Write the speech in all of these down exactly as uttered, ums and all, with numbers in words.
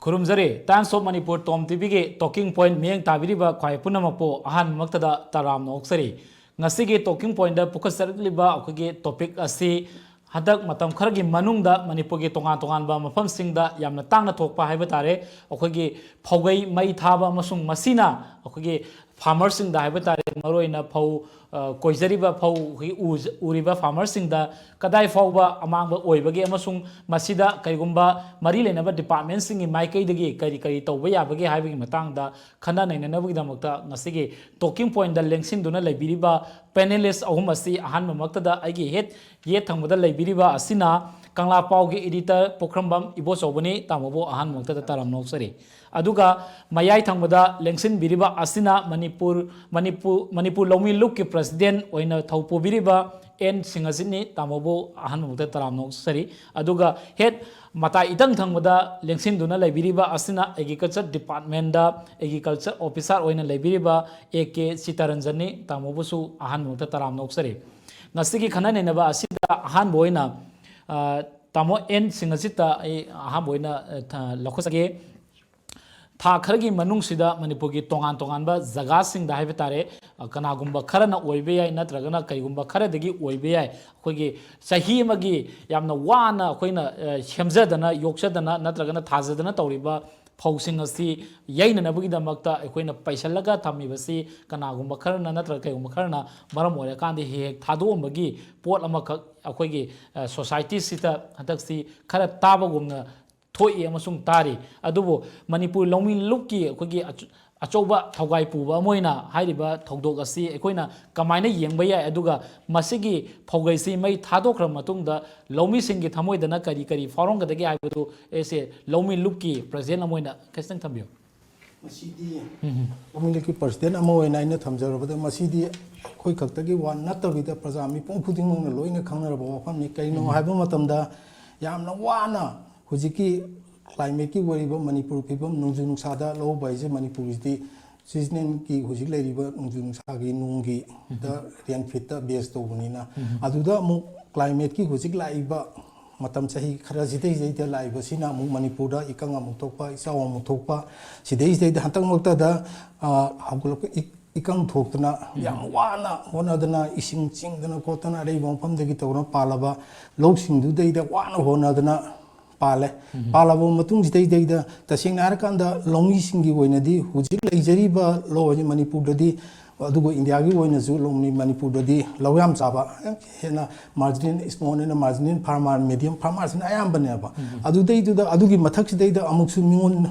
ꯈꯨꯔꯨꯝꯖꯔꯤ꯫ Times of Manipur Tom ꯇꯤꯚꯤꯒꯤ talking point ꯃꯤꯠꯌꯦꯡ ꯇꯥꯕꯤꯔꯤꯕ ꯈ꯭ꯋꯥꯏ ꯄꯨꯝꯅꯃꯛꯄꯨ ꯑꯍꯥꯟꯕꯃꯛꯇꯗ ꯇꯔꯥꯝꯅ ꯑꯣꯛꯆꯔꯤ꯫ ꯉꯁꯤꯒꯤ talking pointꯇ ꯄꯨꯈꯠꯆꯔꯛꯂꯤꯕ ꯑꯩꯈꯣꯏꯒꯤ topic ꯑꯁꯤ ꯍꯟꯗꯛ ꯃꯇꯝ ꯈꯔꯒꯤ ꯃꯅꯨꯡꯗ ꯃꯅꯤꯄꯨꯔꯒꯤ ꯇꯣꯉꯥꯟ ꯇꯣꯉꯥꯟꯕ ꯃꯐꯝꯁꯤꯡꯗ ꯌꯥꯝꯅ ꯇꯥꯡꯅ ꯊꯣꯛꯄ ꯍꯥꯏꯕ ꯇꯥꯔꯦ, ꯑꯩꯈꯣꯏꯒꯤ ꯐꯧꯒꯩ ꯃꯩ ꯊꯥꯕ ꯑꯃꯁꯨꯡ ꯃꯁꯤꯅ ꯑꯩꯈꯣꯏꯒꯤ farmerꯁꯤꯡꯗ ꯍꯥꯏꯕ ꯇꯥꯔꯦ, ꯃꯔꯨꯑꯣꯏꯅ ꯐꯧ, ꯑ, ꯀꯣꯏꯖꯔꯤꯕ ꯐꯧ ꯑꯩꯈꯣꯏꯒꯤ ꯎꯖ-, ꯎꯔꯤꯕ farmerꯁꯤꯡꯗ ꯀꯗꯥꯏ ꯐꯥꯎꯕ ꯑꯃꯥꯡꯕ ꯑꯣꯏꯕꯒꯦ ꯑꯃꯁꯨꯡ ꯃꯁꯤꯗ ꯀꯔꯤꯒꯨꯝꯕ ꯃꯔꯤ ꯂꯩꯅꯕ departmentꯁꯤꯡꯒꯤ ꯃꯥꯏꯀꯩꯗꯒꯤ ꯀꯔꯤ ꯀꯔꯤ ꯇꯧꯕ ꯌꯥꯕꯒꯦ ꯍꯥꯏꯕꯒꯤ ꯃꯇꯥꯡꯗ ꯈꯟꯅ ꯅꯩꯅꯅꯕꯒꯤꯗꯃꯛꯇ ꯉꯁꯤꯒꯤ talking pointꯇ ꯂꯦꯡꯁꯤꯟꯗꯨꯅ ꯂꯩꯕꯤꯔꯤꯕ panelist ꯑꯍꯨꯝ ꯑꯁꯤ ꯑꯍꯥꯟꯕꯃꯛꯇꯗ ꯑꯩꯒꯤ ꯍꯦꯠ ꯌꯦꯠ ꯊꯪꯕꯗ ꯂꯩꯕꯤꯔꯤꯕ ꯑꯁꯤꯅ ꯀꯪꯂꯥ ꯄꯥꯎꯒꯤ editor ꯄꯣꯈ꯭ꯔꯝꯕꯝ ꯏꯕꯣꯆꯧꯕꯅꯤ꯫ ꯇꯥꯃꯣꯕꯨ ꯑꯍꯥꯟꯕꯃꯛꯇꯗ ꯇꯔꯥꯝꯅ ꯑꯣꯛꯆꯔꯤ꯫ ꯑꯗꯨꯒ ꯃꯌꯥꯏ ꯊꯪꯕꯗ ꯂꯦꯡꯁꯤꯟꯕꯤꯔꯤꯕ ꯑꯁꯤꯅ ꯃꯅꯤꯄꯨꯔ, ꯃꯅꯤꯄꯨꯔ, ꯃꯅꯤꯄꯨꯔ ꯂꯧꯃꯤ ꯂꯨꯞꯀꯤ president ꯑꯣꯏꯅ ꯊꯧ ꯄꯨꯕꯤꯔꯤꯕ ꯑꯦꯟ ꯁꯤꯡꯍꯖꯤꯠꯅꯤ꯫ ꯇꯥꯃꯣꯕꯨ ꯑꯍꯥꯟꯕꯃꯛꯇ ꯇꯔꯥꯝꯅ ꯑꯣꯛꯆꯔꯤ꯫ ꯑꯗꯨꯒ ꯍꯦꯠ ꯃꯇꯥꯏ ꯏꯊꯪ ꯊꯪꯕꯗ ꯂꯦꯡꯁꯤꯟꯗꯨꯅ ꯂꯩꯕꯤꯔꯤꯕ ꯑꯁꯤꯅ agriculture departmentꯇ agriculture officer ꯑꯣꯏꯅ ꯂꯩꯕꯤꯔꯤꯕ ꯑꯦ ꯀꯦ ꯆꯤꯇꯔꯟꯖꯟꯅꯤ꯫ ꯇꯥꯃꯣꯕꯨꯁꯨ ꯑꯍꯥꯟꯕꯃꯛꯇ ꯇꯔꯥꯝꯅ ꯑꯣꯛꯆꯔꯤ꯫ ꯉꯁꯤꯒꯤ ꯈꯟꯅ ꯅꯩꯅꯕ ꯑꯁꯤꯗ ꯑꯍꯥꯟꯕ ꯑꯣꯏꯅ, ꯑ, ꯇꯥꯃꯣ ꯑꯦꯟ ꯁꯤꯡꯍꯖꯤꯠꯇ ꯑꯩ ꯑꯍꯥꯟꯕ ꯑꯣꯏꯅ, ꯑ, ꯊ-, ꯂꯧꯈꯠꯆꯒꯦ꯫ ꯊꯥ ꯈꯔꯒꯤ ꯃꯅꯨꯡꯁꯤꯗ ꯃꯅꯤꯄꯨꯔꯒꯤ ꯇꯣꯉꯥꯟ ꯇꯣꯉꯥꯟꯕ ꯖꯒꯥꯁꯤꯡꯗ ꯍꯥꯏꯕ ꯇꯥꯔꯦ, ꯑ, ꯀꯅꯥꯒꯨꯝꯕ ꯈꯔꯅ ꯑꯣꯏꯕ ꯌꯥꯏ, ꯅꯠꯇ꯭ꯔꯒꯅ ꯀꯔꯤꯒꯨꯝꯕ ꯈꯔꯗꯒꯤ ꯑꯣꯏꯕ ꯌꯥꯏ, ꯑꯩꯈꯣꯏꯒꯤ ꯆꯍꯤ ꯑꯃꯒꯤ ꯌꯥꯝꯅ ꯋꯥꯅ ꯑꯩꯈꯣꯏꯅ, ꯑ, ꯁꯦꯝꯖꯗꯅ, ꯌꯣꯛꯆꯗꯅ, ꯅꯠꯇ꯭ꯔꯒꯅ ꯊꯥꯖꯗꯅ ꯇꯧꯔꯤꯕ ꯐꯧꯁꯤꯡ ꯑꯁꯤ ꯌꯩꯅꯅꯕꯒꯤꯗꯃꯛꯇ ꯑꯩꯈꯣꯏꯅ ꯄꯩꯁꯜꯂꯒ ꯊꯝꯃꯤꯕꯁꯤ ꯀꯅꯥꯒꯨꯝꯕ ꯈꯔꯅ ꯅꯠꯇ꯭ꯔꯒ ꯀꯩꯒꯨꯝꯕ ꯈꯔꯅ ꯃꯔꯝ ꯑꯣꯏꯔꯀꯥꯟꯗ ꯍꯦꯛ ꯍꯦꯛ ꯊꯥꯗꯣꯛꯑꯝꯕꯒꯤ ꯄꯣꯠ ꯑꯃꯈꯛ ꯑꯩꯈꯣꯏꯒꯤ, ꯑ, societyꯁꯤꯗ ꯍꯟꯗꯛꯁꯤ ꯈꯔ ꯇꯥꯕꯒꯨꯝꯅ ꯊꯣꯛꯏ ꯑꯃꯁꯨꯡ ꯇꯥꯔꯤ꯫ ꯑꯗꯨꯕꯨ ꯃꯅꯤꯄꯨꯔ ꯂꯧꯃꯤ ꯂꯨꯞꯀꯤ ꯑꯩꯈꯣꯏꯒꯤ ꯑꯆ-, ꯑꯆꯧꯕ ꯊꯧꯒꯥꯏ ꯄꯨꯕ ꯑꯃ ꯑꯣꯏꯅ ꯍꯥꯏꯔꯤꯕ ꯊꯧꯗꯣꯛ ꯑꯁꯤ ꯑꯩꯈꯣꯏꯅ ꯀꯃꯥꯏꯅ ꯌꯦꯡꯕ ꯌꯥꯏ? ꯑꯗꯨꯒ ꯃꯁꯤꯒꯤ ꯐꯧꯒꯩꯁꯤ ꯃꯩ ꯊꯥꯗꯣꯛꯈ꯭ꯔ ꯃꯇꯨꯡꯗ ꯂꯧꯃꯤꯁꯤꯡꯒꯤ ꯊꯃꯣꯏꯗꯅ ꯀꯔꯤ ꯀꯔꯤ ꯐꯥꯎꯔꯝꯒꯗꯒꯦ ꯍꯥꯏꯕꯗꯨ ꯑꯩꯁꯦ ꯂꯧꯃꯤ ꯂꯨꯞꯀꯤ president ꯑꯃ ꯑꯣꯏꯅ ꯈꯤꯇꯪ ꯊꯝꯕꯤꯌꯨ꯫ ꯃꯁꯤꯗꯤ ꯎꯝ, ꯎꯝ꯫ ꯂꯧꯃꯤ ꯂꯨꯞꯀꯤ president ꯑꯃ ꯑꯣꯏꯅ ꯑꯩꯅ ꯊꯝꯖꯔꯕꯗ, ꯃꯁꯤꯗꯤ ꯑꯩꯈꯣꯏ ꯈꯛꯇꯒꯤ ꯋꯥ ꯅꯠꯇꯕꯤꯗ ꯄ꯭ꯔꯖꯥ ꯃꯤꯄꯨꯝ ꯈꯨꯗꯤꯡꯃꯛꯅ ꯂꯣꯏꯅ ꯈꯪꯅꯔꯕ ꯋꯥꯐꯝꯅꯤ꯫ ꯀꯩꯅꯣ ꯎꯝ꯫ ꯍꯥꯏꯕ ꯃꯇꯝꯗ, ꯌꯥꯝꯅ ꯋꯥꯅ ꯍꯧꯖꯤꯛꯀꯤ climateꯀꯤ ꯑꯣꯏꯔꯤꯕ ꯃꯅꯤꯄꯨꯔ ꯐꯤꯕꯝ, ꯅꯣꯡꯖꯨ ꯅꯨꯡꯁꯥꯗ ꯂꯧ ꯎꯕ ꯍꯥꯏꯁꯦ ꯃꯅꯤꯄꯨꯔꯒꯤꯗꯤ seasonalꯒꯤ ꯍꯧꯖꯤꯛ ꯂꯩꯔꯤꯕ ꯅꯣꯡꯖꯨ ꯅꯨꯡꯁꯥꯒꯤ ꯅꯣꯡꯒꯤ ꯎꯝ꯫ ꯗ rain feedꯇ base ꯇꯧꯕꯅꯤꯅ, ꯎꯝ꯫ ꯑꯗꯨꯗ ꯑꯃꯨꯛ climateꯀꯤ ꯍꯧꯖꯤꯛ ꯂꯥꯛꯏꯕ ꯃꯇꯝ ꯆꯍꯤ ꯈꯔ ꯁꯤꯗꯩꯁꯤꯗꯩꯗ ꯂꯥꯛꯏꯕꯁꯤꯅ ꯑꯃꯨꯛ ꯃꯅꯤꯄꯨꯔꯗ ꯏꯀꯪ ꯑꯃꯨꯛ ꯊꯣꯛꯄ, ꯏꯆꯥꯎ ꯑꯃꯨꯛ ꯊꯣꯛꯄ, ꯁꯤꯗꯩꯁꯤꯗꯩꯗ ꯍꯟꯇꯛꯃꯛꯇꯗ, ꯑ, ꯍꯧꯒꯠꯂꯛꯄ ꯏ-, ꯏꯀꯪ ꯊꯣꯛꯇꯅ ꯌꯥꯝ ꯋꯥꯅ ꯍꯣꯠꯅꯗꯅ, ꯏꯁꯤꯡ ꯆꯤꯡꯗꯅ ꯈꯣꯠꯇꯅ ꯑꯔꯩꯕ ꯃꯐꯝꯗꯒꯤ ꯇꯧꯔ ꯄꯥꯜꯂꯕ ꯂꯧꯁꯤꯡꯗꯨꯗꯩꯗ ꯋꯥꯅ ꯍꯣꯠꯅꯗꯅ ꯄꯥꯜꯂꯦ꯫ ꯄꯥꯜꯂꯕ ꯃꯇꯨꯡꯁꯤꯗꯩꯗꯩꯗ ꯇꯁꯦꯡꯅ ꯍꯥꯏꯔꯀꯥꯟꯗ ꯂꯧꯃꯤꯁꯤꯡꯒꯤ ꯑꯣꯏꯅꯗꯤ ꯍꯧꯖꯤꯛ ꯂꯩꯖꯔꯤꯕ ꯂꯧ ꯑꯁꯤ ꯃꯅꯤꯄꯨꯔꯗꯗꯤ, ꯑꯗꯨꯒ ꯏꯟꯗꯤꯌꯥꯒꯤ ꯑꯣꯏꯅꯁꯨ ꯂꯧꯃꯤ ꯃꯅꯤꯄꯨꯔꯗꯗꯤ ꯂꯧ ꯌꯥꯝ ꯆꯥꯕ, ꯍꯦꯟꯅ marginal small and marginal farmer, medium farmerꯁꯤꯅ ꯑꯌꯥꯝꯕꯅꯦꯕ꯫ ꯑꯗꯨꯗꯩꯗꯨꯗ, ꯑꯗꯨꯒꯤ ꯃꯊꯛꯁꯤꯗꯩꯗ ꯑꯃꯨꯛꯁꯨ ꯃꯤꯉꯣꯟ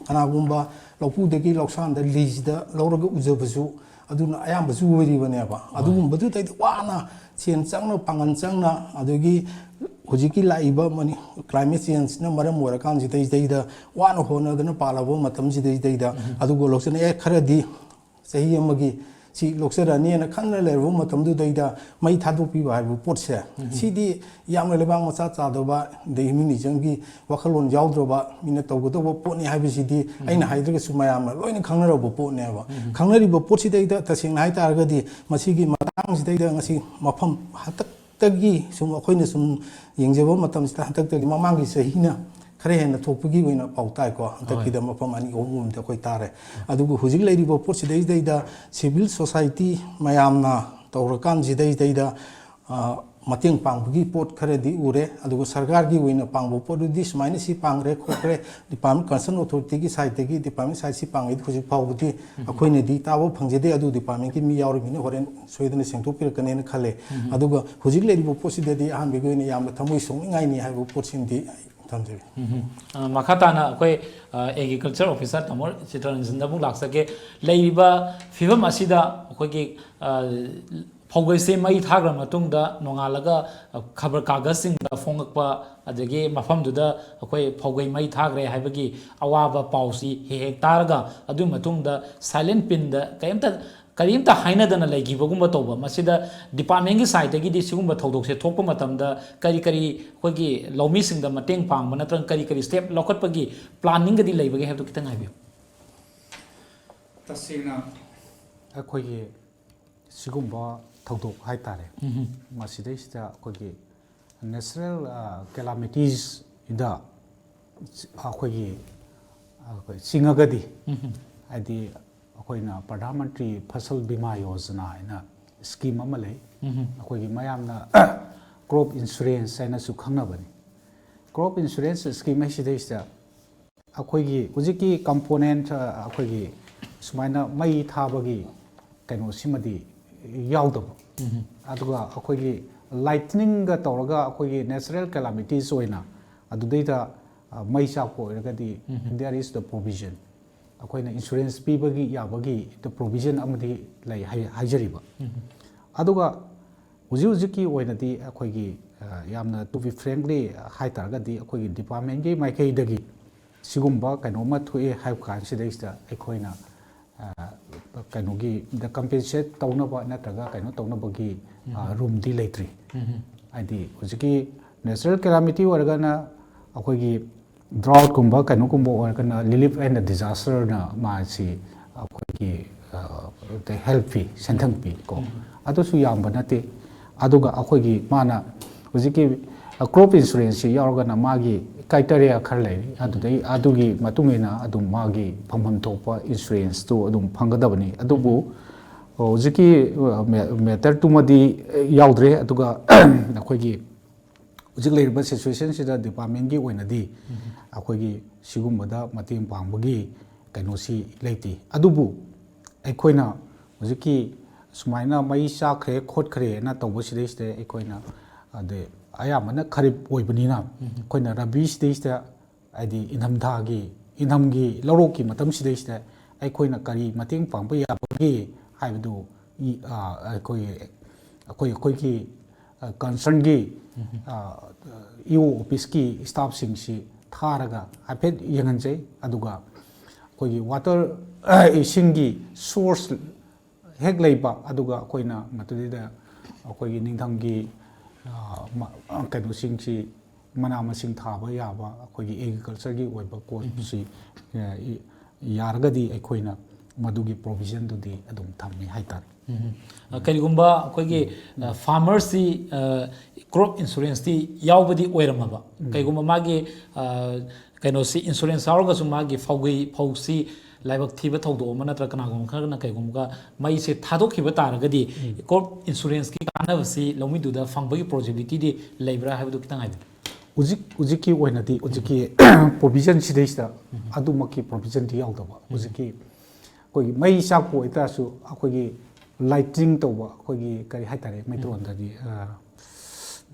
ꯀꯅꯥꯒꯨꯝꯕ ꯂꯧꯄꯨꯗꯒꯤ ꯂꯧꯁꯥꯟꯗ ꯂꯤꯁꯤꯗ ꯂꯧꯔꯒ ꯎꯖꯕꯁꯨ ꯑꯗꯨꯅ ꯑꯌꯥꯝꯕꯁꯨ ꯑꯣꯏꯔꯤꯕꯅꯦꯕ꯫ ꯑꯗꯨꯒꯨꯝꯕꯗꯨꯗꯩꯗ ꯋꯥꯅ ꯁꯦꯟ ꯆꯪꯅ, ꯄꯥꯡꯒꯜ ꯆꯪꯅ, ꯑꯗꯒꯤ ꯍꯧꯖꯤꯛꯀꯤ ꯂꯥꯛꯏꯕ ꯃꯅꯤ-, climate changeꯅ ꯃꯔꯝ ꯑꯣꯏꯔꯀꯥꯟꯁꯤꯗꯩꯗꯩꯗ ꯋꯥꯅ ꯍꯣꯠꯅꯗꯅ ꯄꯥꯜꯂꯕ ꯃꯇꯝꯁꯤꯗꯩꯗꯩꯗ, ꯑꯗꯨꯒ ꯂꯧꯁꯤꯅ ꯑꯦ ꯈꯔꯗꯤ ꯆꯍꯤ ꯑꯃꯒꯤ ꯁꯤ ꯂꯣꯛꯆꯔꯅꯤꯅ ꯈꯟꯅ ꯂꯩꯔꯕ ꯃꯇꯝꯗꯨꯗꯩꯗ ꯃꯩ ꯊꯥꯗꯣꯛꯄꯤꯕ ꯍꯥꯏꯕ ꯄꯣꯠꯁꯦ, ꯁꯤꯗꯤ ꯌꯥꯝꯅ ꯂꯩꯕꯥꯛ ꯃꯆꯥ ꯆꯥꯗꯕ, ꯑꯗꯩ humanismꯒꯤ ꯋꯥꯈꯜꯂꯣꯟ ꯌꯥꯎꯗ꯭ꯔꯕ ꯃꯤꯅ ꯇꯧꯒꯗꯧꯕ ꯄꯣꯠꯅꯤ ꯍꯥꯏꯕꯁꯤꯗꯤ ꯑꯩꯅ ꯍꯥꯏꯗ꯭ꯔꯒꯁꯨ ꯃꯌꯥꯝꯅ ꯂꯣꯏꯅ ꯈꯪꯅꯔꯕ ꯄꯣꯠꯅꯦꯕ꯫ ꯈꯪꯅꯔꯤꯕ ꯄꯣꯠꯁꯤꯗꯩꯗ ꯇꯁꯦꯡꯅ ꯍꯥꯏꯇꯥꯔꯒꯗꯤ ꯃꯁꯤꯒꯤ ꯃꯇꯥꯡꯁꯤꯗꯩꯗ ꯉꯁꯤ ꯃꯐꯝ ꯍꯟꯇꯛꯇꯒꯤ ꯁꯨꯝ ꯑꯩꯈꯣꯏꯅ ꯁꯨꯝ ꯌꯦꯡꯖꯕ ꯃꯇꯝꯁꯤꯗ ꯍꯟꯗꯛꯇꯒꯤ ꯃꯃꯥꯡꯒꯤ ꯆꯍꯤꯅ ꯈꯔ ꯍꯦꯟꯅ ꯊꯣꯛꯄꯒꯤ ꯑꯣꯏꯅ ꯄꯥꯎ ꯇꯥꯏꯀꯣ꯫ ꯍꯟꯗꯛꯀꯤꯗ ꯃꯐꯝ ꯑꯅꯤ ꯑꯍꯨꯝꯒꯨꯝꯕꯗꯤ ꯑꯩꯈꯣꯏ ꯇꯥꯔꯦ꯫ ꯑꯗꯨꯒ ꯍꯧꯖꯤꯛ ꯂꯩꯔꯤꯕ ꯄꯣꯠꯁꯤꯗꯩꯗꯩꯗ civil society ꯃꯌꯥꯝꯅ ꯇꯧꯔꯀꯥꯟꯁꯤꯗꯩꯗꯩꯗ, ꯑ, ꯃꯇꯦꯡ ꯄꯥꯡꯕꯒꯤ ꯄꯣꯠ ꯈꯔꯗꯤ ꯎꯔꯦ꯫ ꯑꯗꯨꯒ ꯁꯔꯀꯥꯔꯒꯤ ꯑꯣꯏꯅ ꯄꯥꯡꯕ ꯄꯣꯠꯇꯨꯗꯤ ꯁꯨꯃꯥꯏꯅ ꯁꯤ ꯄꯥꯡꯈ꯭ꯔꯦ ꯈꯣꯠꯈ꯭ꯔꯦ, department, concern authorityꯒꯤ sideꯇꯒꯤ, department side ꯁꯤ ꯄꯥꯡꯉꯦ ꯍꯧꯖꯤꯛ ꯐꯥꯎꯕꯗꯤ ꯑꯩꯈꯣꯏꯅꯗꯤ ꯇꯥꯕ ꯐꯪꯖꯗꯦ꯫ ꯑꯗꯨ departmentꯀꯤ ꯃꯤ ꯌꯥꯎꯔꯤꯕꯅꯤꯅ ꯍꯣꯔꯦꯟ ꯁꯣꯏꯗꯅ ꯁꯦꯡꯗꯣꯛꯄꯤꯔꯛꯀꯅꯦꯅ ꯈꯜꯂꯦ꯫ ꯑꯗꯨꯒ ꯍꯧꯖꯤꯛ ꯂꯩꯔꯤꯕ ꯄꯣꯠꯁꯤꯗꯗꯤ ꯑꯍꯥꯟꯕꯒꯤ ꯑꯣꯏꯅ ꯌꯥꯝꯅ ꯊꯃꯣꯏ ꯁꯣꯛꯅꯤꯡꯉꯥꯏꯅꯤ ꯍꯥꯏꯕ ꯄꯣꯠꯁꯤꯃꯗꯤ ꯑꯩ ꯊꯝꯖꯒꯦ꯫ ꯎꯝ꯫ ꯑ, ꯃꯈꯥ ꯇꯥꯅ ꯑꯩꯈꯣꯏ, ꯑ, agriculture officer ꯇꯥꯃꯣ ꯆꯤꯇꯔꯟꯖꯟꯗ ꯑꯃꯨꯛ ꯂꯥꯛꯆꯒꯦ꯫ ꯂꯩꯔꯤꯕ ꯐꯤꯕꯝ ꯑꯁꯤꯗ ꯑꯩꯈꯣꯏꯒꯤ, ꯑ, ꯐꯧꯒꯩꯁꯦ ꯃꯩ ꯊꯥꯈ꯭ꯔ ꯃꯇꯨꯡꯗ ꯅꯣꯡꯉꯥꯜꯂꯒ, ꯑ, ꯈꯕꯔ ꯀꯥꯒꯖꯁꯤꯡꯗ ꯐꯣꯡꯉꯛꯄ, ꯑꯗꯒꯤ ꯃꯐꯝꯗꯨꯗ ꯑꯩꯈꯣꯏ ꯐꯧꯒꯩ ꯃꯩ ꯊꯥꯈ꯭ꯔꯦ ꯍꯥꯏꯕꯒꯤ ꯑꯋꯥꯕ ꯄꯥꯎꯁꯤ ꯍꯦꯛ ꯍꯦꯛ ꯇꯥꯔꯒ, ꯑꯗꯨꯒꯤ ꯃꯇꯨꯡꯗ silent periodꯇ ꯀꯔꯤꯝꯇ ꯀꯔꯤꯝꯇ ꯍꯥꯏꯅꯗꯅ ꯂꯩꯈꯤꯕꯒꯨꯝꯕ ꯇꯧꯕ, ꯃꯁꯤꯗ departmentꯀꯤ sideꯇꯒꯤꯗꯤ ꯁꯤꯒꯨꯝꯕ ꯊꯧꯗꯣꯛꯁꯦ ꯊꯣꯛꯄ ꯃꯇꯝꯗ ꯀꯔꯤ ꯀꯔꯤ ꯑꯩꯈꯣꯏꯒꯤ ꯂꯧꯃꯤꯁꯤꯡꯗ ꯃꯇꯦꯡ ꯄꯥꯡꯕ ꯅꯠꯇ꯭ꯔꯒ ꯀꯔꯤ ꯀꯔꯤ step ꯂꯧꯈꯠꯄꯒꯤ planningꯒꯗꯤ ꯂꯩꯕꯒꯦ ꯍꯥꯏꯕꯗꯨ ꯈꯤꯇꯪ ꯍꯥꯏꯕꯤꯌꯨ꯫ ꯇꯁꯦꯡꯅ ꯑꯩꯈꯣꯏꯒꯤ ꯁꯤꯒꯨꯝꯕ ꯊꯧꯗꯣꯛ ꯍꯥꯏꯇꯥꯔꯦ, ꯃꯁꯤꯗꯩꯁꯤꯗ ꯑꯩꯈꯣꯏꯒꯤ natural calamities ꯗ ꯑꯩꯈꯣꯏꯒꯤ ꯑꯩꯈꯣꯏ ꯆꯤꯡꯉꯒꯗꯤ, ꯍꯥꯏꯗꯤ ꯑꯩꯈꯣꯏꯅ ꯄ꯭ꯔꯙꯥꯟ ꯃꯟꯇ꯭ꯔꯤ ꯐꯁꯜ ꯕꯤꯃꯥ ꯌꯣꯖꯅꯥ ꯍꯥꯏꯅ ꯁ꯭ꯀꯤꯝ ꯑꯃ ꯂꯩ꯫ ꯑꯩꯈꯣꯏꯒꯤ ꯃꯌꯥꯝꯅ ꯀ꯭ꯔꯣꯞ ꯏꯟꯁꯨꯔꯦꯟꯁ ꯍꯥꯏꯅꯁꯨ ꯈꯪꯅꯕꯅꯤ꯫ ꯀ꯭ꯔꯣꯞ ꯏꯟꯁꯨꯔꯦꯟꯁ ꯁ꯭ꯀꯤꯝ ꯍꯥꯏꯁꯤꯗꯩꯁꯤꯗ ꯑꯩꯈꯣꯏꯒꯤ ꯍꯧꯖꯤꯛꯀꯤ ꯀꯝꯄꯣꯅꯦꯟ ꯑꯩꯈꯣꯏꯒꯤ ꯁꯨꯃꯥꯏꯅ ꯃꯩ ꯊꯥꯕꯒꯤ ꯀꯩꯅꯣꯁꯤꯃꯗꯤ ꯌꯥꯎꯗꯕ꯫ ꯑꯗꯨꯒ ꯑꯩꯈꯣꯏꯒꯤ ꯂꯥꯏꯠꯅꯤꯡꯒ ꯇꯧꯔꯒ ꯑꯩꯈꯣꯏꯒꯤ natural calamities ꯑꯣꯏꯅ ꯑꯗꯨꯗꯩꯗ ꯃꯩ ꯆꯥꯛꯄ ꯑꯣꯏꯔꯒꯗꯤ, there is the provision, ꯑꯩꯈꯣꯏꯅ ꯏꯟꯁꯨꯔꯦꯟꯁ ꯄꯤꯕꯒꯤ ꯌꯥꯕꯒꯤ ꯄ꯭ꯔꯣꯕꯤꯖꯟ ꯑꯃꯗꯤ ꯂꯩ ꯍꯥꯏꯖꯔꯤꯕ꯫ ꯑꯗꯨꯒ ꯍꯧꯖꯤꯛ ꯍꯧꯖꯤꯛꯀꯤ ꯑꯣꯏꯅꯗꯤ ꯑꯩꯈꯣꯏꯒꯤ ꯌꯥꯝꯅ, to be frankly ꯍꯥꯏ ꯇꯥꯔꯒꯗꯤ, ꯑꯩꯈꯣꯏꯒꯤ ꯗꯤꯄꯥꯔꯠꯃꯦꯟꯒꯤ ꯃꯥꯏꯀꯩꯗꯒꯤ ꯁꯤꯒꯨꯝꯕ ꯀꯩꯅꯣꯝꯃ ꯊꯣꯛꯑꯦ ꯍꯥꯏꯕ ꯀꯥꯟꯁꯤꯗꯩꯁꯤꯗ ꯑꯩꯈꯣꯏꯅ ꯀꯩꯅꯣꯒꯤ ꯗ ꯀꯝꯄꯦꯟꯁꯦꯠ ꯇꯧꯅꯕ ꯅꯠꯇ꯭ꯔꯒ ꯀꯩꯅꯣ ꯇꯧꯅꯕꯒꯤ ꯔꯨꯝꯗꯤ ꯂꯩꯇ꯭ꯔꯤ꯫ ꯍꯥꯏꯗꯤ ꯍꯧꯖꯤꯛꯀꯤ natural calamity ꯑꯣꯏꯔꯒꯅ ꯑꯩꯈꯣꯏꯒꯤ ꯗ꯭ꯔꯥꯎꯠꯀꯨꯝꯕ ꯀꯩꯅꯣꯒꯨꯝꯕ ꯑꯣꯏꯔꯒꯅ relief and disasterꯅ ꯃꯥꯁꯤ ꯑꯩꯈꯣꯏꯒꯤ ꯍꯦꯜꯞ ꯄꯤ, ꯁꯦꯟꯊꯪ ꯄꯤ ꯀꯣ꯫ ꯑꯗꯨꯁꯨ ꯌꯥꯝꯕ ꯅꯠꯇꯦ꯫ ꯑꯗꯨꯒ ꯑꯩꯈꯣꯏꯒꯤ ꯃꯥꯅ ꯍꯧꯖꯤꯛꯀꯤ ꯀ꯭ꯔꯣꯞ ꯏꯟꯁꯨꯔꯦꯟꯁꯁꯤ ꯌꯥꯎꯔꯒꯅ ꯃꯥꯒꯤ ꯀ꯭ꯔꯥꯏꯇꯦꯔꯤꯌꯥ ꯈꯔ ꯂꯩꯔꯤ꯫ ꯑꯗꯨꯗꯩ ꯑꯗꯨꯒꯤ ꯃꯇꯨꯡ ꯏꯟꯅ ꯑꯗꯨꯝ ꯃꯥꯒꯤ ꯐꯪꯐꯝ ꯊꯣꯛꯄ ꯏꯟꯁꯨꯔꯦꯟꯁꯇꯨ ꯑꯗꯨꯝ ꯐꯪꯒꯗꯕꯅꯤ꯫ ꯑꯗꯨꯕꯨ ꯍꯧꯖꯤꯛꯀꯤ ꯃꯦꯇꯔꯗꯨꯃꯗꯤ ꯌꯥꯎꯗ꯭ꯔꯦ꯫ ꯑꯗꯨꯒ ꯑꯩꯈꯣꯏꯒꯤ ꯍꯧꯖꯤꯛ ꯂꯩꯔꯤꯕ ꯁꯤꯆꯨꯋꯦꯁꯟꯁꯤꯗ ꯗꯤꯄꯥꯔꯠꯃꯦꯟꯒꯤ ꯑꯣꯏꯅꯗꯤ ꯑꯩꯈꯣꯏꯒꯤ ꯁꯤꯒꯨꯝꯕꯗ ꯃꯇꯦꯡ ꯄꯥꯡꯕꯒꯤ ꯀꯩꯅꯣꯁꯤ ꯂꯩꯇꯦ꯫ ꯑꯗꯨꯕꯨ ꯑꯩꯈꯣꯏꯅ ꯍꯧꯖꯤꯛꯀꯤ ꯁꯨꯃꯥꯏꯅ ꯃꯩ ꯆꯥꯛꯈ꯭ꯔꯦ ꯈꯣꯠꯈ꯭ꯔꯦꯅ ꯇꯧꯕꯁꯤꯗꯩꯁꯤꯗ ꯑꯩꯈꯣꯏꯅ, ꯑꯗꯩ ꯑꯌꯥꯝꯕꯅ ꯈꯔꯤꯞ ꯑꯣꯏꯕꯅꯤꯅ ꯑꯩꯈꯣꯏꯅ ꯔꯕꯤꯁꯤꯗꯩꯁꯤꯗ, ꯍꯥꯏꯗꯤ ꯏꯪꯊꯝꯊꯥꯒꯤ, ꯏꯪꯊꯝꯒꯤ ꯂꯧꯔꯣꯛꯀꯤ ꯃꯇꯝꯁꯤꯗꯩꯁꯤꯗ ꯑꯩꯈꯣꯏꯅ ꯀꯔꯤ ꯃꯇꯦꯡ ꯄꯥꯡꯕ ꯌꯥꯕꯒꯦ ꯍꯥꯏꯕꯗꯨ ꯑꯩꯈꯣꯏ, ꯑꯩꯈꯣꯏ, ꯑꯩꯈꯣꯏꯒꯤ ꯀꯟꯁꯔꯟꯒꯤ ꯏ ꯑꯣ ꯑꯣꯐꯤꯁꯀꯤ ꯁ꯭ꯇꯥꯐꯁꯤꯡꯁꯤ ꯊꯥꯔꯒ ꯍꯥꯏꯐꯦꯠ ꯌꯦꯡꯍꯟꯖꯩ꯫ ꯑꯗꯨꯒ ꯑꯩꯈꯣꯏꯒꯤ ꯋꯥꯇꯔ, ꯏꯁꯤꯡꯒꯤ ꯁꯣꯔꯁ ꯍꯦꯛ ꯂꯩꯕ, ꯑꯗꯨꯒ ꯑꯩꯈꯣꯏꯅ ꯃꯗꯨꯗꯩꯗ ꯑꯩꯈꯣꯏꯒꯤ ꯅꯤꯡꯊꯝꯒꯤ ꯀꯩꯅꯣꯁꯤꯡꯁꯤ, ꯃꯅꯥ ꯃꯁꯤꯡ ꯊꯥꯕ ꯌꯥꯕ ꯑꯩꯈꯣꯏꯒꯤ ꯑꯦꯒ꯭ꯔꯤꯀꯜꯆꯔꯒꯤ ꯑꯣꯏꯕ ꯄꯣꯠꯁꯤ ꯌꯥꯔꯒꯗꯤ ꯑꯩꯈꯣꯏꯅ ꯃꯗꯨꯒꯤ ꯄ꯭ꯔꯣꯕꯤꯖꯟꯗꯨꯗꯤ ꯑꯗꯨꯝ ꯊꯝꯃꯤ ꯍꯥꯏꯇꯥꯔꯦ꯫ ꯎꯝ꯫ ꯑ, ꯀꯔꯤꯒꯨꯝꯕ ꯑꯩꯈꯣꯏꯒꯤ ꯐꯥꯔꯃꯔꯁꯤ ꯀ꯭ꯔꯣꯞ ꯏꯟꯁꯨꯔꯦꯟꯁꯇꯤ ꯌꯥꯎꯕꯗꯤ ꯑꯣꯏꯔꯝꯃꯕ, ꯀꯩꯒꯨꯝꯕ ꯃꯥꯒꯤ ꯑ, ꯀꯩꯅꯣꯁꯤ ꯏꯟꯁꯨꯔꯦꯟꯁ ꯌꯥꯎꯔꯒꯁꯨ ꯃꯥꯒꯤ ꯐꯧꯒꯤ ꯐꯧꯁꯤ ꯂꯥꯏꯕꯛ ꯊꯤꯕ ꯊꯧꯗꯣꯛ ꯑꯃ ꯅꯠꯇ꯭ꯔꯒ ꯀꯅꯥꯒꯨꯝꯕ ꯈꯔꯅ ꯀꯩꯒꯨꯝꯕ ꯃꯩꯁꯦ ꯊꯥꯗꯣꯛꯈꯤꯕ ꯇꯥꯔꯒꯗꯤ ꯀ꯭ꯔꯣꯞ ꯏꯟꯁꯨꯔꯦꯟꯁꯀꯤ ꯀꯥꯟꯅꯕꯁꯤ ꯂꯧꯃꯤꯗꯨꯗ ꯐꯪꯕꯒꯤ ꯄꯣꯖꯤꯕꯤꯂꯤꯇꯤꯗꯤ ꯂꯩꯕ꯭ꯔꯥ ꯍꯥꯏꯕꯗꯨ ꯈꯤꯇꯪ ꯍꯥꯏꯕꯤꯌꯨ꯫ ꯍꯧꯖꯤꯛ ꯍꯧꯖꯤꯛꯀꯤ ꯑꯣꯏꯅꯗꯤ ꯍꯧꯖꯤꯛꯀꯤ ꯄ꯭ꯔꯣꯕꯤꯖꯟꯁꯤꯗꯩꯁꯤꯗ ꯑꯗꯨꯃꯛꯀꯤ ꯄ꯭ꯔꯣꯕꯤꯖꯟꯗꯤ ꯌꯥꯎꯗꯕ꯫ ꯍꯧꯖꯤꯛꯀꯤ ꯑꯩꯈꯣꯏꯒꯤ ꯃꯩ ꯆꯥꯛꯄ ꯑꯣꯏꯇꯥꯔꯁꯨ ꯑꯩꯈꯣꯏꯒꯤ ꯂꯥꯏꯇꯤꯡ ꯇꯧꯕ, ꯑꯩꯈꯣꯏꯒꯤ ꯀꯔꯤ ꯍꯥꯏꯇꯥꯔꯦ, ꯃꯩꯇꯩꯂꯣꯟꯗꯗꯤ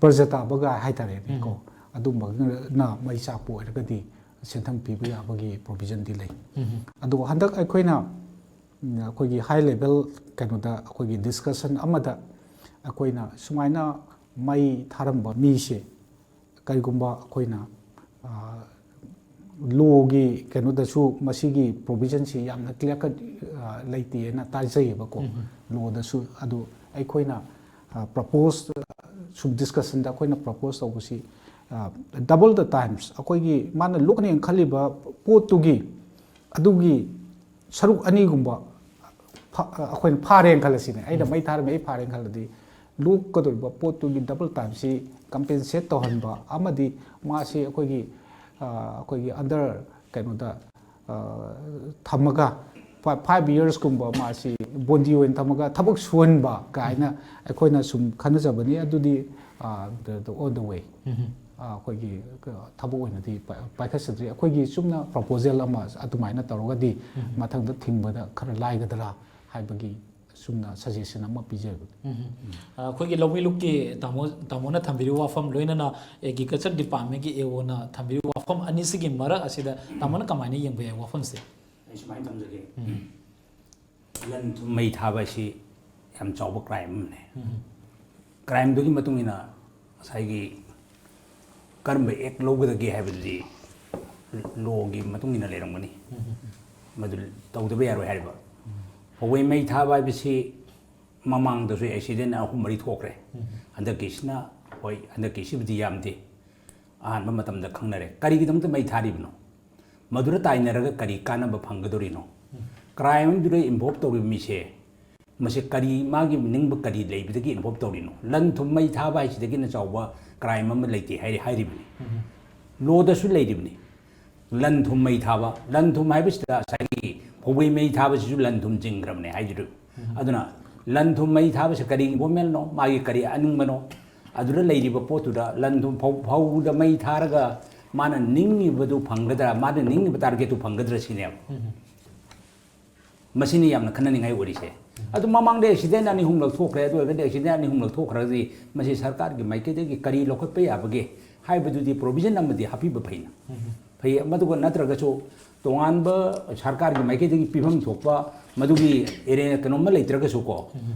ꯄ꯭ꯔꯖꯥ ꯇꯥꯕꯒ ꯍꯥꯏꯇꯥꯔꯦꯅꯦꯀꯣ, ꯑꯗꯨꯝꯕꯅ ꯃꯩ ꯆꯥꯛꯄ ꯑꯣꯏꯔꯒꯗꯤ ꯁꯦꯟꯊꯪ ꯄꯤꯕ ꯌꯥꯕꯒꯤ ꯄ꯭ꯔꯣꯕꯤꯖꯟꯗꯤ ꯂꯩ꯫ ꯑꯗꯨꯒ ꯍꯟꯗꯛ ꯑꯩꯈꯣꯏꯅ ꯎꯝ, ꯑꯩꯈꯣꯏꯒꯤ ꯍꯥꯏ ꯂꯦꯚꯦꯜ ꯀꯩꯅꯣꯗ ꯑꯩꯈꯣꯏꯒꯤ ꯗꯤꯁꯀꯁꯟ ꯑꯃꯗ ꯑꯩꯈꯣꯏꯅ ꯁꯨꯃꯥꯏꯅ ꯃꯩ ꯊꯥꯔꯝꯕ ꯃꯤꯁꯦ ꯀꯔꯤꯒꯨꯝꯕ ꯑꯩꯈꯣꯏꯅ ꯂꯣꯒꯤ ꯀꯩꯅꯣꯗꯁꯨ ꯃꯁꯤꯒꯤ ꯄ꯭ꯔꯣꯕꯤꯖꯟꯁꯤ ꯌꯥꯝꯅ ꯀ꯭ꯂꯤꯌꯥꯔ ꯀꯠ ꯂꯩꯇꯦꯅ ꯇꯥꯖꯩꯌꯦꯕꯀꯣ꯫ ꯂꯣꯗꯁꯨ ꯑꯗꯨ ꯑꯩꯈꯣꯏꯅ ꯄ꯭ꯔꯄꯣꯁ ꯁꯨꯝ ꯗꯤꯁꯀꯁꯟꯗ ꯑꯩꯈꯣꯏꯅ ꯄ꯭ꯔꯄꯣꯁ ꯇꯧꯕꯁꯤ ꯗꯕꯜ ꯗ ꯇꯥꯏꯝꯁ ꯑꯩꯈꯣꯏꯒꯤ ꯃꯥꯅ ꯂꯣꯛꯀꯅꯦꯅ ꯈꯜꯂꯤꯕ ꯄꯣꯠꯇꯨꯒꯤ ꯑꯗꯨꯒꯤ ꯁꯔꯨꯛ ꯑꯅꯤꯒꯨꯝꯕ ꯐ- ꯑꯩꯈꯣꯏꯅ ꯐꯥꯔꯦꯅ ꯈꯜꯂꯁꯤꯅꯦ꯫ ꯑꯩꯅ ꯃꯩ ꯊꯥꯔꯝꯃꯦ, ꯑꯩ ꯐꯥꯔꯦꯅ ꯈꯜꯂꯗꯤ ꯂꯣꯛꯀꯗꯧꯔꯤꯕ ꯄꯣꯠꯇꯨꯒꯤ ꯗꯕꯜ ꯇꯥꯏꯝꯁꯤ ꯀꯝꯄꯦꯟꯁꯦꯠ ꯇꯧꯍꯟꯕ ꯑꯃꯗꯤ ꯃꯥꯁꯤ ꯑꯩꯈꯣꯏꯒꯤ ꯑ, ꯑꯩꯈꯣꯏꯒꯤ ꯑꯟꯗꯔ ꯀꯩꯅꯣꯗ ꯑ, ꯊꯝꯃꯒ ꯐꯥꯏꯚ ꯌꯔꯁꯀꯨꯝꯕ ꯃꯥꯁꯤ ꯕꯣꯟꯗꯤ ꯑꯣꯏꯅ ꯊꯝꯃꯒ ꯊꯕꯛ ꯁꯨꯍꯟꯕ ꯀꯥꯏꯅ ꯑꯩꯈꯣꯏꯅ ꯁꯨꯝ ꯈꯟꯅꯖꯕꯅꯤ꯫ ꯑꯗꯨꯗꯤ ꯑ, the- the- on the way ꯑ, ꯑꯩꯈꯣꯏꯒꯤ ꯊꯕꯛ ꯑꯣꯏꯅꯗꯤ ꯄꯥꯏ- ꯄꯥꯏꯈꯠꯆꯗ꯭ꯔꯤ꯫ ꯑꯩꯈꯣꯏꯒꯤ ꯆꯨꯝꯅ ꯄ꯭ꯔꯣꯄꯣꯖꯦꯜ ꯑꯃ ꯑꯗꯨꯃꯥꯏꯅ ꯇꯧꯔꯒꯗꯤ ꯃꯊꯪꯗ ꯊꯤꯡꯕꯗ ꯈꯔ ꯂꯥꯏꯒꯗ꯭ꯔꯥ ꯍꯥꯏꯕꯒꯤ ꯆꯨꯝꯅ ꯁꯖꯦꯁꯟ ꯑꯃ ꯄꯤꯖꯕꯅꯤ꯫ ꯎꯝ꯫ ꯑ, ꯑꯩꯈꯣꯏꯒꯤ ꯂꯧꯃꯤ ꯂꯨꯞꯀꯤ ꯇꯥꯃꯣ ꯇꯥꯃꯣꯅ ꯊꯝꯕꯤꯔꯤꯕ ꯋꯥꯐꯝ, ꯂꯣꯏꯅꯅ ꯑꯦꯒ꯭ꯔꯤꯀꯜꯆꯔ ꯗꯤꯄꯥꯔꯠꯃꯦꯟꯒꯤ ꯑꯦ ꯑꯣꯅ ꯊꯝꯕꯤꯔꯤꯕ ꯋꯥꯐꯝ ꯑꯅꯤꯁꯤꯒꯤ ꯃꯔꯛ ꯑꯁꯤꯗ ꯇꯥꯃꯣꯅ ꯀꯃꯥꯏꯅ ꯌꯦꯡꯕ ꯌꯥꯏ ꯋꯥꯐꯝꯁꯦ? ꯑꯩ ꯁꯨꯃꯥꯏꯅ ꯊꯝꯖꯒꯦ꯫ ꯂꯟ ꯊꯨꯝ ꯃꯩ ꯊꯥꯕ ꯍꯥꯏꯁꯤ ꯌꯥꯝ ꯆꯥꯎꯕ ꯀ꯭ꯔꯥꯏꯝ ꯑꯃꯅꯦ꯫ ꯀ꯭ꯔꯥꯏꯝꯗꯨꯒꯤ ꯃꯇꯨꯡ ꯏꯟꯅ ꯉꯁꯥꯏꯒꯤ ꯀꯔꯝꯕ ꯑꯦꯛ ꯂꯧꯒꯗꯒꯦ ꯍꯥꯏꯕꯗꯨꯗꯤ ꯂꯣꯒꯤ ꯃꯇꯨꯡ ꯏꯟꯅ ꯂꯩꯔꯝꯒꯅꯤ꯫ ꯃꯗꯨ ꯇꯧꯗꯕ ꯌꯥꯔꯣꯏ ꯍꯥꯏꯔꯤꯕ꯫ ꯐꯧꯕꯩ ꯃꯩ ꯊꯥꯕ ꯍꯥꯏꯕꯁꯤ ꯃꯃꯥꯡꯗꯁꯨ ꯑꯦꯛꯁꯤꯗꯦꯟ ꯑꯍꯨꯝ ꯃꯔꯤ ꯊꯣꯛꯈ꯭ꯔꯦ꯫ ꯍꯟꯗꯛꯀꯤꯁꯤꯅ, ꯍꯣꯏ, ꯍꯟꯗꯛꯀꯤꯁꯤꯕꯨꯗꯤ ꯌꯥꯝꯗꯦ꯫ ꯑꯍꯥꯟꯕ ꯃꯇꯝꯗ ꯈꯪꯅꯔꯦ꯫ ꯀꯔꯤꯒꯤꯗꯃꯛꯇ ꯃꯩ ꯊꯥꯔꯤꯕꯅꯣ? ꯃꯗꯨꯗ ꯇꯥꯏꯅꯔꯒ ꯀꯔꯤ ꯀꯥꯟꯅꯕ ꯐꯪꯒꯗꯧꯔꯤꯅꯣ? ꯀ꯭ꯔꯥꯏꯝ ꯑꯃꯗꯨꯗ ꯏꯟꯚꯣꯜꯕ ꯇꯧꯔꯤꯕ ꯃꯤꯁꯦ, ꯃꯁꯤ ꯀꯔꯤ, ꯃꯥꯒꯤ ꯅꯤꯡꯕ ꯀꯔꯤ ꯂꯩꯕꯗꯒꯤ ꯏꯟꯚꯣꯜꯕ ꯇꯧꯔꯤꯅꯣ? ꯂꯟ ꯊꯨꯝ ꯃꯩ ꯊꯥꯕ ꯍꯥꯏꯁꯤꯗꯒꯤꯅ ꯆꯥꯎꯕ ꯀ꯭ꯔꯥꯏꯝ ꯑꯃ ꯂꯩꯇꯦ ꯍꯥꯏꯔꯤ, ꯍꯥꯏꯔꯤꯕꯅꯤ꯫ ꯂꯣꯗꯁꯨ ꯂꯩꯔꯤꯕꯅꯤ꯫ ꯂꯟ ꯊꯨꯝ ꯃꯩ ꯊꯥꯕ, ꯂꯟ ꯊꯨꯝ ꯍꯥꯏꯕꯁꯤꯗ ꯉꯁꯥꯏꯒꯤ ꯐꯧꯕꯩ ꯃꯩ ꯊꯥꯕꯁꯤꯁꯨ ꯂꯟ ꯊꯨꯝ ꯆꯤꯡꯈ꯭ꯔꯕꯅꯦ ꯍꯥꯏꯗꯨ꯫ ꯑꯗꯨꯅ ꯂꯟ ꯊꯨꯝ ꯃꯩ ꯊꯥꯕꯁꯦ ꯀꯔꯤ ꯏꯟꯚꯣꯜꯕꯃꯦꯟꯅꯣ, ꯃꯥꯒꯤ ꯀꯔꯤ ꯑꯅꯤꯡꯕꯅꯣ? ꯑꯗꯨꯗ ꯂꯩꯔꯤꯕ ꯄꯣꯠꯇꯨꯗ ꯂꯟ ꯊꯨꯝ ꯐꯧ-, ꯐꯧꯗ ꯃꯩ ꯊꯥꯔꯒ ꯃꯥꯅ ꯅꯤꯡꯉꯤꯕꯗꯨ ꯐꯪꯒꯗ꯭ꯔꯥ, ꯃꯥꯅ ꯅꯤꯡꯉꯤꯕ ꯇꯥꯔꯒꯦꯠꯇꯨ ꯐꯪꯒꯗ꯭ꯔꯥ ꯁꯤꯅꯦꯕ꯫ ꯃꯁꯤꯅꯤ ꯌꯥꯝꯅ ꯈꯟꯅꯅꯤꯡꯉꯥꯏ ꯑꯣꯏꯔꯤꯁꯦ꯫ ꯑꯗꯨ ꯃꯃꯥꯡꯗ ꯑꯦꯛꯁꯤꯗꯦꯟ ꯑꯅꯤ ꯑꯍꯨꯝ ꯂꯧꯊꯣꯛꯈ꯭ꯔꯦ꯫ ꯑꯗꯨ ꯑꯣꯏꯔꯒꯗꯤ ꯑꯦꯛꯁꯤꯗꯦꯟ ꯑꯅꯤ ꯑꯍꯨꯝ ꯂꯧꯊꯣꯛꯈ꯭ꯔꯒꯗꯤ ꯃꯁꯤ ꯁꯔꯀꯥꯔꯒꯤ ꯃꯥꯏꯀꯩꯗꯒꯤ ꯀꯔꯤ ꯂꯧꯈꯠꯄ ꯌꯥꯕꯒꯦ ꯍꯥꯏꯕꯗꯨꯗꯤ ꯄ꯭ꯔꯣꯚꯤꯖꯟ ꯑꯃꯗꯤ ꯍꯥꯞꯄꯤꯕ ꯐꯩꯅ꯫ ꯐꯩ꯫ ꯃꯗꯨꯒ ꯅꯠꯇ꯭ꯔꯒꯁꯨ ꯇꯣꯉꯥꯟꯕ ꯁꯔꯀꯥꯔꯒꯤ ꯃꯥꯏꯀꯩꯗꯒꯤ ꯄꯤꯐꯝ ꯊꯣꯛꯄ ꯃꯗꯨꯒꯤ ꯑꯦꯔꯦ-, ꯀꯩꯅꯣꯝꯃ ꯂꯩꯇ꯭ꯔꯒꯁꯨ ꯀꯣ,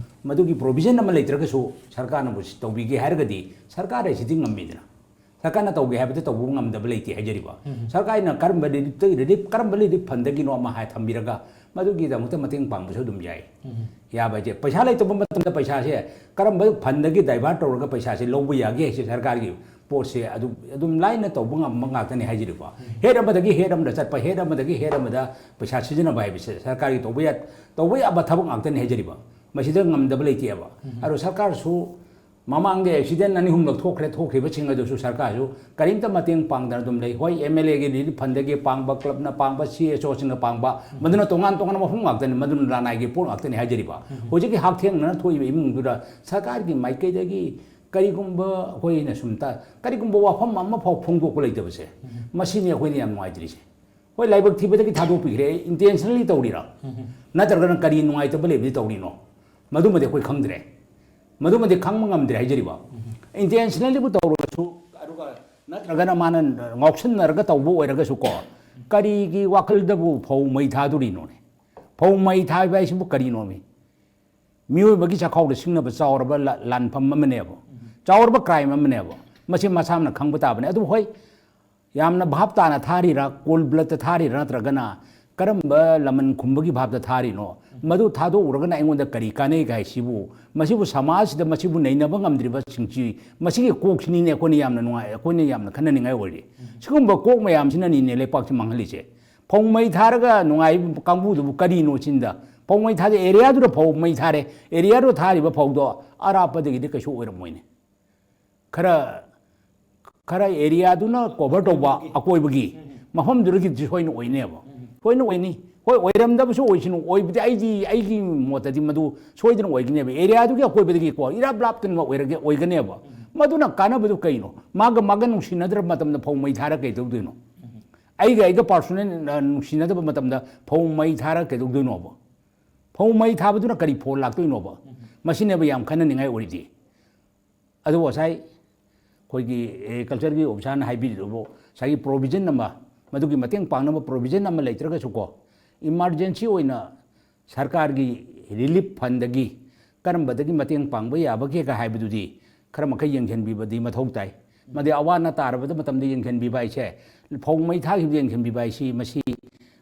ꯃꯗꯨꯒꯤ ꯄ꯭ꯔꯣꯚꯤꯖꯟ ꯑꯃ ꯂꯩꯇ꯭ꯔꯒꯁꯨ ꯁꯔꯀꯥꯔꯅꯕꯨ ꯁꯤ ꯇꯧꯕꯤꯒꯦ ꯍꯥꯏꯔꯒꯗꯤ ꯁꯔꯀꯥꯔ ꯍꯥꯏꯁꯤꯗꯤ ꯉꯝꯃꯤꯗꯅ꯫ ꯁꯔꯀꯥꯔꯅ ꯇꯧꯒꯦ ꯍꯥꯏꯕꯗ ꯇꯧꯕ ꯉꯝꯗꯕ ꯂꯩꯇꯦ ꯍꯥꯏꯖꯔꯤꯕ꯫ ꯁꯔꯀꯥꯔꯅ ꯀꯔꯝꯕ ꯔꯤꯂꯤꯐꯇꯒꯤ, ꯔꯤꯂꯤꯐ ꯀꯔꯝꯕ ꯔꯤꯂꯤꯐ ꯐꯟꯗꯒꯤꯅꯣ ꯑꯃ ꯍꯥꯏ ꯊꯝꯕꯤꯔꯒ ꯃꯗꯨꯒꯤꯗꯃꯛꯇ ꯃꯇꯦꯡ ꯄꯥꯡꯕꯁꯨ ꯑꯗꯨꯝ ꯌꯥꯏ꯫ ꯌꯥꯕ ꯍꯥꯏꯁꯦ ꯄꯩꯁꯥ ꯂꯩꯇꯕ ꯃꯇꯝꯗ ꯄꯩꯁꯥꯁꯦ ꯀꯔꯝꯕ ꯐꯟꯗꯒꯤ ꯗꯥꯏꯚꯔꯠ ꯇꯧꯔꯒ ꯄꯩꯁꯥꯁꯦ ꯂꯧꯕ ꯌꯥꯒꯦ ꯍꯥꯏꯁꯦ ꯁꯔꯀꯥꯔꯒꯤ ꯄꯣꯠꯁꯦ ꯑꯗꯨ ꯑꯗꯨꯝ ꯂꯥꯏꯅ ꯇꯧꯕ ꯉꯝꯕ ꯉꯥꯛꯇꯅꯤ ꯍꯥꯏꯖꯔꯤꯕ꯫ ꯍꯦꯠ ꯑꯃꯗꯒꯤ ꯍꯦꯠ ꯑꯃꯗ ꯆꯠꯄ, ꯍꯦꯠ ꯑꯃꯗꯒꯤ ꯍꯦꯠ ꯑꯃꯗ ꯄꯩꯁꯥ ꯁꯤꯖꯤꯟꯅꯕ ꯍꯥꯏꯕꯁꯦ ꯁꯔꯀꯥꯔꯒꯤ ꯇꯧꯕ ꯌꯥ-, ꯇꯧꯕ ꯌꯥꯕ ꯊꯕꯛ ꯉꯥꯛꯇꯅꯤ ꯍꯥꯏꯖꯔꯤꯕ꯫ ꯃꯁꯤꯗ ꯉꯝꯗꯕ ꯂꯩꯇꯦꯕ꯫ ꯑꯗꯣ ꯁꯔꯀꯥꯔꯁꯨ ꯃꯃꯥꯡꯗ ꯑꯦꯛꯁꯤꯗꯦꯟ ꯑꯅꯤ ꯑꯍꯨꯝ ꯂꯧꯊꯣꯛꯈ꯭ꯔꯦ, ꯊꯣꯛꯈ꯭ꯔꯤꯕꯁꯤꯡ ꯑꯗꯨꯁꯨ ꯁꯔꯀꯥꯔꯁꯨ ꯀꯔꯤꯝꯇ ꯃꯇꯦꯡ ꯄꯥꯡꯗꯅ ꯑꯗꯨꯝ ꯂꯩ꯫ ꯍꯣꯏ, ꯑꯦꯝ ꯑꯦꯜ ꯑꯦꯒꯤ ꯔꯤꯂꯤꯐ ꯐꯟꯗꯒꯤ ꯄꯥꯡꯕ, ꯀ꯭ꯂꯕꯅ ꯄꯥꯡꯕ, ꯁꯤ ꯑꯦꯁ ꯑꯣꯁꯤꯡꯅ ꯄꯥꯡꯕ, ꯃꯗꯨꯅ ꯇꯣꯉꯥꯟ ꯇꯣꯉꯥꯟꯕ ꯃꯐꯝ ꯉꯥꯛꯇꯅꯤ, ꯃꯗꯨꯅ ꯂꯅꯥꯏꯒꯤ ꯄꯣꯠ ꯉꯥꯛꯇꯅꯤ ꯍꯥꯏꯖꯔꯤꯕ꯫ ꯍꯧꯖꯤꯛꯀꯤ ꯍꯛꯊꯦꯡꯅꯅ ꯊꯣꯛꯏꯕ ꯏꯃꯨꯡꯗꯨꯗ ꯁꯔꯀꯥꯔꯒꯤ ꯃꯥꯏꯀꯩꯗꯒꯤ ꯀꯔꯤꯒꯨꯝꯕ ꯑꯩꯈꯣꯏꯅ ꯁꯨꯝ ꯇ-, ꯀꯔꯤꯒꯨꯝꯕ ꯋꯥꯐꯝ ꯑꯃꯐꯥꯎ ꯐꯣꯡꯗꯣꯛꯄ ꯂꯩꯇꯕꯁꯦ, ꯃꯁꯤꯅꯤ ꯑꯩꯈꯣꯏꯅ ꯌꯥꯝ ꯅꯨꯡꯉꯥꯏꯇ꯭ꯔꯤꯁꯦ꯫ ꯍꯣꯏ, ꯂꯥꯏꯕꯛ ꯊꯤꯕꯗꯒꯤ ꯊꯥꯗꯣꯛꯄꯤꯈ꯭ꯔꯦ, ꯏꯟꯇꯦꯟꯁꯅꯦꯜꯂꯤ ꯇꯧꯔꯤꯔꯥ? ꯅꯠꯇ꯭ꯔꯒꯅ ꯀꯔꯤ ꯅꯨꯡꯉꯥꯏꯇꯕ ꯂꯩꯕꯗꯤ ꯇꯧꯔꯤꯅꯣ? ꯃꯗꯨꯃꯗꯤ ꯑꯩꯈꯣꯏ ꯈꯪꯗ꯭ꯔꯦ꯫ ꯃꯗꯨꯃꯗꯤ ꯈꯪꯕ ꯉꯝꯗ꯭ꯔꯦ ꯍꯥꯏꯖꯔꯤꯕ꯫ ꯏꯟꯇꯦꯟꯁꯅꯦꯜꯂꯤꯕꯨ ꯇꯧꯔꯒꯁꯨ, ꯑꯗꯨꯒ ꯅꯠꯇ꯭ꯔꯒꯅ ꯃꯥꯅ ꯉꯥꯎꯁꯤꯟꯅꯔꯒ ꯇꯧꯕ ꯑꯣꯏꯔꯒꯁꯨ ꯀꯣ, ꯀꯔꯤꯒꯤ ꯋꯥꯈꯜꯗꯕꯨ ꯐꯧ ꯃꯩ ꯊꯥꯗꯣꯔꯤꯅꯣꯅꯦ? ꯐꯧ ꯃꯩ ꯊꯥꯕ ꯍꯥꯏꯁꯤꯕꯨ ꯀꯔꯤꯅꯣꯃꯤ? ꯃꯤꯑꯣꯏꯕꯒꯤ ꯆꯥꯛꯈꯥꯎꯗ ꯁꯤꯡꯅꯕ ꯆꯥꯎꯔꯕ ꯂ-, ꯂꯥꯟꯐꯝ ꯑꯃꯅꯦꯕ, ꯆꯥꯎꯔꯕ ꯀ꯭ꯔꯥꯏꯝ ꯑꯃꯅꯦꯕ꯫ ꯃꯁꯤ ꯃꯁꯥꯅ ꯈꯪꯕ ꯇꯥꯕꯅꯤ꯫ ꯑꯗꯨꯕꯨ ꯍꯣꯏ, ꯌꯥꯝꯅ ꯚꯥꯞ ꯇꯥꯅ ꯊꯥꯔꯤꯔꯥ, ꯀꯣꯜ ꯕ꯭ꯂꯠꯇ ꯊꯥꯔꯤꯔꯥ, ꯅꯠꯇ꯭ꯔꯒꯅ ꯀꯔꯝꯕ ꯂꯃꯟ ꯈꯨꯝꯕꯒꯤ ꯚꯥꯞꯇ ꯊꯥꯔꯤꯅꯣ? ꯃꯗꯨ ꯊꯥꯗꯣꯛꯎꯔꯒꯅ ꯑꯩꯉꯣꯟꯗ ꯀꯔꯤ ꯀꯥꯟꯅꯩ ꯍꯥꯏꯁꯤꯕꯨ? ꯃꯁꯤꯕꯨ ꯁꯃꯥꯖꯁꯤꯗ ꯃꯁꯤꯕꯨ ꯅꯩꯅꯕ ꯉꯝꯗ꯭ꯔꯤꯕꯁꯤꯡꯁꯤ, ꯃꯁꯤꯒꯤ ꯀꯣꯛꯁꯤꯅꯤꯅꯦ ꯑꯩꯈꯣꯏꯅ ꯌꯥꯝꯅ ꯅꯨꯡꯉꯥꯏ, ꯑꯩꯈꯣꯏꯅ ꯌꯥꯝꯅ ꯈꯟꯅꯅꯤꯡꯉꯥꯏ ꯑꯣꯏꯔꯤ꯫ ꯁꯤꯒꯨꯝꯕ ꯀꯣꯛ ꯃꯌꯥꯝꯁꯤꯅꯅꯤꯅꯦ ꯂꯩꯄꯥꯛꯁꯤ ꯃꯥꯡꯍꯜꯂꯤꯁꯦ꯫ ꯐꯧ ꯃꯩ ꯊꯥꯔꯒ ꯅꯨꯡꯉꯥꯏꯕ ꯀꯥꯡꯕꯨꯗꯨꯕꯨ ꯀꯔꯤꯅꯣ ꯁꯤꯅꯤꯗ? ꯐꯧ ꯃꯩ ꯊꯥꯗꯦ, ꯑꯦꯔꯤꯌꯥꯗꯨꯗ ꯐꯧ ꯃꯩ ꯊꯥꯔꯦ, ꯑꯦꯔꯤꯌꯥꯗꯣ ꯊꯥꯔꯤꯕ ꯐꯧꯗꯣ ꯑꯔꯥꯞꯄꯗꯒꯤꯗꯤ ꯀꯩꯁꯨ ꯑꯣꯏꯔꯝꯃꯣꯏꯅꯦ꯫ ꯈꯔ ꯈꯔ ꯑꯦꯔꯤꯌꯥꯗꯨꯅ ꯀꯣꯚꯔ ꯇꯧꯕ ꯑꯀꯣꯏꯕꯒꯤ ꯃꯐꯝꯗꯨꯗꯒꯤꯗꯤ ꯁꯣꯏꯅ ꯑꯣꯏꯅꯦꯕ꯫ ꯁꯣꯏꯅ ꯑꯣꯏꯅꯤ꯫ ꯍꯣꯏ, ꯑꯣꯏꯔꯝꯗꯕꯁꯨ ꯑꯣꯏꯁꯅꯨ, ꯑꯣꯏꯕꯗꯤ ꯑꯩꯗꯤ, ꯑꯩꯒꯤ ꯃꯣꯠꯇꯗꯤ ꯃꯗꯨ ꯁꯣꯏꯗꯅ ꯑꯣꯏꯒꯅꯦꯕ꯫ ꯑꯦꯔꯤꯌꯥꯗꯨꯒꯤ ꯑꯀꯣꯏꯕꯗꯒꯤꯀꯣ ꯏꯔꯥꯞ ꯂꯥꯞꯇꯅ ꯑꯣꯏꯔꯒꯦ, ꯑꯣꯏꯒꯅꯦꯕ꯫ ꯃꯗꯨꯅ ꯀꯥꯟꯅꯕꯗꯨ ꯀꯩꯅꯣ? ꯃꯥꯒ ꯃꯥꯒ ꯅꯨꯡꯁꯤꯅꯗ꯭ꯔꯕ ꯃꯇꯝꯗ ꯐꯧ ꯃꯩ ꯊꯥꯔ ꯀꯩꯗꯧꯗꯣꯏꯅꯣ? ꯑꯩꯒ ꯑꯩꯒ ꯄꯥꯔꯁꯣꯅꯦꯜ ꯅꯨꯡꯁꯤꯅꯗꯕ ꯃꯇꯝꯗ ꯐꯧ ꯃꯩ ꯊꯥꯔ ꯀꯩꯗꯧꯗꯣꯏꯅꯣꯕ? ꯐꯧ ꯃꯩ ꯊꯥꯕꯗꯨꯅ ꯀꯔꯤ ꯐꯣꯜ ꯂꯥꯛꯇꯣꯏꯅꯣꯕ? ꯃꯁꯤꯅꯦꯕ ꯌꯥꯝ ꯈꯟꯅꯅꯤꯡꯉꯥꯏ ꯑꯣꯏꯔꯤꯗꯤ꯫ ꯑꯗꯨꯕꯨ ꯉꯁꯥꯏ ꯑꯩꯈꯣꯏꯒꯤ ꯑꯦꯒ꯭ꯔꯤꯀꯜꯆꯔꯒꯤ ꯑꯣꯐꯤꯁꯥꯔꯅ ꯍꯥꯏꯕꯤꯔꯤꯗꯨꯕꯨ ꯉꯁꯥꯏꯒꯤ ꯄ꯭ꯔꯣꯕꯤꯖꯟ ꯑꯃ, ꯃꯗꯨꯒꯤ ꯃꯇꯦꯡ ꯄꯥꯡꯅꯕ ꯄ꯭ꯔꯣꯕꯤꯖꯟ ꯑꯃ ꯂꯩꯇ꯭ꯔꯒꯁꯨꯀꯣ, ꯏꯃꯥꯔꯖꯦꯟꯁꯤ ꯑꯣꯏꯅ ꯁꯔꯀꯥꯔꯒꯤ ꯔꯤꯂꯤꯐ ꯐꯟꯗꯒꯤ ꯀꯔꯝꯕꯗꯒꯤ ꯃꯇꯦꯡ ꯄꯥꯡꯕ ꯌꯥꯕꯒꯦꯒ ꯍꯥꯏꯕꯗꯨꯗꯤ ꯈꯔ ꯃꯈꯩ ꯌꯦꯡꯁꯤꯟꯕꯤꯕꯗꯤ ꯃꯊꯧ ꯇꯥꯏ꯫ ꯃꯗꯤ ꯑꯋꯥ ꯑꯅꯥ ꯇꯥꯔꯕꯗ ꯃꯇꯝꯗ ꯌꯦꯡꯁꯤꯟꯕꯤꯕ ꯍꯥꯏꯁꯦ, ꯐꯧ ꯃꯩ ꯊꯥꯈꯤꯕꯗ ꯌꯦꯡꯁꯤꯟꯕꯤꯕ ꯍꯥꯏꯁꯤ, ꯃꯁꯤ,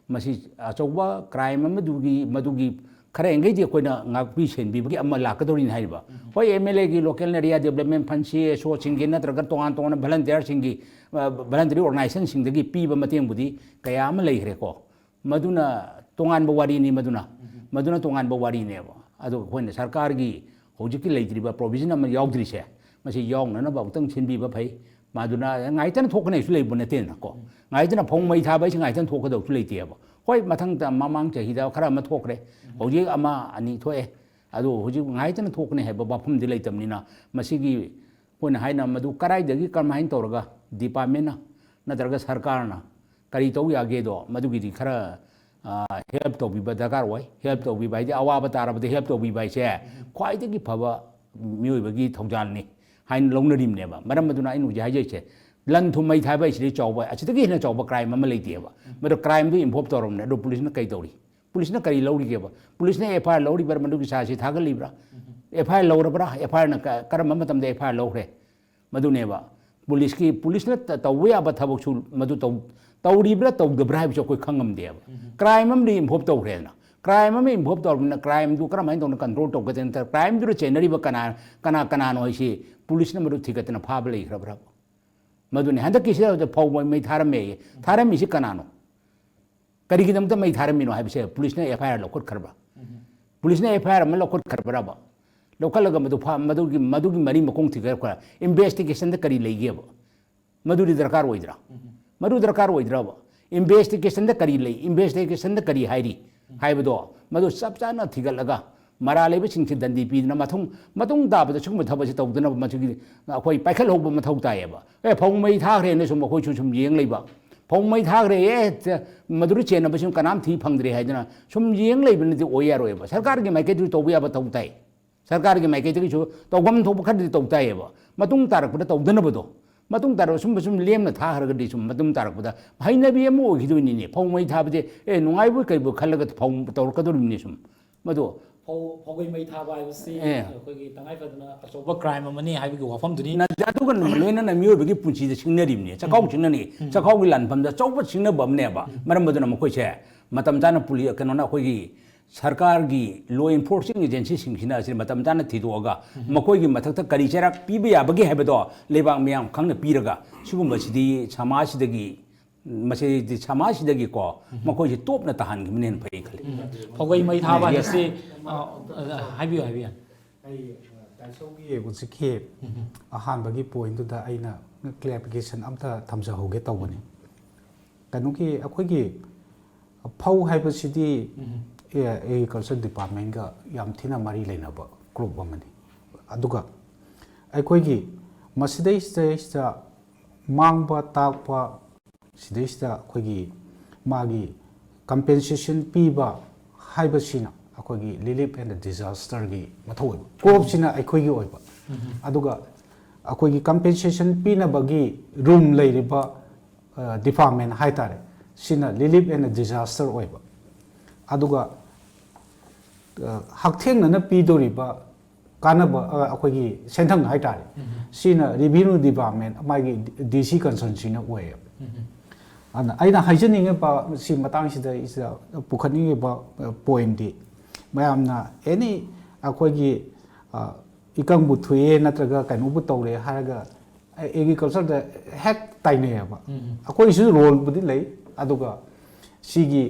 ꯃꯁꯤ ꯑꯆꯧꯕ ꯀ꯭ꯔꯥꯏꯝ ꯑꯃꯗꯨꯒꯤ, ꯃꯗꯨꯒꯤ ꯈꯔ ꯌꯥꯡꯈꯩꯗꯤ ꯑꯩꯈꯣꯏꯅ ꯉꯥꯛꯄꯤ ꯁꯦꯟꯕꯤꯕꯒꯤ ꯑꯃ ꯂꯥꯛꯀꯗꯧꯔꯤꯅꯤ ꯍꯥꯏꯔꯤꯕ꯫ ꯍꯣꯏ, ꯑꯦꯝ ꯑꯦꯜ ꯑꯦꯒꯤ, ꯂꯣꯀꯦꯜ ꯑꯦꯔꯤꯌꯥ ꯗꯦꯕꯂꯞꯃꯦꯟ ꯐꯟ, ꯁꯤ ꯑꯦꯁ ꯑꯣꯁꯤꯡꯒꯤ ꯅꯠꯇ꯭ꯔꯒ ꯇꯣꯉꯥꯟ ꯇꯣꯉꯥꯟꯕ ꯚꯂꯟꯇꯤꯌꯔꯁꯤꯡꯒꯤ, ꯚꯂꯟꯇꯔꯤ ꯑꯣꯔꯒꯅꯥꯏꯖꯦꯁꯟꯁꯤꯡꯗꯒꯤ ꯄꯤꯕ ꯃꯇꯦꯡꯕꯨꯗꯤ ꯀꯌꯥ ꯑꯃ ꯂꯩꯈ꯭ꯔꯦꯀꯣ꯫ ꯃꯗꯨꯅ ꯇꯣꯉꯥꯟꯕ ꯋꯥꯔꯤꯅꯤ, ꯃꯗꯨꯅ, ꯃꯗꯨꯅ ꯇꯣꯉꯥꯟꯕ ꯋꯥꯔꯤꯅꯦꯕ꯫ ꯑꯗꯨꯒ ꯑꯩꯈꯣꯏꯅ ꯁꯔꯀꯥꯔꯒꯤ ꯍꯧꯖꯤꯛꯀꯤ ꯂꯩꯇ꯭ꯔꯤꯕ ꯄ꯭ꯔꯣꯕꯤꯖꯟ ꯑꯃ ꯌꯥꯎꯗ꯭ꯔꯤꯁꯦ, ꯃꯁꯤ ꯌꯥꯎꯅꯅꯕ ꯑꯃꯨꯛꯇꯪ ꯁꯤꯟꯕꯤꯕ ꯐꯩ꯫ ꯃꯗꯨꯅ ꯉꯥꯏꯇꯅ ꯊꯣꯛꯀꯅꯤꯁꯨ ꯂꯩꯕ ꯅꯠꯇꯦꯗꯅꯀꯣ꯫ ꯉꯥꯏꯇꯅ ꯐꯧ ꯃꯩ ꯊꯥꯕ ꯍꯥꯏꯁꯤ ꯉꯥꯏꯇꯅ ꯊꯣꯛꯀꯗꯧꯁꯨ ꯂꯩꯇꯦꯕ꯫ ꯍꯣꯏ, ꯃꯊꯪꯗ ꯃꯃꯥꯡ ꯆꯍꯤꯗ ꯈꯔ ꯑꯃ ꯊꯣꯛꯈ꯭ꯔꯦ, ꯍꯧꯖꯤꯛ ꯑꯃ ꯑꯅꯤ ꯊꯣꯛꯑꯦ꯫ ꯑꯗꯨ ꯍꯧꯖꯤꯛ ꯉꯥꯏꯇꯅ ꯊꯣꯛꯀꯅꯤ ꯍꯥꯏꯕ ꯋꯥꯐꯝꯗꯤ ꯂꯩꯇꯕꯅꯤꯅ, ꯃꯁꯤꯒꯤ ꯑꯩꯈꯣꯏꯅ ꯍꯥꯏꯅ ꯃꯗꯨ ꯀꯗꯥꯏꯗꯒꯤ ꯀꯔꯝꯍꯥꯏꯅ ꯇꯧꯔꯒ ꯗꯤꯄꯥꯔꯠꯃꯦꯟꯅ ꯅꯠꯇ꯭ꯔꯒ ꯁꯔꯀꯥꯔꯅ ꯀꯔꯤ ꯇꯧ ꯌꯥꯒꯦꯗꯣ, ꯃꯗꯨꯒꯤꯗꯤ ꯈꯔ, ꯑ, ꯍꯦꯜꯞ ꯇꯧꯕꯤꯕ ꯗꯔꯀꯥꯔ ꯑꯣꯏ꯫ ꯍꯦꯜꯞ ꯇꯧꯕꯤꯕ ꯍꯥꯏꯗꯤ ꯑꯋꯥꯕ ꯇꯥꯔꯕꯗ ꯍꯦꯜꯞ ꯇꯧꯕꯤꯕ ꯍꯥꯏꯁꯦ ꯈ꯭ꯋꯥꯏꯗꯒꯤ ꯐꯕ ꯃꯤꯑꯣꯏꯕꯒꯤ ꯊꯧꯖꯥꯜꯅꯤ ꯍꯥꯏꯅ ꯂꯧꯅꯔꯤꯕꯅꯦꯕ꯫ ꯃꯔꯝ ꯑꯗꯨꯅ ꯑꯩꯅ ꯍꯧꯖꯤꯛ ꯍꯥꯏꯖꯔꯤꯁꯦ, ꯂꯟ ꯊꯨꯝ ꯃꯩ ꯊꯥꯕ ꯍꯥꯏꯁꯤꯗꯤ ꯆꯥꯎꯕ, ꯑꯁꯤꯗꯒꯤ ꯍꯦꯟꯅ ꯆꯥꯎꯕ ꯀ꯭ꯔꯥꯏꯝ ꯑꯃ ꯂꯩꯇꯦꯕ꯫ ꯃꯗꯨ ꯀ꯭ꯔꯥꯏꯝꯗꯨ ꯏꯟꯚꯣꯜꯕ ꯇꯧꯔꯕꯅꯦ, ꯑꯗꯣ ꯄꯨꯂꯤꯁꯅ ꯀꯩ ꯇꯧꯔꯤ? ꯄꯨꯂꯤꯁꯅ ꯀꯔꯤ ꯂꯧꯔꯤꯒꯦꯕ? ꯄꯨꯂꯤꯁꯅ ꯑꯦꯐ ꯑꯥꯏ ꯑꯥꯔ ꯂꯧꯔꯤꯕ꯭ꯔꯥ? ꯃꯗꯨꯒꯤ ꯆꯥꯔꯖꯁꯤ ꯊꯥꯒꯠꯂꯤꯕ꯭ꯔꯥ? ꯑꯦꯐ ꯑꯥꯏ ꯑꯥꯔ ꯂꯧꯔꯕ꯭ꯔꯥ? ꯑꯦꯐ ꯑꯥꯏ ꯑꯥꯔꯅ ꯀ-, ꯀꯔꯝꯕ ꯃꯇꯝꯗ ꯑꯦꯐ ꯑꯥꯏ ꯑꯥꯔ ꯂꯧꯈ꯭ꯔꯦ? ꯃꯗꯨꯅꯦꯕ꯫ ꯄꯨꯂꯤꯁꯀꯤ, ꯄꯨꯂꯤꯁꯅ ꯇ-, ꯇꯧꯕ ꯌꯥꯕ ꯊꯕꯛꯁꯨ ꯃꯗꯨ ꯇꯧ-, ꯇꯧꯔꯤꯕ꯭ꯔꯥ ꯇꯧꯗꯕ꯭ꯔꯥ ꯍꯥꯏꯕꯁꯨ ꯑꯩꯈꯣꯏ ꯈꯪꯉꯝꯗꯦꯕ꯫ ꯀ꯭ꯔꯥꯏꯝ ꯑꯃꯗꯤ ꯏꯟꯚꯣꯜꯕ ꯇꯧꯈ꯭ꯔꯦꯗꯅ꯫ ꯀ꯭ꯔꯥꯏꯝ ꯑꯃ ꯏꯟꯚꯣꯜꯕ ꯇꯧꯔꯕꯅꯤꯅ ꯀ꯭ꯔꯥꯏꯝꯗꯨ ꯀꯔꯝꯍꯥꯏꯅ ꯇꯧꯅ ꯀꯟꯇ꯭ꯔꯣꯜ ꯇꯧꯒꯗꯒꯦ? ꯅꯠꯇ꯭ꯔꯒ ꯀ꯭ꯔꯥꯏꯝꯗꯨꯗ ꯆꯦꯟꯅꯔꯤꯕ ꯀꯅꯥ, ꯀꯅꯥ, ꯀꯅꯥꯅꯣ ꯍꯥꯏꯁꯤ ꯄꯨꯂꯤꯁꯅ ꯃꯗꯨ ꯊꯤꯒꯠꯇꯅ ꯐꯥꯕ ꯂꯩꯈ꯭ꯔꯕ꯭ꯔꯥ? ꯃꯗꯨꯅꯤ꯫ ꯍꯟꯗꯛꯀꯤꯁꯤꯗ ꯐꯧ ꯃꯩ ꯊꯥꯔꯝꯃꯦꯌꯦ꯫ ꯊꯥꯔꯝꯃꯤꯁꯤ ꯀꯅꯥꯅꯣ? ꯀꯔꯤꯒꯤꯗꯃꯛꯇ ꯃꯩ ꯊꯥꯔꯝꯃꯤꯅꯣ ꯍꯥꯏꯕꯁꯦ ꯄꯨꯂꯤꯁꯅ F I R ꯂꯧꯈꯠꯈ꯭ꯔꯕ? ꯄꯨꯂꯤꯁꯅ F I R ꯑꯃ ꯂꯧꯈꯠꯈ꯭ꯔꯕ꯭ꯔꯕ? ꯂꯧꯈꯠꯂꯒ ꯃꯗꯨ ꯐꯥ-, ꯃꯗꯨꯒꯤ, ꯃꯗꯨꯒꯤ ꯃꯔꯤ ꯃꯈꯣꯡ ꯊꯤꯒꯠꯈ꯭ꯔ, ꯏꯟꯚꯦꯁꯇꯤꯒꯦꯁꯟꯗ ꯀꯔꯤ ꯂꯩꯒꯦꯕ? ꯃꯗꯨꯗꯤ ꯗꯔꯀꯥꯔ ꯑꯣꯏꯗ꯭ꯔꯥ? ꯃꯗꯨ ꯗꯔꯀꯥꯔ ꯑꯣꯏꯗ꯭ꯔꯕ? ꯏꯟꯚꯦꯁꯇꯤꯒꯦꯁꯟꯗ ꯀꯔꯤ ꯂꯩ, ꯏꯟꯚꯦꯁꯇꯤꯒꯦꯁꯟꯗ ꯀꯔꯤ ꯍꯥꯏꯔꯤ ꯍꯥꯏꯕꯗꯣ ꯃꯗꯨ ꯆꯞ ꯆꯥꯅ ꯊꯤꯒꯠꯂꯒ, ꯃꯔꯥꯜ ꯂꯩꯕꯁꯤꯡꯁꯤ ꯗꯟꯗꯤ ꯄꯤꯗꯅ ꯃꯊꯪ, ꯃꯇꯨꯡ ꯇꯥꯕꯗ ꯁꯤꯒꯨꯝꯕ ꯊꯕꯛꯁꯤ ꯇꯧꯗꯅꯕ ꯃꯁꯤꯒꯤ ꯑꯩꯈꯣꯏ ꯄꯥꯏꯈꯠꯍꯧꯕ ꯃꯊꯧ ꯇꯥꯏꯌꯦꯕ꯫ ꯑꯦ, ꯐꯧ ꯃꯩ ꯊꯥꯈ꯭ꯔꯦꯅ ꯁꯨꯝ ꯑꯩꯈꯣꯏꯁꯨ ꯁꯨꯝ ꯌꯦꯡ ꯂꯩꯕ, ꯐꯧ ꯃꯩ ꯊꯥꯈ꯭ꯔꯦ, ꯑꯦ, ꯆ-, ꯃꯗꯨꯗ ꯆꯦꯟꯅꯕꯁꯤꯡ ꯀꯅꯥꯝ ꯊꯤ ꯐꯪꯗ꯭ꯔꯦ ꯍꯥꯏꯗꯅ ꯁꯨꯝ ꯌꯦꯡ ꯂꯩꯕꯅꯗꯤ ꯑꯣꯏ ꯌꯥꯔꯣꯏꯕ꯫ ꯁꯔꯀꯥꯔꯒꯤ ꯃꯥꯏꯀꯩꯗꯒꯤ ꯇꯧꯕ ꯌꯥꯕ ꯇꯧ ꯇꯥꯏ, ꯁꯔꯀꯥꯔꯒꯤ ꯃꯥꯏꯀꯩꯗꯒꯤꯁꯨ ꯇꯧꯐꯝ ꯊꯣꯛꯄ ꯈꯔꯗꯤ ꯇꯧ ꯇꯥꯏꯌꯦꯕ꯫ ꯃꯇꯨꯡ ꯇꯥꯔꯛꯄꯗ ꯇꯧꯗꯅꯕꯗꯣ, ꯃꯇꯨꯡ ꯇꯥꯔꯛꯄ ꯁꯨꯝꯕ ꯁꯨꯝ ꯂꯦꯝꯅ ꯊꯥꯈ꯭ꯔꯒꯗꯤ ꯁꯨꯝ ꯃꯇꯨꯡ ꯇꯥꯔꯛꯄꯗ ꯍꯩꯅꯕꯤ ꯑꯃ ꯑꯣꯏꯈꯤꯗꯣꯏꯅꯤꯅꯦ꯫ ꯐꯧ ꯃꯩ ꯊꯥꯕꯁꯦ, ꯑꯦ, ꯅꯨꯡꯉꯥꯏꯕꯣꯏ ꯀꯩꯕꯣꯏ ꯈꯜꯂꯒ ꯐꯧ ꯇꯧꯔꯛꯀꯗꯧꯔꯤꯕꯅꯤ ꯁꯨꯝ꯫ ꯃꯗꯣ ꯐꯧ, ꯐꯧꯒꯩ ꯃꯩ ꯊꯥꯕ ꯍꯥꯏꯕꯁꯤ ꯑꯦ꯫ ꯑꯩꯈꯣꯏꯒꯤ ꯇꯉꯥꯏ ꯐꯗꯅ ꯑꯆꯧꯕ ꯀ꯭ꯔꯥꯏꯝ ꯑꯃꯅꯤ ꯍꯥꯏꯕꯒꯤ ꯋꯥꯐꯝꯗꯨꯅꯤ꯫ ꯅꯠꯇꯦ, ꯑꯗꯨꯒ ꯂꯣꯏꯅꯅ ꯃꯤꯑꯣꯏꯕꯒꯤ ꯄꯨꯟꯁꯤꯗ ꯁꯤꯡꯅꯔꯤꯕꯅꯤ꯫ ꯆꯥꯛꯈꯥꯎ ꯁꯤꯡꯅꯅꯤ, ꯆꯥꯛꯈꯥꯎꯒꯤ ꯂꯥꯟꯐꯝꯗ ꯑꯆꯧꯕ ꯁꯤꯡꯅꯕ ꯑꯃꯅꯦꯕ꯫ ꯃꯔꯝ ꯑꯗꯨꯅ ꯃꯈꯣꯏꯁꯦ ꯃꯇꯝ ꯆꯥꯅ ꯄꯨꯂꯤ-, ꯀꯩꯅꯣꯅ ꯑꯩꯈꯣꯏꯒꯤ ꯁꯔꯀꯥꯔꯒꯤ law enforcing agencyꯁꯤꯡꯁꯤꯅ ꯑꯁꯤ ꯃꯇꯝ ꯆꯥꯅ ꯊꯤꯗꯣꯛꯑꯒ ꯃꯈꯣꯏꯒꯤ ꯃꯊꯛꯇ ꯀꯔꯤ ꯆꯩꯔꯥꯛ ꯄꯤꯕ ꯌꯥꯕꯒꯦ ꯍꯥꯏꯕꯗꯣ ꯂꯩꯕꯥꯛ ꯃꯤꯌꯥꯝ ꯈꯪꯅ ꯄꯤꯔꯒ ꯁꯤꯒꯨꯝꯕꯁꯤꯗꯤ ꯁꯃꯥꯖꯁꯤꯗꯒꯤ, ꯃꯁꯤꯗꯤ ꯁꯃꯥꯖꯁꯤꯗꯒꯤꯀꯣ ꯃꯈꯣꯏꯁꯤ ꯇꯣꯞꯅ ꯇꯥꯍꯟꯈꯤꯕꯅ ꯍꯦꯟꯅ ꯐꯩ ꯈꯜꯂꯤ꯫ ꯐꯧꯒꯩ ꯃꯩ ꯊꯥꯕ ꯍꯥꯏꯕꯁꯤ, ꯑ, ꯑ, ꯍꯥꯏꯕꯤꯌꯨ, ꯍꯥꯏꯕꯤꯌꯨ꯫ ꯑꯩ, ꯑ, ꯇꯥꯏꯁꯧꯒꯤ ꯍꯧꯖꯤꯛꯀꯤ ꯑꯍꯥꯟꯕꯒꯤ pointꯗꯨꯗ ꯑꯩꯅ clarification ꯑꯝꯇ ꯊꯝꯖꯍꯧꯒꯦ ꯇꯧꯕꯅꯤ꯫ ꯀꯩꯅꯣꯒꯤ ꯑꯩꯈꯣꯏꯒꯤ ꯐꯧ ꯍꯥꯏꯕꯁꯤꯗꯤ ꯑꯦ-, agriculture departmentꯒ ꯌꯥꯝ ꯊꯤꯅ ꯃꯔꯤ ꯂꯩꯅꯕ group ꯑꯃꯅꯤ꯫ ꯑꯗꯨꯒ ꯑꯩꯈꯣꯏꯒꯤ ꯃꯁꯤꯗꯩꯁꯤꯗꯩꯁꯤꯗ ꯃꯥꯡꯕ ꯇꯥꯛꯄ, ꯁꯤꯗꯩꯁꯤꯗ ꯑꯩꯈꯣꯏꯒꯤ ꯃꯥꯒꯤ compensation ꯄꯤꯕ ꯍꯥꯏꯕꯁꯤꯅ ꯑꯩꯈꯣꯏꯒꯤ relief and disasterꯒꯤ ꯃꯊꯧ ꯑꯣꯏꯕ꯫ Cropꯁꯤꯅ ꯑꯩꯈꯣꯏꯒꯤ ꯑꯣꯏꯕ꯫ ꯑꯗꯨꯒ ꯑꯩꯈꯣꯏꯒꯤ compensation ꯄꯤꯅꯕꯒꯤ room ꯂꯩꯔꯤꯕ, ꯑ, department ꯍꯥꯏꯇꯥꯔꯦ, ꯁꯤꯅ relief and disaster ꯑꯣꯏꯕ꯫ ꯑꯗꯨꯒ, ꯑ, ꯍꯛꯊꯦꯡꯅꯅ ꯄꯤꯗꯣꯔꯤꯕ ꯀꯥꯟꯅꯕ, ꯑ, ꯑꯩꯈꯣꯏꯒꯤ ꯁꯦꯟꯊꯪ ꯍꯥꯏꯇꯥꯔꯦ, ꯁꯤꯅ revenue department, ꯃꯥꯒꯤ D C concernꯁꯤꯅ ꯑꯣꯏꯌꯦꯕ꯫ ꯑꯗꯨꯅ ꯑꯩꯅ ꯍꯥꯏꯖꯅꯤꯡꯉꯤꯕ ꯁꯤ ꯃꯇꯥꯡꯁꯤꯗ ꯑꯩꯁꯤꯗ ꯄꯨꯈꯠꯅꯤꯡꯉꯤꯕ, ꯑ, pointꯗꯤ, ꯃꯌꯥꯝꯅ any ꯑꯩꯈꯣꯏꯒꯤ, ꯑ, ꯏꯀꯪꯕꯨ ꯊꯣꯛꯑꯦ ꯅꯠꯇ꯭ꯔꯒ ꯀꯩꯅꯣꯕꯨ ꯇꯧꯔꯦ ꯍꯥꯏꯔꯒ agricultureꯗ ꯍꯦꯛ ꯇꯥꯏꯅꯩꯌꯦꯕ꯫ ꯑꯩꯈꯣꯏꯁꯨ roleꯕꯨꯗꯤ ꯂꯩ, ꯑꯗꯨꯒ ꯁꯤꯒꯤ,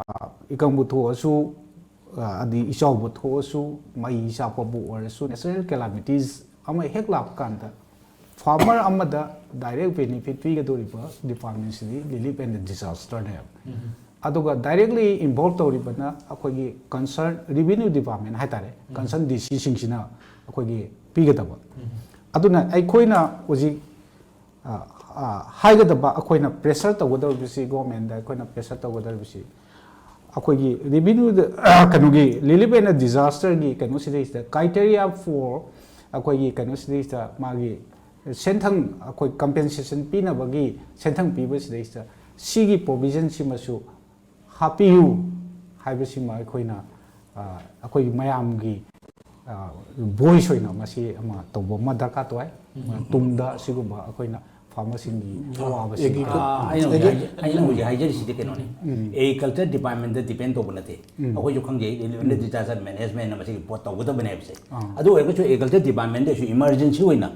ꯑ, ꯏꯀꯪꯕꯨ ꯊꯣꯛꯑꯁꯨ, ꯑ, ꯑꯗꯩ ꯏꯆꯥꯎꯕꯨ ꯊꯣꯛꯑꯁꯨ, ꯃꯩ ꯆꯥꯛꯄꯕꯨ ꯑꯣꯏꯔꯁꯨ, natural calamities ꯑꯃ ꯍꯦꯛ ꯂꯥꯛꯄ ꯀꯥꯟꯗ farmer ꯑꯃꯗ direct benefit ꯄꯤꯒꯗꯧꯔꯤꯕ department CD relief and disaster ꯅꯦꯕ꯫ ꯑꯗꯨꯒ directly involve ꯇꯧꯔꯤꯕꯅ ꯑꯩꯈꯣꯏꯒꯤ concern revenue department ꯍꯥꯏꯇꯥꯔꯦ, concern D C ꯁꯤꯡꯁꯤꯅ ꯑꯩꯈꯣꯏꯒꯤ ꯄꯤꯒꯗꯕ꯫ ꯑꯗꯨꯅ ꯑꯩꯈꯣꯏꯅ ꯍꯧꯖꯤꯛ, ꯑ, ꯑ, ꯍꯥꯏꯒꯗꯕ, ꯑꯩꯈꯣꯏꯅ pressure ꯇꯧꯒꯗꯧꯔꯤꯕꯁꯤ, government ꯗ ꯑꯩꯈꯣꯏꯅ pressure ꯇꯧꯒꯗꯧꯔꯤꯕꯁꯤ, ꯑꯩꯈꯣꯏꯒꯤ revenue ꯗ, ꯀꯩꯅꯣꯒꯤ relief and disaster ꯒꯤ ꯀꯩꯅꯣꯁꯤꯗꯩꯁꯤꯗ criteria for ꯑꯩꯈꯣꯏꯒꯤ ꯀꯩꯅꯣꯁꯤꯗꯩꯁꯤꯗ ꯃꯥꯒꯤ ꯁꯦꯟꯊꯪ, ꯑꯩꯈꯣꯏ compensation ꯄꯤꯅꯕꯒꯤ ꯁꯦꯟꯊꯪ ꯄꯤꯕꯁꯤꯗꯩꯁꯤꯗ ꯁꯤꯒꯤ provision ꯁꯤꯃꯁꯨ ꯍꯥꯞꯄꯤꯌꯨ ꯍꯥꯏꯕꯁꯤꯃ ꯑꯩꯈꯣꯏꯅ, ꯑ, ꯑꯩꯈꯣꯏꯒꯤ ꯃꯌꯥꯝꯒꯤ, ꯑ, voice ꯑꯣꯏꯅ ꯃꯁꯤ ꯑꯃ ꯇꯧꯕ ꯑꯃ ꯗꯔꯀꯥꯔ ꯇꯥꯏ꯫ ꯇꯨꯡꯗ ꯑꯁꯤꯒꯨꯝꯕ ꯑꯩꯈꯣꯏꯅ farmer ꯁꯤꯡꯒꯤ ꯑꯋꯥꯕꯁꯤꯡ ꯑꯦꯒ꯭ꯔꯤꯀꯜ-, ꯑꯥ, ꯑꯩꯅ ꯍꯧꯖꯤꯛ ꯑꯦꯒ꯭ꯔꯤ-, ꯍꯥꯏ-, ꯑꯩꯅ ꯍꯧꯖꯤꯛ ꯍꯥꯏꯖꯔꯤꯁꯤꯗꯤ ꯀꯩꯅꯣꯅꯤ꯫ Agriculture department ꯗ depend ꯇꯧꯕ ꯅꯠꯇꯦ꯫ ꯑꯩꯈꯣꯏꯁꯨ ꯈꯪꯖꯩ, disaster management ꯅ ꯃꯁꯤꯒꯤ ꯄꯣꯠ ꯇꯧꯒꯗꯕꯅꯦ ꯍꯥꯏꯕꯁꯦ꯫ ꯑꯗꯨ ꯑꯣꯏꯔꯒꯁꯨ agriculture department ꯇꯁꯨ emergency ꯑꯣꯏꯅ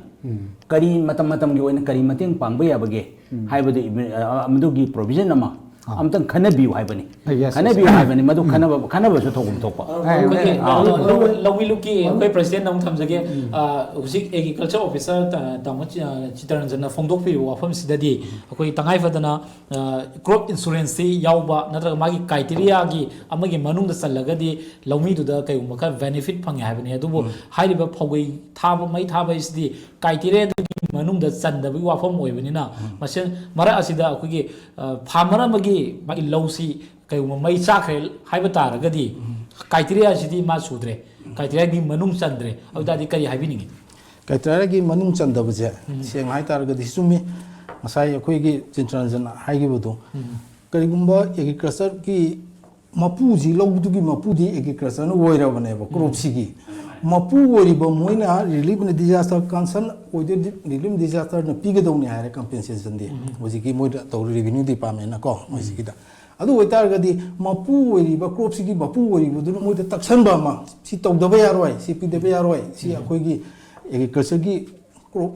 ꯀꯔꯤ ꯃꯇꯝ ꯃꯇꯝꯒꯤ ꯑꯣꯏꯅ ꯀꯔꯤ ꯃꯇꯦꯡ ꯄꯥꯡꯕ ꯌꯥꯕꯒꯦ ꯍꯥꯏꯕꯗꯨ, ꯑ, ꯃꯗꯨꯒꯤ provision ꯑꯃ ꯑꯥ꯫ ꯑꯃꯇꯪ ꯈꯟꯅꯕꯤꯌꯨ ꯍꯥꯏꯕꯅꯤ꯫ ꯑ, yes, yes. ꯈꯟꯅꯕꯤꯌꯨ ꯍꯥꯏꯕꯅꯤ, ꯃꯗꯨ ꯈꯟꯅꯕ, ꯈꯟꯅꯕꯁꯨ ꯊꯧꯐꯝ ꯊꯣꯛꯄ꯫ ꯑ, ꯑꯩꯈꯣꯏꯒꯤ ꯑꯥ꯫ ꯂꯧ-, ꯂꯧ-, ꯂꯧꯃꯤ ꯂꯨꯞꯀꯤ ꯑꯩꯈꯣꯏ president ꯅ ꯑꯃꯨꯛ ꯊꯝꯖꯒꯦ꯫ ꯑ, ꯍꯧꯖꯤꯛ agriculture officer ꯇ-, ꯇꯥꯃꯣ ꯆꯤ-, ꯑ, ꯆꯤꯇꯔꯟꯖꯟꯅ ꯐꯣꯡꯗꯣꯛꯄꯤꯔꯤꯕ ꯋꯥꯐꯝꯁꯤꯗꯗꯤ ꯑꯩꯈꯣꯏ ꯇꯉꯥꯏ ꯐꯗꯅ, ꯑ, crop insurance ꯁꯤ ꯌꯥꯎꯕ ꯅꯠꯇ꯭ꯔꯒ ꯃꯥꯒꯤ criteria ꯒꯤ ꯑꯃꯒꯤ ꯃꯅꯨꯡꯗ ꯆꯜꯂꯒꯗꯤ ꯂꯧꯃꯤꯗꯨꯗ ꯀꯩꯒꯨꯝꯕ ꯈꯔ benefit ꯐꯪꯉꯦ ꯍꯥꯏꯕꯅꯤ꯫ ꯑꯗꯨꯕꯨ ꯍꯥꯏꯔꯤꯕ ꯐꯧꯒꯩ ꯊꯥꯕ, ꯃꯩ ꯊꯥꯕ ꯍꯥꯏꯁꯤꯗꯤ criteria ꯗꯨꯒꯤ ꯃꯅꯨꯡꯗ ꯆꯟꯗꯕꯒꯤ ꯋꯥꯐꯝ ꯑꯣꯏꯕꯅꯤꯅ, ꯃꯁꯤ ꯃꯔꯛ ꯑꯁꯤꯗ ꯑꯩꯈꯣꯏꯒꯤ, ꯑ, farmer ꯑꯃꯒꯤ ꯃꯥꯒꯤ ꯂꯧꯁꯤ ꯀꯩꯒꯨꯝꯕ ꯃꯩ ꯆꯥꯛꯈ꯭ꯔꯦ ꯍꯥꯏꯕ ꯇꯥꯔꯒꯗꯤ, criteria ꯁꯤꯗꯤ ꯃꯥ ꯁꯨꯗ꯭ꯔꯦ, criteria ꯒꯤ ꯃꯅꯨꯡ ꯆꯟꯗ꯭ꯔꯦ, ꯑꯗꯨ ꯇꯥꯔꯗꯤ ꯀꯔꯤ ꯍꯥꯏꯕꯤꯅꯤꯡꯉꯤ? Criteria ꯒꯤ ꯃꯅꯨꯡ ꯆꯟꯗꯕꯁꯦ, ꯁꯦꯡꯅ ꯍꯥꯏꯇꯥꯔꯒꯗꯤ ꯆꯨꯝꯃꯤ, ꯉꯁꯥꯏ ꯑꯩꯈꯣꯏꯒꯤ ꯆꯤꯇꯔꯟꯖꯟ ꯍꯥꯏꯈꯤꯕꯗꯣ꯫ ꯀꯔꯤꯒꯨꯝꯕ agriculture ꯒꯤ ꯃꯄꯨꯁꯤ, ꯂꯧꯗꯨꯒꯤ ꯃꯄꯨꯗꯤ agriculture ꯅ ꯑꯣꯏꯔꯕꯅꯦꯕ, crop ꯁꯤꯒꯤ꯫ ꯃꯄꯨ ꯑꯣꯏꯔꯤꯕ ꯃꯣꯏꯅ relief and disaster concern ꯑꯣꯏꯗꯣꯏ, relief and disaster ꯅ ꯄꯤꯒꯗꯧꯅꯤ ꯍꯥꯏꯔꯦ compensation ꯗꯤ꯫ ꯍꯧꯖꯤꯛꯀꯤ ꯃꯣꯏꯗ ꯇꯧꯔꯤ revenue department ꯅ ꯀꯣ, ꯃꯣꯏꯁꯤꯒꯤꯗ꯫ ꯑꯗꯨ ꯑꯣꯏꯇꯥꯔꯒꯗꯤ ꯃꯄꯨ ꯑꯣꯏꯔꯤꯕ, crop ꯁꯤꯒꯤ ꯃꯄꯨ ꯑꯣꯏꯔꯤꯕꯗꯨꯅ ꯃꯣꯏꯗ ꯇꯛꯁꯟꯕ ꯑꯃ, ꯁꯤ ꯇꯧꯗꯕ ꯌꯥꯔꯣꯏ, ꯁꯤ ꯄꯤꯗꯕ ꯌꯥꯔꯣꯏ, ꯁꯤ ꯑꯩꯈꯣꯏꯒꯤ agriculture ꯒꯤ crop,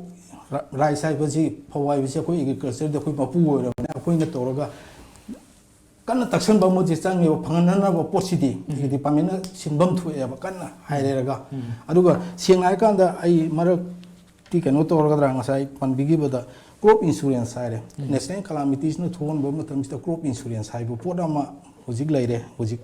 ꯔ-, rice ꯍꯥꯏꯕꯁꯤ, ꯐꯧ ꯍꯥꯏꯕꯁꯤ ꯑꯩꯈꯣꯏ agriculture ꯗ ꯑꯩꯈꯣꯏ ꯃꯄꯨ ꯑꯣꯏꯔꯕꯅꯤꯅ ꯑꯩꯈꯣꯏꯅ ꯇꯧꯔꯒ ꯀꯟꯅ ꯇꯛꯁꯟꯕ ꯑꯃꯗꯤ ꯆꯪꯉꯦꯕ, ꯐꯪꯍꯟꯅꯅꯕ ꯄꯣꯠꯁꯤꯗꯤ ꯑꯩꯒꯤ ꯗꯤꯄꯥꯔꯠꯃꯦꯟꯅ ꯁꯤꯟꯐꯝ ꯊꯣꯛꯑꯦꯕ, ꯀꯟꯅ ꯍꯥꯏꯔꯦꯔꯒ꯫ ꯑꯗꯨꯒ ꯁꯦꯡꯅ ꯍꯥꯏꯔꯀꯥꯟꯗ ꯑꯩ ꯃꯔꯛꯇꯤ ꯀꯩꯅꯣ ꯇꯧꯔꯒꯗ꯭ꯔꯥ, ꯉꯁꯥꯏ ꯄꯟꯕꯤꯈꯤꯕꯗ ꯀ꯭ꯔꯣꯞ ꯏꯟꯁꯨꯔꯦꯟꯁ ꯍꯥꯏꯔꯦ꯫ ꯅꯦꯁꯅꯦꯜ ꯀꯂꯥꯃꯤꯇꯤꯁꯅ ꯊꯣꯛꯍꯟꯕ ꯃꯇꯝꯁꯤꯗ ꯀ꯭ꯔꯣꯞ ꯏꯟꯁꯨꯔꯦꯟꯁ ꯍꯥꯏꯕ ꯄꯣꯠ ꯑꯃ ꯍꯧꯖꯤꯛ ꯂꯩꯔꯦ꯫ ꯍꯧꯖꯤꯛ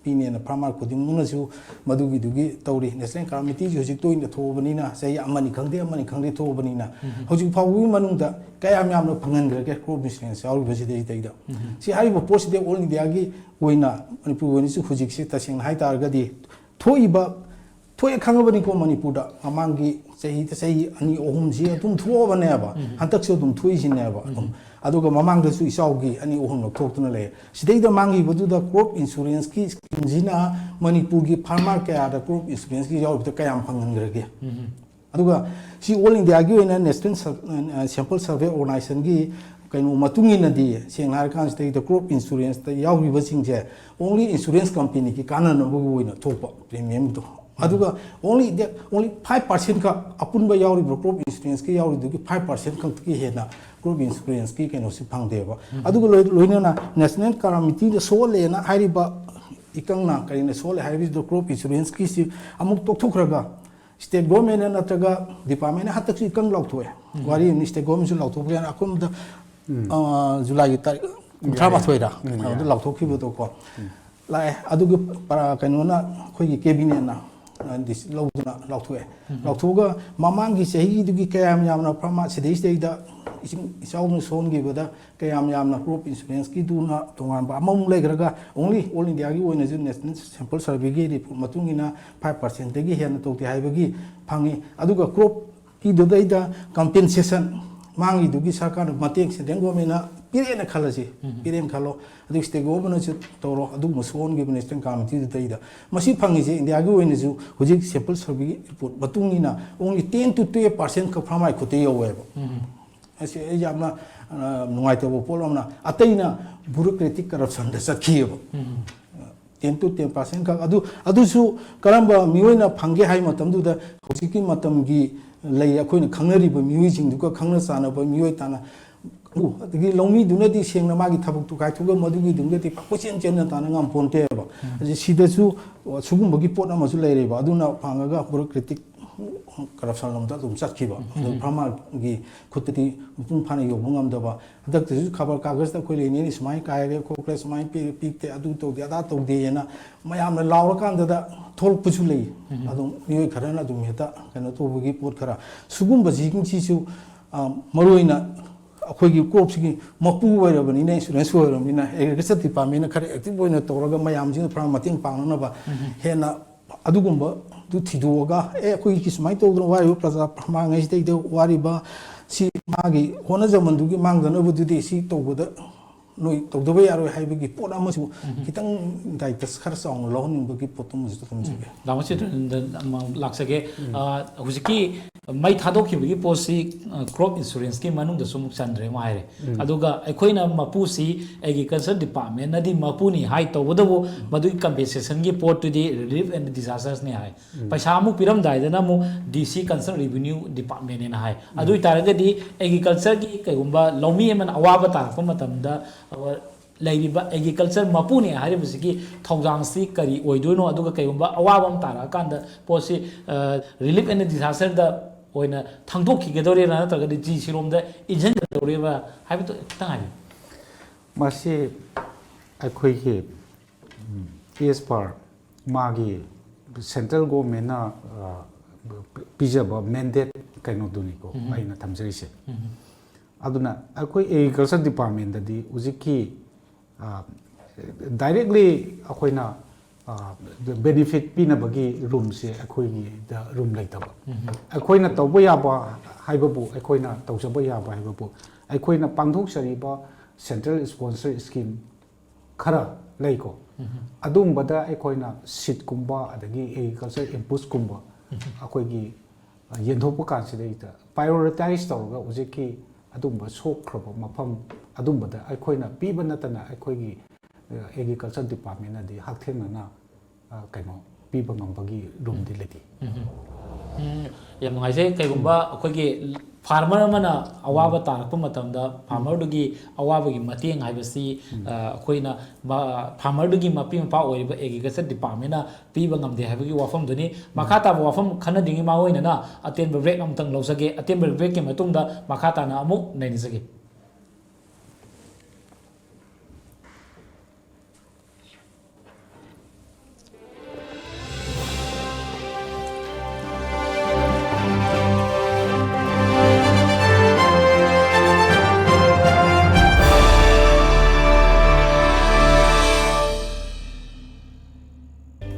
ꯄꯤꯅꯦꯅ ꯐꯥꯔꯃꯔ ꯈꯨꯗꯤꯡꯃꯛꯅꯁꯨ ꯃꯗꯨꯒꯤꯗꯨꯒꯤ ꯇꯧꯔꯤ꯫ ꯅꯦꯁꯅꯦꯜ ꯀꯂꯥꯃꯤꯇꯤꯁꯤ ꯍꯧꯖꯤꯛ ꯇꯣꯏꯅ ꯊꯣꯛꯑꯕꯅꯤꯅ, ꯆꯍꯤ ꯑꯃꯅꯤ ꯈꯪꯗꯦ, ꯑꯃꯅꯤ ꯈꯪꯗꯦ ꯊꯣꯛꯑꯕꯅꯤꯅ, ꯍꯧꯖꯤꯛ ꯐꯥꯎꯕꯒꯤ ꯃꯅꯨꯡꯗ ꯀꯌꯥꯝ ꯌꯥꯝꯅ ꯐꯪꯍꯟꯈ꯭ꯔꯒꯦ ꯀ꯭ꯔꯣꯞ ꯏꯟꯁꯨꯔꯦꯟꯁ ꯌꯥꯎꯔꯤꯕꯁꯤꯗꯩꯗꯩꯗ? ꯁꯤ ꯍꯥꯏꯔꯤꯕ ꯄꯣꯠꯁꯤꯗꯤ ꯑꯣꯜ ꯏꯟꯗꯤꯌꯥꯒꯤ ꯑꯣꯏꯅ, ꯃꯅꯤꯄꯨꯔꯒꯤ ꯑꯣꯏꯅꯁꯨ ꯍꯧꯖꯤꯛꯁꯦ ꯇꯁꯦꯡꯅ ꯍꯥꯏ ꯇꯥꯔꯒꯗꯤ ꯊꯣꯛꯏꯕ, ꯊꯣꯛꯑꯦ ꯈꯪꯉꯕꯅꯤꯀꯣ, ꯃꯅꯤꯄꯨꯔꯗ ꯃꯃꯥꯡꯒꯤ ꯆꯍꯤꯗ, ꯆꯍꯤ ꯑꯅꯤ ꯑꯍꯨꯝꯁꯤ ꯑꯗꯨꯝ ꯊꯣꯛꯑꯕꯅꯦꯕ, ꯍꯟꯗꯛꯁꯨ ꯑꯗꯨꯝ ꯊꯣꯛꯏꯁꯤꯅꯦꯕ ꯑꯗꯨꯝ꯫ ꯑꯗꯨꯒ ꯃꯃꯥꯡꯗꯁꯨ ꯏꯆꯥꯎꯒꯤ ꯑꯅꯤ ꯑꯍꯨꯝꯂꯛ ꯊꯣꯛꯇꯨꯅ ꯂꯩ꯫ ꯁꯤꯗꯩꯗ ꯃꯥꯡꯈꯤꯕꯗꯨꯗ ꯀ꯭ꯔꯣꯞ ꯏꯟꯁꯨꯔꯦꯟꯁꯀꯤ ꯁ꯭ꯀꯤꯝꯁꯤꯅ ꯃꯅꯤꯄꯨꯔꯒꯤ ꯐꯥꯔꯃꯔ ꯀꯌꯥꯗ ꯀ꯭ꯔꯣꯞ ꯏꯟꯁꯨꯔꯦꯟꯁꯀꯤ ꯌꯥꯎꯔꯤꯕꯗ ꯀꯌꯥꯝ ꯐꯪꯍꯟꯈ꯭ꯔꯒꯦ? ꯑꯗꯨꯒ ꯁꯤ ꯑꯣꯜ ꯏꯟꯗꯤꯌꯥꯒꯤ ꯑꯣꯏꯅ ꯅꯦꯁꯅꯦꯜ ꯁꯦꯝꯄꯜ ꯁꯔꯚꯦ ꯑꯣꯔꯒꯅꯥꯏꯖꯦꯁꯟꯒꯤ ꯀꯩꯅꯣ ꯃꯇꯨꯡ ꯏꯟꯅꯗꯤ, ꯁꯦꯡꯅ ꯍꯥꯏꯔ ꯀꯥꯟꯁꯤꯗꯩꯗ ꯀ꯭ꯔꯣꯞ ꯏꯟꯁꯨꯔꯦꯟꯁꯇ ꯌꯥꯎꯔꯤꯕꯁꯤꯡꯁꯦ only insurance companyꯒꯤ ꯀꯥꯟꯅꯅꯕꯒꯤ ꯑꯣꯏꯅ ꯊꯣꯛꯄ ꯄ꯭ꯔꯤꯃꯤꯌꯝꯗꯣ꯫ ꯑꯗꯨꯒ only that, only five percent ꯈꯛ, ꯑꯄꯨꯟꯕ ꯌꯥꯎꯔꯤꯕ ꯀ꯭ꯔꯣꯞ ꯏꯟꯁꯨꯔꯦꯟꯁꯀꯤ ꯌꯥꯎꯔꯤꯗꯨꯒꯤ five percent ꯈꯛꯇꯒꯤ ꯍꯦꯟꯅ ꯀ꯭ꯔꯣꯞ ꯏꯟꯁꯨꯔꯦꯟꯁꯀꯤ ꯀꯩꯅꯣꯁꯤ ꯐꯪꯗꯦꯕ꯫ ꯑꯗꯨꯒ ꯂꯣꯏ-, ꯂꯣꯏꯅꯅ ꯅꯦꯁꯅꯦꯜ ꯀꯂꯥꯃꯤꯇꯤꯗ ꯁꯣꯛꯍꯜꯂꯦꯅ ꯍꯥꯏꯔꯤꯕ ꯏꯀꯪꯅ ꯀꯔꯤꯅ ꯁꯣꯛꯍꯜꯂꯦ ꯍꯥꯏꯕꯁꯤꯗ ꯀ꯭ꯔꯣꯞ ꯏꯟꯁꯨꯔꯦꯟꯁꯀꯤꯁꯤ ꯑꯃꯨꯛ ꯇꯣꯛꯊꯣꯛꯈ꯭ꯔꯒ ꯁ꯭ꯇꯦꯠ ꯒꯣꯔꯃꯦꯟꯅ ꯅꯠꯇ꯭ꯔꯒ ꯗꯤꯄꯥꯔꯠꯃꯦꯟꯅ ꯍꯟꯗꯛꯁꯨ ꯏꯀꯪ ꯂꯥꯎꯊꯣꯛꯑꯦ꯫ ꯋꯥꯔꯤ ꯑꯃꯅ ꯁ꯭ꯇꯦꯠ ꯒꯣꯔꯃꯦꯟꯁꯨ ꯂꯥꯎꯊꯣꯛꯄ ꯌꯥꯅꯤ꯫ ꯑꯀꯣꯟꯕꯗ, ꯑ, ꯖꯨꯂꯥꯏꯒꯤ ꯇꯥꯔꯤꯛ ꯀꯨꯟꯊ꯭ꯔꯥ ꯃꯥꯊꯣꯏꯗ ꯀꯩꯅꯣꯗ ꯂꯥꯎꯊꯣꯛꯈꯤꯕꯗꯣꯀꯣ꯫ ꯂꯥꯛꯑꯦ꯫ ꯑꯗꯨꯒꯤ ꯄꯔꯥ-, ꯀꯩꯅꯣꯅ, ꯑꯩꯈꯣꯏꯒꯤ ꯀꯦꯕꯤꯅꯦꯠꯅ, ꯑ, ꯗꯤꯁ-, ꯂꯧꯗꯨꯅ ꯂꯥꯎꯊꯣꯛꯑꯦ꯫ ꯂꯥꯎꯊꯣꯛꯑꯒ ꯃꯃꯥꯡꯒꯤ ꯆꯍꯤꯗꯨꯒꯤ ꯀꯌꯥꯝ ꯌꯥꯝꯅ ꯐꯥꯔꯃꯥ-, ꯁꯤꯗꯩꯁꯤꯗꯩꯗ ꯏꯁꯤꯡ ꯏꯆꯥꯎꯅ ꯁꯣꯟꯈꯤꯕꯗ ꯀꯌꯥꯝ ꯌꯥꯝꯅ ꯀ꯭ꯔꯣꯞ ꯏꯟꯁꯨꯔꯦꯟꯁꯀꯤꯗꯨꯅ ꯇꯣꯉꯥꯟꯕ ꯑꯃꯃꯨꯛ ꯂꯩꯈ꯭ꯔꯒ, only ꯑꯣꯜ ꯏꯟꯗꯤꯌꯥꯒꯤ ꯑꯣꯏꯅꯁꯨ ꯅꯦꯁꯅꯦꯜ ꯁꯦꯝꯄꯜ ꯁꯔꯚꯦꯒꯤ ꯔꯤꯄꯣꯔꯠ ꯃꯇꯨꯡ ꯏꯟꯅ five percentꯗꯒꯤ ꯍꯦꯟꯅ ꯇꯧꯗꯦ ꯍꯥꯏꯕꯒꯤ ꯐꯪꯉꯤ꯫ ꯑꯗꯨꯒ ꯀ꯭ꯔꯣꯞꯀꯤꯗꯨꯗꯩꯗ ꯀꯝꯄꯦꯟꯁꯦꯁꯟ, ꯃꯥꯡꯉꯤꯗꯨꯒꯤ ꯁꯔꯀꯥꯔꯅ ꯃꯇꯦꯡ, ꯁꯦꯟꯇ꯭ꯔꯦꯜ ꯒꯣꯔꯃꯦꯟꯅ ꯄꯤꯔꯛꯑꯦꯅ ꯈꯜꯂꯁꯤ, ꯄꯤꯔꯦꯅ ꯈꯜꯂꯣ, ꯑꯗꯨꯒ ꯁ꯭ꯇꯦꯠ ꯒꯣꯔꯃꯦꯟꯅꯁꯨ ꯇꯧꯔꯣ, ꯑꯗꯨꯒꯨꯝꯕ ꯁꯣꯛꯍꯟꯈꯤꯕ ꯅꯦꯁꯅꯦꯜ ꯀꯂꯥꯃꯤꯇꯤꯗꯨꯗꯩꯗ꯫ ꯃꯁꯤ ꯐꯪꯉꯤꯁꯦ ꯏꯟꯗꯤꯌꯥꯒꯤ ꯑꯣꯏꯅꯁꯨ ꯍꯧꯖꯤꯛ ꯁꯦꯝꯄꯜ ꯁꯔꯚꯦꯒꯤ ꯔꯤꯄꯣꯔꯠ ꯃꯇꯨꯡ ꯏꯟꯅ only ten to twelve percent ꯈꯛ ꯐꯥꯔꯃꯥꯏ ꯈꯨꯠꯇ ꯌꯧꯋꯦꯕ꯫ ꯑꯁꯤ ꯑꯩ ꯌꯥꯝꯅ, ꯑ, ꯅꯨꯡꯉꯥꯏꯇꯕ ꯄꯣꯠ ꯑꯃꯅ, ꯑꯇꯩꯅ ꯕ꯭ꯌꯨꯔꯣꯀ꯭ꯔꯦꯇꯤꯛ ꯀꯔꯞꯁꯟꯗ ꯆꯠꯈꯤꯑꯕ꯫ Ten to ten percent ꯈꯛ꯫ ꯑꯗꯨ, ꯑꯗꯨꯁꯨ ꯀꯔꯝꯕ ꯃꯤꯑꯣꯏꯅ ꯐꯪꯒꯦ ꯍꯥꯏ ꯃꯇꯝꯗꯨꯗ, ꯍꯧꯖꯤꯛꯀꯤ ꯃꯇꯝꯒꯤ ꯂꯩ, ꯑꯩꯈꯣꯏꯅ ꯈꯪꯅꯔꯤꯕ ꯃꯤꯑꯣꯏꯁꯤꯡꯗꯨꯒ ꯈꯪꯅ ꯆꯥꯟꯅꯕ ꯃꯤꯑꯣꯏ ꯇꯥꯅ ꯀꯥꯡꯕꯨ, ꯑꯗꯒꯤ ꯂꯧꯃꯤꯗꯨꯅꯗꯤ ꯁꯦꯡꯅ ꯃꯥꯒꯤ ꯊꯕꯛꯇꯨ ꯀꯥꯏꯊꯣꯛꯑꯒ ꯃꯗꯨꯒꯤꯗꯨꯃꯒꯗꯤ ꯄꯥꯛ ꯀꯣꯏꯆꯦꯟ ꯆꯦꯟꯅ ꯇꯥꯅ ꯉꯝꯄꯣꯟꯇꯦꯕ꯫ ꯑꯗꯨ ꯁꯤꯗꯁꯨ ꯁꯤꯒꯨꯝꯕꯒꯤ ꯄꯣꯠ ꯑꯃꯁꯨ ꯂꯩꯔꯦꯕ꯫ ꯑꯗꯨꯅ ꯐꯪꯉꯒ bureaucratic corruption ꯂꯣꯝꯗ ꯑꯗꯨꯝ ꯆꯠꯈꯤꯕ꯫ ꯑꯗꯨ farmerꯒꯤ ꯈꯨꯠꯇꯗꯤ ꯃꯄꯨꯡ ꯐꯥꯅ ꯌꯧꯕ ꯉꯝꯗꯕ꯫ ꯍꯟꯗꯛꯇꯁꯨ ꯈꯕꯔ ꯀꯥꯒꯖꯇ ꯑꯩꯈꯣꯏ ꯂꯩꯅꯤꯅ ꯁꯨꯃꯥꯏꯅ ꯀꯥꯏꯔꯦ ꯈꯣꯠꯈ꯭ꯔꯦ, ꯁꯨꯃꯥꯏꯅ ꯄꯤ-, ꯄꯤꯛꯇꯦ, ꯑꯗꯨ ꯇꯧꯗꯦ, ꯑꯗꯥ ꯇꯧꯗꯦꯅ ꯃꯌꯥꯝꯅ ꯂꯥꯎꯔꯀꯥꯟꯗꯗ ꯊꯣꯛꯂꯛꯄꯁꯨ ꯂꯩ꯫ ꯑꯗꯨꯝ ꯃꯤꯑꯣꯏ ꯈꯔꯅ ꯑꯗꯨꯝ ꯍꯦꯛꯇ ꯀꯩꯅꯣ ꯇꯧꯕꯒꯤ ꯄꯣꯠ ꯈꯔ꯫ ꯁꯤꯒꯨꯝꯕꯁꯤꯡꯁꯤꯁꯨ, ꯑ, ꯃꯔꯨꯑꯣꯏꯅ ꯑꯩꯈꯣꯏꯒꯤ crops ꯀꯤ ꯃꯄꯨ ꯑꯣꯏꯔꯕꯅꯤꯅ, insurance ꯑꯣꯏꯔꯕꯅꯤꯅ, agriculture department ꯅ ꯈꯔ active ꯑꯣꯏꯅ ꯇꯧꯔꯒ ꯃꯌꯥꯝꯁꯤꯅ farmer ꯃꯇꯦꯡ ꯄꯥꯡꯅꯅꯕ ꯍꯦꯟꯅ ꯑꯗꯨꯒꯨꯝꯕꯗꯨ ꯊꯤꯗꯣꯛꯑꯒ, "ꯑꯦ, ꯑꯩꯈꯣꯏꯒꯤ ꯁꯨꯃꯥꯏꯅ ꯇꯧꯗꯅ ꯋꯥꯔꯤꯕ ꯄ꯭ꯔꯖꯥ farmer ꯉꯩꯁꯤꯗꯩꯗ ꯋꯥꯔꯤꯕ ꯁꯤ ꯃꯥꯒꯤ ꯍꯣꯠꯅꯖꯃꯟꯗꯨꯒꯤ ꯃꯥꯡꯗꯅꯕꯗꯨꯗꯤ ꯁꯤ ꯇꯧꯕꯗ ꯅꯣꯏ ꯇꯧꯗꯕ ꯌꯥꯔꯣꯏ" ꯍꯥꯏꯕꯒꯤ ꯄꯣꯠ ꯑꯃꯁꯨ ꯈꯤꯇꯪ ꯗꯥꯏꯇꯁ ꯈꯔ ꯆꯥꯎꯅ ꯂꯧꯍꯟꯅꯤꯡꯕꯒꯤ ꯄꯣꯠꯇꯨꯃꯁꯨ ꯊꯝꯖꯒꯦ꯫ ꯗꯥ ꯃꯁꯤꯗ꯭ꯔꯟꯗ ꯑꯃ ꯂꯥꯛꯆꯒꯦ꯫ ꯑ, ꯍꯧꯖꯤꯛꯀꯤ ꯃꯩ ꯊꯥꯗꯣꯛꯈꯤꯕꯒꯤ ꯄꯣꯠꯁꯤ, ꯑ, crop insurance ꯀꯤ ꯃꯅꯨꯡꯗꯁꯨ ꯑꯃꯨꯛ ꯆꯟꯗ꯭ꯔꯦ ꯑꯃꯨꯛ ꯍꯥꯏꯔꯦ꯫ ꯑꯗꯨꯒ ꯑꯩꯈꯣꯏꯅ ꯃꯄꯨꯁꯤ agriculture department ꯅꯗꯤ ꯃꯄꯨꯅꯤ ꯍꯥꯏ, ꯇꯧꯕꯇꯕꯨ ꯃꯗꯨꯒꯤ compensation ꯒꯤ ꯄꯣꯠꯇꯨꯗꯤ relief and disasters ꯅꯤ ꯍꯥꯏ꯫ ꯄꯩꯁꯥ ꯑꯃꯨꯛ ꯄꯤꯔꯝꯗꯥꯏꯗꯅ ꯑꯃꯨꯛ D C concern revenue department ꯅꯦꯅ ꯍꯥꯏ꯫ ꯑꯗꯨ ꯑꯣꯏꯇꯥꯔꯒꯗꯤ agriculture ꯒꯤ ꯀꯩꯒꯨꯝꯕ ꯂꯧꯃꯤ ꯑꯃꯅ ꯑꯋꯥꯕ ꯇꯥꯔꯛꯄ ꯃꯇꯝꯗ, ꯑ, ꯂꯩꯔꯤꯕ agriculture ꯃꯄꯨꯅꯦ ꯍꯥꯏꯔꯤꯕꯁꯤꯒꯤ ꯊꯧꯗꯥꯡꯁꯤ ꯀꯔꯤ ꯑꯣꯏꯗꯣꯏꯅꯣ? ꯑꯗꯨꯒ ꯀꯩꯒꯨꯝꯕ ꯑꯋꯥꯕ ꯑꯃ ꯇꯥꯔꯛꯑꯀꯥꯟꯗ ꯄꯣꯠꯁꯤ, ꯑ, relief and disaster ꯗ ꯑꯣꯏꯅ ꯊꯥꯡꯗꯣꯛꯈꯤꯒꯗꯧꯔꯤꯕ꯭ꯔꯥ, ꯅꯠꯇ꯭ꯔꯒꯗꯤ D C ꯔꯣꯝꯗ ꯏꯟꯁꯤꯟꯒꯗꯧꯔꯤꯕ꯭ꯔꯥ ꯍꯥꯏꯕꯗꯨ ꯈꯤꯇꯪ ꯍꯥꯏꯕꯤꯌꯨ꯫ ꯃꯁꯤ ꯑꯩꯈꯣꯏꯒꯤ, ꯎꯝ, as per ꯃꯥꯒꯤ central government ꯅ, ꯑ, ꯄꯤꯖꯕ mandate ꯀꯩꯅꯣꯗꯨꯅꯤꯀꯣ ꯑꯩꯅ ꯊꯝꯖꯔꯤꯁꯦ꯫ ꯑꯗꯨꯅ ꯑꯩꯈꯣꯏ agriculture department ꯇꯗꯤ ꯍꯧꯖꯤꯛꯀꯤ, ꯑ, directly ꯑꯩꯈꯣꯏꯅ, ꯑ, benefit ꯄꯤꯅꯕꯒꯤ room ꯁꯦ ꯑꯩꯈꯣꯏꯒꯤꯗ room ꯂꯩꯇꯕ꯫ ꯑꯩꯈꯣꯏꯅ ꯇꯧꯕ ꯌꯥꯕ ꯍꯥꯏꯕꯕꯨ, ꯑꯩꯈꯣꯏꯅ ꯇꯧꯖꯕ ꯌꯥꯕ ꯍꯥꯏꯕꯕꯨ, ꯑꯩꯈꯣꯏꯅ ꯄꯥꯡꯊꯣꯛꯆꯔꯤꯕ central sponsor scheme ꯈꯔ ꯂꯩꯀꯣ꯫ ꯑꯗꯨꯝꯕꯗ ꯑꯩꯈꯣꯏꯅ seed ꯀꯨꯝꯕ ꯑꯗꯒꯤ agriculture inputs ꯀꯨꯝꯕ ꯑꯩꯈꯣꯏꯒꯤ, ꯑ, ꯌꯦꯟꯊꯣꯛꯄ ꯀꯥꯟꯁꯤꯗꯩꯗ prioritize ꯇꯧꯔꯒ ꯍꯧꯖꯤꯛꯀꯤ ꯑꯗꯨꯝꯕ ꯁꯣꯛꯈ꯭ꯔꯕ ꯃꯐꯝ ꯑꯗꯨꯝꯕꯗ ꯑꯩꯈꯣꯏꯅ ꯄꯤꯕ ꯅꯠꯇꯅ ꯑꯩꯈꯣꯏꯒꯤ, ꯑ, agriculture department ꯅꯗꯤ ꯍꯛꯊꯦꯡꯅꯅ, ꯑ, ꯀꯩꯅꯣ ꯄꯤꯕ ꯉꯝꯕꯒꯤ room ꯗꯤ ꯂꯩꯇꯦ꯫ ꯎꯝ, ꯌꯥꯝ ꯅꯨꯡꯉꯥꯏꯖꯩ꯫ ꯀꯩꯒꯨꯝꯕ ꯑꯩꯈꯣꯏꯒꯤ ꯐꯥꯔꯃꯔ ꯑꯃꯅ ꯑꯋꯥꯕ ꯇꯥꯔꯛꯄ ꯃꯇꯝꯗ ꯐꯥꯔꯃꯔꯗꯨꯒꯤ ꯑꯋꯥꯕꯒꯤ ꯃꯇꯦꯡ ꯍꯥꯏꯕꯁꯤ, ꯑ, ꯑꯩꯈꯣꯏꯅ ꯃ-, ꯐꯥꯔꯃꯔꯗꯨꯒꯤ ꯃꯄꯤ ꯃꯄꯥ ꯑꯣꯏꯔꯤꯕ ꯑꯦꯒ꯭ꯔꯤꯀꯜꯆꯔ ꯗꯤꯄꯥꯔꯠꯃꯦꯟꯅ ꯄꯤꯕ ꯉꯝꯗꯦ ꯍꯥꯏꯕꯒꯤ ꯋꯥꯐꯝꯗꯨꯅꯤ꯫ ꯃꯈꯥ ꯇꯥꯕ ꯋꯥꯐꯝ ꯈꯟꯅꯗ꯭ꯔꯤꯉꯩ ꯃꯥꯡꯑꯣꯏꯅꯅ ꯑꯇꯦꯟꯕ ꯕ꯭ꯔꯦꯛ ꯑꯃꯇꯪ ꯂꯧꯖꯒꯦ꯫ ꯑꯇꯦꯟꯕ ꯕ꯭ꯔꯦꯛꯀꯤ ꯃꯇꯨꯡꯗ ꯃꯈꯥ ꯇꯥꯅ ꯑꯃꯨꯛ ꯅꯩꯅꯖꯒꯦ꯫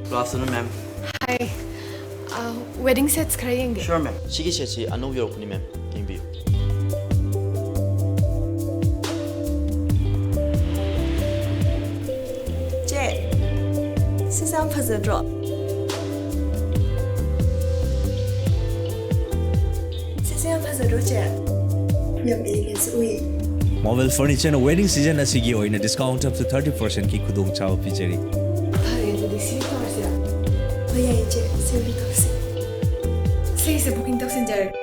Good afternoon, ma'am. Hi. Uh, wedding sets ꯈꯔ ꯌꯦꯡꯒꯦ꯫ Sure, ma'am. ꯁꯤꯒꯤ ꯁꯦꯠꯁꯤ ꯑꯅꯧꯕ ꯌꯧꯔꯛꯄꯅꯤ, ma'am. ꯌꯦꯡꯕꯤꯌꯨ꯫ ꯆꯦ, ꯁꯤꯁꯦ ꯌꯥꯝ ꯐꯖꯗ꯭ꯔꯣ? ꯁꯤꯁꯦ ꯌꯥꯝ ꯐꯖꯗ꯭ꯔꯣ, ꯆꯦ? ꯌꯥꯝ ꯏꯪꯉꯦꯁꯨ ꯎꯏ꯫ Marvel Furniture ꯅ wedding season ꯑꯁꯤꯒꯤ ꯑꯣꯏꯅ discount up to thirty percent ꯀꯤ ꯈꯨꯗꯣꯡꯆꯥꯕ ꯄꯤꯖꯔꯤ꯫ ꯐꯔꯦ, ꯑꯗꯨꯗꯤ ꯁꯤ ꯇꯧꯔꯁꯤꯔꯥ? ꯍꯣꯏ, ꯌꯥꯏꯌꯦ, ꯆꯦ꯫ ꯁꯤ ꯑꯣꯏꯅ ꯇꯧꯔꯁꯤ꯫ ꯁꯤꯁꯦ booking ꯇꯧꯁꯤꯟꯖꯔꯒꯦ꯫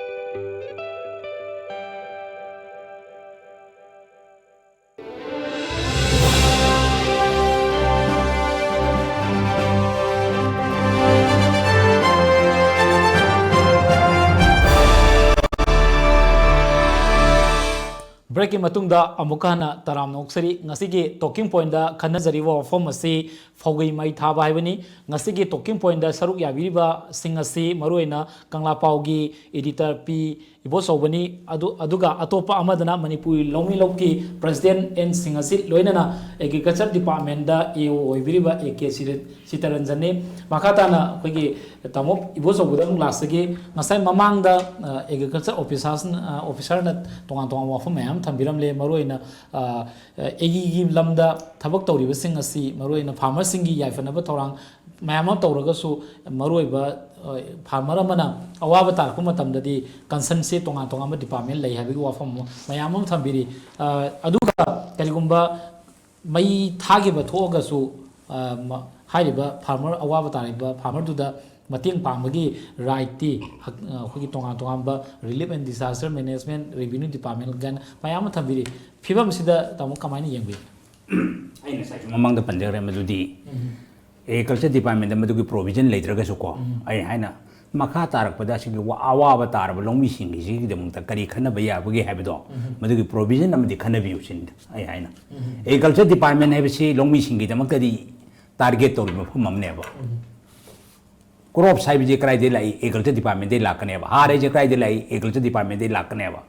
Break ꯀꯤ ꯃꯇꯨꯡꯗ ꯑꯃꯨꯛꯀ ꯍꯟꯅ ꯇꯔꯥꯝꯅ ꯑꯣꯛꯆꯔꯤ꯫ ꯉꯁꯤꯒꯤ talking point ꯇ ꯈꯟꯅꯖꯔꯤꯕ ꯋꯥꯐꯝ ꯑꯁꯤ ꯐꯧꯒꯤ ꯃꯩ ꯊꯥꯕ ꯍꯥꯏꯕꯅꯤ꯫ ꯉꯁꯤꯒꯤ talking point ꯇ ꯁꯔꯨꯛ ꯌꯥꯕꯤꯔꯤꯕꯁꯤꯡ ꯑꯁꯤ ꯃꯔꯨꯑꯣꯏꯅ ꯀꯪꯂꯥ ꯄꯥꯎꯒꯤ editor ꯄꯤ ꯏꯕꯣꯆꯧꯕꯅꯤ꯫ ꯑꯗꯨ, ꯑꯗꯨꯒ ꯑꯇꯣꯞꯄ ꯑꯃꯗꯅ ꯃꯅꯤꯄꯨꯔꯤ ꯂꯧꯃꯤ ꯂꯧꯀꯤ president ꯑꯦꯟ ꯁꯤꯡꯍꯁꯤꯠ ꯂꯣꯏꯅꯅ agriculture department ꯇ A O ꯑꯣꯏꯕꯤꯔꯤꯕ ꯑꯦ ꯀꯦ ꯁꯤꯔ-, ꯁꯤꯇꯔꯟꯖꯟꯅꯤ꯫ ꯃꯈꯥ ꯇꯥꯅ ꯑꯩꯈꯣꯏꯒꯤ ꯇꯥꯃꯣ ꯏꯕꯣꯆꯧꯕꯗ ꯑꯃꯨꯛ ꯂꯥꯛꯆꯒꯦ꯫ ꯉꯁꯥꯏ ꯃꯃꯥꯡꯗ, ꯑ, agriculture officers, ꯑ, officer ꯅ ꯇꯣꯉꯥꯟ ꯇꯣꯉꯥꯟꯕ ꯋꯥꯐꯝ ꯃꯌꯥꯝ ꯑꯃ ꯊꯝꯕꯤꯔꯝꯂꯦ꯫ ꯃꯔꯨꯑꯣꯏꯅ, ꯑ, ꯑ, ꯑꯦꯒ꯭ꯔꯤꯒꯤ ꯂꯝꯗ ꯊꯕꯛ ꯇꯧꯔꯤꯕꯁꯤꯡ ꯑꯁꯤ, ꯃꯔꯨꯑꯣꯏꯅ farmer ꯁꯤꯡꯒꯤ ꯌꯥꯏꯐꯅꯕ ꯊꯧꯔꯥꯡ ꯃꯌꯥꯝ ꯑꯃ ꯇꯧꯔꯒꯁꯨ, ꯃꯔꯨꯑꯣꯏꯕ, ꯑ, farmer ꯑꯃꯅ ꯑꯋꯥꯕ ꯇꯥꯔꯛꯄ ꯃꯇꯝꯗꯗꯤ concern ꯁꯦ ꯇꯣꯉꯥꯟ ꯇꯣꯉꯥꯟꯕ department ꯂꯩ ꯍꯥꯏꯕꯒꯤ ꯋꯥꯐꯝ ꯑꯃ ꯃꯌꯥꯝ ꯑꯃ ꯊꯝꯕꯤꯔꯤ꯫ ꯑ, ꯑꯗꯨꯒ ꯀꯔꯤꯒꯨꯝꯕ ꯃꯩ ꯊꯥꯈꯤꯕ ꯊꯣꯛꯑꯒꯁꯨ, ꯑ, ꯃ-, ꯍꯥꯏꯔꯤꯕ farmer, ꯑꯋꯥꯕ ꯇꯥꯔꯤꯕ farmer ꯗꯨꯗ ꯃꯇꯦꯡ ꯄꯥꯡꯕꯒꯤ ꯔꯥꯏꯠꯇꯤ ꯍꯛ-, ꯑꯩꯈꯣꯏꯒꯤ ꯇꯣꯉꯥꯟ ꯇꯣꯉꯥꯟꯕ Relief and Disaster Management, Revenue Department ꯀꯥꯏꯅ ꯃꯌꯥꯝ ꯑꯃ ꯊꯝꯕꯤꯔꯤ꯫ ꯐꯤꯕꯝꯁꯤꯗ ꯇꯥꯃꯣ ꯀꯃꯥꯏꯅ ꯌꯦꯡꯕꯤ? ꯑꯩꯅ ꯉꯁꯥꯏꯁꯨ ꯃꯃꯥꯡꯗ ꯄꯟꯖꯈ꯭ꯔꯦ, ꯃꯗꯨꯗꯤ Agriculture Departmentꯇ ꯃꯗꯨꯒꯤ provision ꯂꯩꯇ꯭ꯔꯒꯁꯨꯀꯣ, ꯑꯩ ꯍꯥꯏꯅ ꯃꯈꯥ ꯇꯥꯔꯛꯄꯗ ꯑꯁꯤꯒꯤ ꯋꯥ-, ꯑꯋꯥꯕ ꯇꯥꯔꯕ ꯂꯧꯃꯤꯁꯤꯡꯒꯤꯁꯤꯒꯤꯗꯃꯛꯇ ꯀꯔꯤ ꯈꯟꯅꯕ ꯌꯥꯕꯒꯦ ꯍꯥꯏꯕꯗꯣ, ꯃꯗꯨꯒꯤ provision ꯑꯃꯗꯤ ꯈꯟꯅꯕꯤꯌꯨ ꯁꯤꯅꯤꯗ ꯑꯩ ꯍꯥꯏꯅ꯫ Agriculture Department ꯍꯥꯏꯕꯁꯤ ꯂꯧꯃꯤꯁꯤꯡꯒꯤꯗꯃꯛꯇꯗꯤ target ꯇꯧꯔꯤꯕ ꯃꯐꯝ ꯑꯃꯅꯦꯕ꯫ Crops ꯍꯥꯏꯕꯁꯦ ꯀꯗꯥꯏꯗꯒꯤ ꯂꯥꯛꯏ? Agriculture Departmentꯇꯒꯤ ꯂꯥꯛꯀꯅꯦꯕ꯫ ꯍꯥꯔ ꯍꯥꯏꯁꯦ ꯀꯗꯥꯏꯗꯒꯤ ꯂꯥꯛꯏ? Agriculture Departmentꯇꯒꯤ ꯂꯥꯛꯀꯅꯦꯕ꯫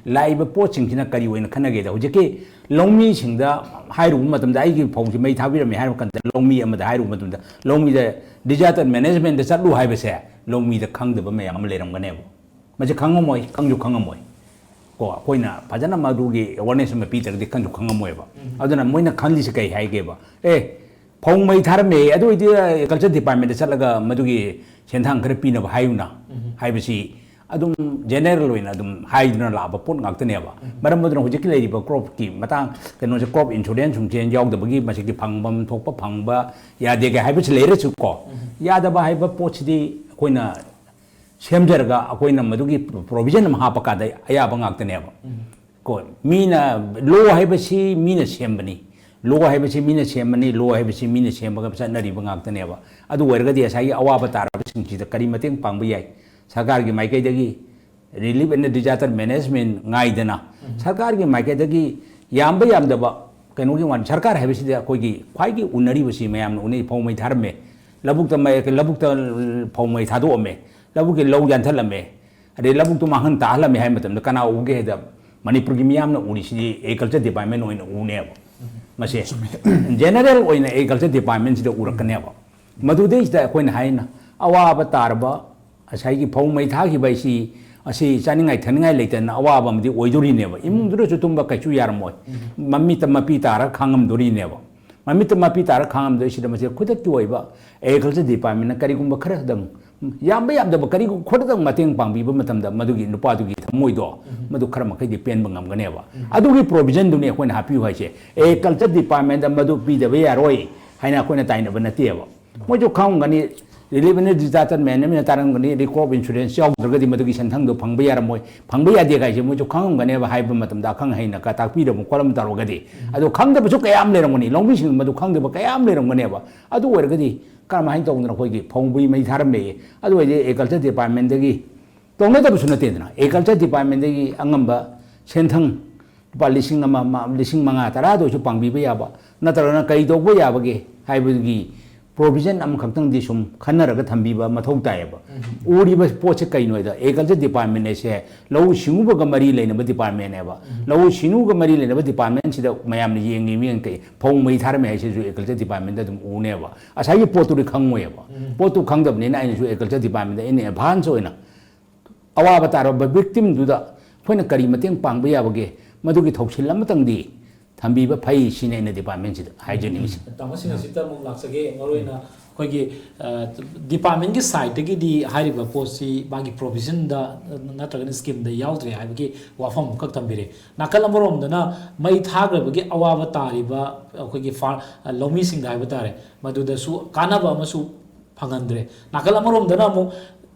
ꯂꯥꯛꯏꯕ ꯄꯣꯠꯁꯤꯡꯁꯤꯅ ꯀꯔꯤ ꯑꯣꯏꯅ ꯈꯟꯅꯒꯦꯗ, ꯍꯧꯖꯤꯛꯀꯤ ꯂꯧꯃꯤꯁꯤꯡꯗ ꯍꯥꯏꯔꯨꯕ ꯃꯇꯝꯗ, "ꯑꯩꯒꯤ ꯐꯧꯁꯤ ꯃꯩ ꯊꯥꯕꯤꯔꯝꯃꯦ" ꯍꯥꯏꯕ ꯀꯥꯟꯗ, ꯂꯧꯃꯤ ꯑꯃꯗ ꯍꯥꯏꯔꯨꯕ ꯃꯇꯝꯗ, ꯂꯧꯃꯤꯗ disaster managementꯇ ꯆꯠꯂꯨ ꯍꯥꯏꯕꯁꯦ ꯂꯧꯃꯤꯗ ꯈꯪꯗꯕ ꯃꯌꯥꯝ ꯑꯃ ꯂꯩꯔꯝꯒꯅꯦꯕ꯫ ꯃꯁꯤ ꯈꯪꯉꯝꯃꯣꯏ, ꯈꯪꯁꯨ ꯈꯪꯉꯝꯃꯣꯏ꯫ ꯀꯣ, ꯑꯩꯈꯣꯏꯅ ꯐꯖꯅ ꯃꯗꯨꯒꯤ awareness ꯑꯃ ꯄꯤꯗ꯭ꯔꯒꯗꯤ ꯈꯪꯁꯨ ꯈꯪꯉꯝꯃꯣꯏꯕ꯫ ꯑꯗꯨꯅ ꯃꯣꯏꯅ ꯈꯜꯂꯤꯁꯦ ꯀꯩ ꯍꯥꯏꯒꯦꯕ? "ꯑꯦ, ꯐꯧ ꯃꯩ ꯊꯥꯔꯝꯃꯦ, ꯑꯗꯨ ꯑꯣꯏꯗꯤ Agriculture Departmentꯇ ꯆꯠꯂꯒ ꯃꯗꯨꯒꯤ ꯁꯦꯟꯊꯥꯡ ꯈꯔ ꯄꯤꯅꯕ ꯍꯥꯏꯌꯨꯅ" ꯍꯥꯏꯕꯁꯤ ꯑꯗꯨꯝ general ꯑꯣꯏꯅ ꯑꯗꯨꯝ ꯍꯥꯏꯗꯨꯅ ꯂꯥꯛꯑꯕ ꯄꯣꯠ ꯉꯥꯛꯇꯅꯦꯕ꯫ ꯃꯔꯝ ꯑꯗꯨꯅ ꯍꯧꯖꯤꯛꯀꯤ ꯂꯩꯔꯤꯕ cropꯀꯤ ꯃꯇꯥꯡ, ꯀꯩꯅꯣꯁꯦ, crop insuranceꯁꯤꯡꯁꯦ ꯌꯥꯎꯗꯕꯒꯤ ꯃꯁꯤꯒꯤ ꯐꯪꯐꯝ ꯊꯣꯛꯄ ꯐꯪꯕ ꯌꯥꯗꯦꯒ ꯍꯥꯏꯕꯁꯤ ꯂꯩꯔꯁꯨꯀꯣ, ꯌꯥꯗꯕ ꯍꯥꯏꯕ ꯄꯣꯠꯁꯤꯗꯤ ꯑꯩꯈꯣꯏꯅ ꯁꯦꯝꯖꯔꯒ ꯑꯩꯈꯣꯏꯅ ꯃꯗꯨꯒꯤ provision ꯑꯃ ꯍꯥꯞꯄꯀꯥꯟꯗ ꯑꯌꯥꯕ ꯉꯥꯛꯇꯅꯦꯕ꯫ ꯀꯣ, ꯃꯤꯅ, law ꯍꯥꯏꯕꯁꯤ ꯃꯤꯅ ꯁꯦꯝꯕꯅꯤ, law ꯍꯥꯏꯕꯁꯤ ꯃꯤꯅ ꯁꯦꯝꯕꯅꯤ, law ꯍꯥꯏꯕꯁꯤ ꯃꯤꯅ ꯁꯦꯝꯃꯒ ꯆꯠꯅꯔꯤꯕ ꯉꯥꯛꯇꯅꯦꯕ꯫ ꯑꯗꯨ ꯑꯣꯏꯔꯒꯗꯤ ꯉꯁꯥꯏꯒꯤ ꯑꯋꯥꯕ ꯇꯥꯔꯕꯁꯤꯡꯁꯤꯗ ꯀꯔꯤ ꯃꯇꯦꯡ ꯄꯥꯡꯕ ꯌꯥꯏ? ꯁꯔꯀꯥꯔꯒꯤ ꯃꯥꯏꯀꯩꯗꯒꯤ Relief and Disaster Management ꯉꯥꯏꯗꯅ, ꯁꯔꯀꯥꯔꯒꯤ ꯃꯥꯏꯀꯩꯗꯒꯤ ꯌꯥꯝꯕ ꯌꯥꯝꯗꯕ ꯀꯩꯅꯣꯒꯤ ꯋꯥꯅꯤ, ꯁꯔꯀꯥꯔ ꯍꯥꯏꯕꯁꯤꯗꯤ ꯑꯩꯈꯣꯏꯒꯤ ꯈ꯭ꯋꯥꯏꯒꯤ ꯎꯅꯔꯤꯕꯁꯤ, ꯃꯌꯥꯝꯅ ꯎꯅꯩ, ꯐꯧ ꯃꯩ ꯊꯥꯔꯝꯃꯦ, ꯂꯧꯕꯨꯛꯇ ꯃꯩ, ꯂꯧꯕꯨꯛꯇ ꯐꯧ ꯃꯩ ꯊꯥꯗꯣꯛꯑꯝꯃꯦ, ꯂꯧꯕꯨꯛꯀꯤ ꯂꯧ ꯌꯥꯟꯊꯠꯂꯝꯃꯦ, ꯑꯗꯩ ꯂꯧꯕꯨꯛꯇꯨ ꯃꯥꯡꯍꯟ ꯇꯥꯍꯜꯂꯝꯃꯦ ꯍꯥꯏꯕ ꯃꯇꯝꯗ ꯀꯅꯥ ꯎꯒꯦ ꯍꯥꯏꯗ, ꯃꯅꯤꯄꯨꯔꯒꯤ ꯃꯤꯌꯥꯝꯅ ꯎꯔꯤꯁꯤꯗꯤ Agriculture Department ꯑꯣꯏꯅ ꯎꯅꯦꯕ꯫ ꯃꯁꯦ general ꯑꯣꯏꯅ Agriculture Departmentꯁꯤꯗ ꯎꯔꯛꯀꯅꯦꯕ꯫ ꯃꯗꯨꯗꯩꯁꯤꯗ ꯑꯩꯈꯣꯏꯅ ꯍꯥꯏꯅ ꯑꯋꯥꯕ ꯇꯥꯔꯕ ꯉꯁꯥꯏꯒꯤ ꯐꯧ ꯃꯩ ꯊꯥꯈꯤꯕ ꯍꯥꯏꯁꯤ, ꯑꯁꯤ ꯆꯥꯅꯤꯡꯉꯥꯏ ꯊꯛꯅꯤꯡꯉꯥꯏ ꯂꯩꯇꯗꯅ ꯑꯋꯥꯕ ꯑꯃꯗꯤ ꯑꯣꯏꯗꯣꯔꯤꯅꯦꯕ꯫ ꯏꯃꯨꯡꯗꯨꯗꯁꯨ ꯇꯨꯝꯕ ꯀꯩꯁꯨ ꯌꯥꯔꯝꯃꯣꯏ꯫ ꯃꯃꯤꯠꯇ ꯃꯄꯤ ꯇꯥꯔꯒ ꯈꯥꯡꯉꯝꯗꯣꯔꯤꯅꯦꯕ꯫ ꯃꯃꯤꯠꯇ ꯃꯄꯤ ꯇꯥꯔꯒ ꯈꯥꯡꯉꯝꯗꯣꯏꯁꯤꯗ ꯃꯁꯤ ꯈꯨꯗꯛꯀꯤ ꯑꯣꯏꯕ Agriculture Departmentꯅ ꯀꯔꯤꯒꯨꯝꯕ ꯈꯔꯗꯪ, ꯌꯥꯝꯕ ꯌꯥꯝꯗꯕ ꯀꯔꯤꯒꯨꯝꯕ ꯈꯔꯗꯪ ꯃꯇꯦꯡ ꯄꯥꯡꯕꯤꯕ ꯃꯇꯝꯗ ꯃꯗꯨꯒꯤ ꯅꯨꯄꯥꯗꯨꯒꯤ ꯊꯃꯣꯏꯗꯣ ꯃꯗꯨ ꯈꯔ ꯃꯈꯩꯗꯤ ꯄꯦꯟꯕ ꯉꯝꯒꯅꯦꯕ꯫ ꯑꯗꯨꯒꯤ provisionꯗꯨꯅꯤ ꯑꯩꯈꯣꯏꯅ ꯍꯥꯞꯄꯤꯌꯨ ꯍꯥꯏꯁꯦ꯫ Agriculture Departmentꯇ ꯃꯗꯨ ꯄꯤꯗꯕ ꯌꯥꯔꯣꯏ ꯍꯥꯏꯅ ꯑꯩꯈꯣꯏꯅ ꯇꯥꯏꯅꯕ ꯅꯠꯇꯦꯕ꯫ ꯃꯣꯏꯁꯨ ꯈꯪꯉꯝꯒꯅꯤ, ꯔꯤꯂꯤꯐ ꯑꯦꯟ ꯗꯤꯖꯥꯁꯇꯔ ꯃꯦꯅꯦꯖꯃꯦꯟ ꯇꯥꯔꯝꯒꯅꯤ, ꯔꯤꯀꯣꯞ ꯏꯟꯁꯨꯔꯦꯟꯁ ꯌꯥꯎꯗ꯭ꯔꯒꯗꯤ ꯃꯗꯨꯒꯤ ꯁꯦꯟꯊꯪꯗꯣ ꯐꯪꯕ ꯌꯥꯔꯝꯃꯣꯏ꯫ ꯐꯪꯕ ꯌꯥꯗꯦ ꯍꯥꯏꯁꯦ ꯃꯣꯏꯁꯨ ꯈꯪꯉꯝꯒꯅꯦꯕ, ꯍꯥꯏꯕ ꯃꯇꯝꯗ ꯑꯈꯪ ꯑꯍꯩꯅ ꯀ ꯇꯥꯛꯄꯤꯔꯕ ꯈꯣꯠꯂꯝ ꯇꯧꯔꯒꯗꯤ꯫ ꯑꯗꯣ ꯈꯪꯗꯕꯁꯨ ꯀꯌꯥ ꯑꯃ ꯂꯩꯔꯝꯒꯅꯤ, ꯂꯧꯃꯤꯁꯤꯡ ꯃꯗꯨ ꯈꯪꯗꯕ ꯀꯌꯥ ꯑꯃ ꯂꯩꯔꯝꯒꯅꯦꯕ꯫ ꯑꯗꯨ ꯑꯣꯏꯔꯒꯗꯤ ꯀꯔꯝꯍꯥꯏꯅ ꯇꯧꯗꯅ ꯑꯩꯈꯣꯏꯒꯤ ꯐꯧ ꯃꯩ ꯊꯥꯔꯝꯃꯦ? ꯑꯗꯨ ꯑꯣꯏꯔꯗꯤ ꯑꯦꯒ꯭ꯔꯤꯀꯜꯆꯔ ꯗꯤꯄꯥꯔꯠꯃꯦꯟꯗꯒꯤ ꯇꯧꯅꯗꯕꯁꯨ ꯅꯠꯇꯦꯗꯅ꯫ ꯑꯦꯒ꯭ꯔꯤꯀꯜꯆꯔ ꯗꯤꯄꯥꯔꯠꯃꯦꯟꯗꯒꯤ ꯑꯉꯝꯕ ꯁꯦꯟꯊꯪ ꯂꯨꯄꯥ ꯂꯤꯁꯤꯡ ꯑꯃ, ꯃ-, ꯂꯤꯁꯤꯡ ꯃꯉꯥ, ꯇꯔꯥꯗ ꯑꯣꯏꯔꯁꯨ ꯄꯥꯡꯕꯤꯕ ꯌꯥꯕ, ꯅꯠꯇ꯭ꯔꯒꯅ ꯀꯔꯤ ꯇꯧꯕ ꯌꯥꯕꯒꯦ ꯍꯥꯏꯕꯒꯤ ꯄ꯭ꯔꯣꯕꯤꯖꯟ ꯑꯃꯈꯛꯇꯪꯗꯤ ꯁꯨꯝ ꯈꯟꯅꯔꯒ ꯊꯝꯕꯤꯕ ꯃꯊꯧ ꯇꯥꯏꯌꯦꯕ꯫ ꯎꯔꯤꯕ ꯄꯣꯠꯁꯦ ꯀꯩꯅꯣ ꯍꯥꯏꯗ, ꯑꯦꯒ꯭ꯔꯤꯀꯜꯆꯔ ꯗꯤꯄꯥꯔꯠꯃꯦꯟ ꯑꯁꯦ ꯂꯧꯎ ꯁꯤꯡꯎꯕꯒ ꯃꯔꯤ ꯂꯩꯅꯕ ꯗꯤꯄꯥꯔꯠꯃꯦꯟꯅꯦꯕ꯫ ꯂꯧꯎ ꯁꯤꯡꯎꯒ ꯃꯔꯤ ꯂꯩꯅꯕ ꯗꯤꯄꯥꯔꯠꯃꯦꯟꯁꯤꯗ ꯃꯌꯥꯝꯅ ꯌꯦꯡꯉꯤ ꯃꯤꯠꯌꯦꯡ ꯀꯩ, ꯐꯧ ꯃꯩ ꯊꯥꯔꯝꯃꯦ ꯍꯥꯏꯁꯤꯁꯨ ꯑꯦꯒ꯭ꯔꯤꯀꯜꯆꯔ ꯗꯤꯄꯥꯔꯠꯃꯦꯟꯗ ꯑꯗꯨꯝ ꯎꯅꯦꯕ꯫ ꯉꯁꯥꯏꯒꯤ ꯄꯣꯠꯇꯨꯗꯤ ꯈꯪꯉꯣꯏꯕ꯫ ꯄꯣꯠꯇꯨ ꯈꯪꯗꯕꯅꯤꯅ ꯑꯩꯅꯁꯨ ꯑꯦꯒ꯭ꯔꯤꯀꯜꯆꯔ ꯗꯤꯄꯥꯔꯠꯃꯦꯟꯗ in advance ꯑꯣꯏꯅ ꯑꯋꯥꯕ ꯇꯥꯔꯕ ꯚꯤꯛꯇꯤꯝꯗꯨꯗ ꯑꯩꯈꯣꯏꯅ ꯀꯔꯤ ꯃꯇꯦꯡ ꯄꯥꯡꯕ ꯌꯥꯕꯒꯦ, ꯃꯗꯨꯒꯤ ꯊꯧꯁꯤꯜ ꯑꯃꯇꯪꯗꯤ ꯊꯝꯕꯤꯕ ꯐꯩ ꯁꯤꯅꯤ ꯑꯩꯅ ꯗꯤꯄꯥꯔꯠꯃꯦꯟꯁꯤꯗ ꯍꯥꯏꯖꯅꯤꯡꯉꯤꯁꯤ꯫ ꯇꯥꯃꯣ, ꯁꯤꯅ ꯁꯤꯗ ꯑꯃꯨꯛ ꯂꯥꯛꯆꯒꯦ꯫ ꯃꯔꯨꯑꯣꯏꯅ ꯑꯩꯈꯣꯏꯒꯤ, ꯑ, ꯗꯤꯄꯥꯔꯠꯃꯦꯟꯒꯤ ꯁꯥꯏꯠꯇꯒꯤꯗꯤ ꯍꯥꯏꯔꯤꯕ ꯄꯣꯠꯁꯤ ꯃꯥꯒꯤ ꯄ꯭ꯔꯣꯕꯤꯖꯟꯗ, ꯑ, ꯅꯠꯇ꯭ꯔꯒꯅ ꯁ꯭ꯀꯤꯝꯗ ꯌꯥꯎꯗ꯭ꯔꯦ ꯍꯥꯏꯕꯒꯤ ꯋꯥꯐꯝ ꯑꯃꯈꯛ ꯊꯝꯕꯤꯔꯦ꯫ ꯅꯥꯀꯜ ꯑꯃꯔꯣꯝꯗꯅ ꯃꯩ ꯊꯥꯈ꯭ꯔꯕꯒꯤ ꯑꯋꯥꯕ ꯇꯥꯔꯤꯕ ꯑꯩꯈꯣꯏꯒꯤ ꯐꯥꯔ-, ꯑ, ꯂꯧꯃꯤꯁꯤꯡꯗ ꯍꯥꯏꯕ ꯇꯥꯔꯦ, ꯃꯗꯨꯗꯁꯨ ꯀꯥꯟꯅꯕ ꯑꯃꯁꯨ ꯐꯪꯍꯟꯗ꯭ꯔꯦ꯫ ꯅꯥꯀꯜ ꯑꯃꯔꯣꯝꯗꯅ ꯑꯃꯨꯛ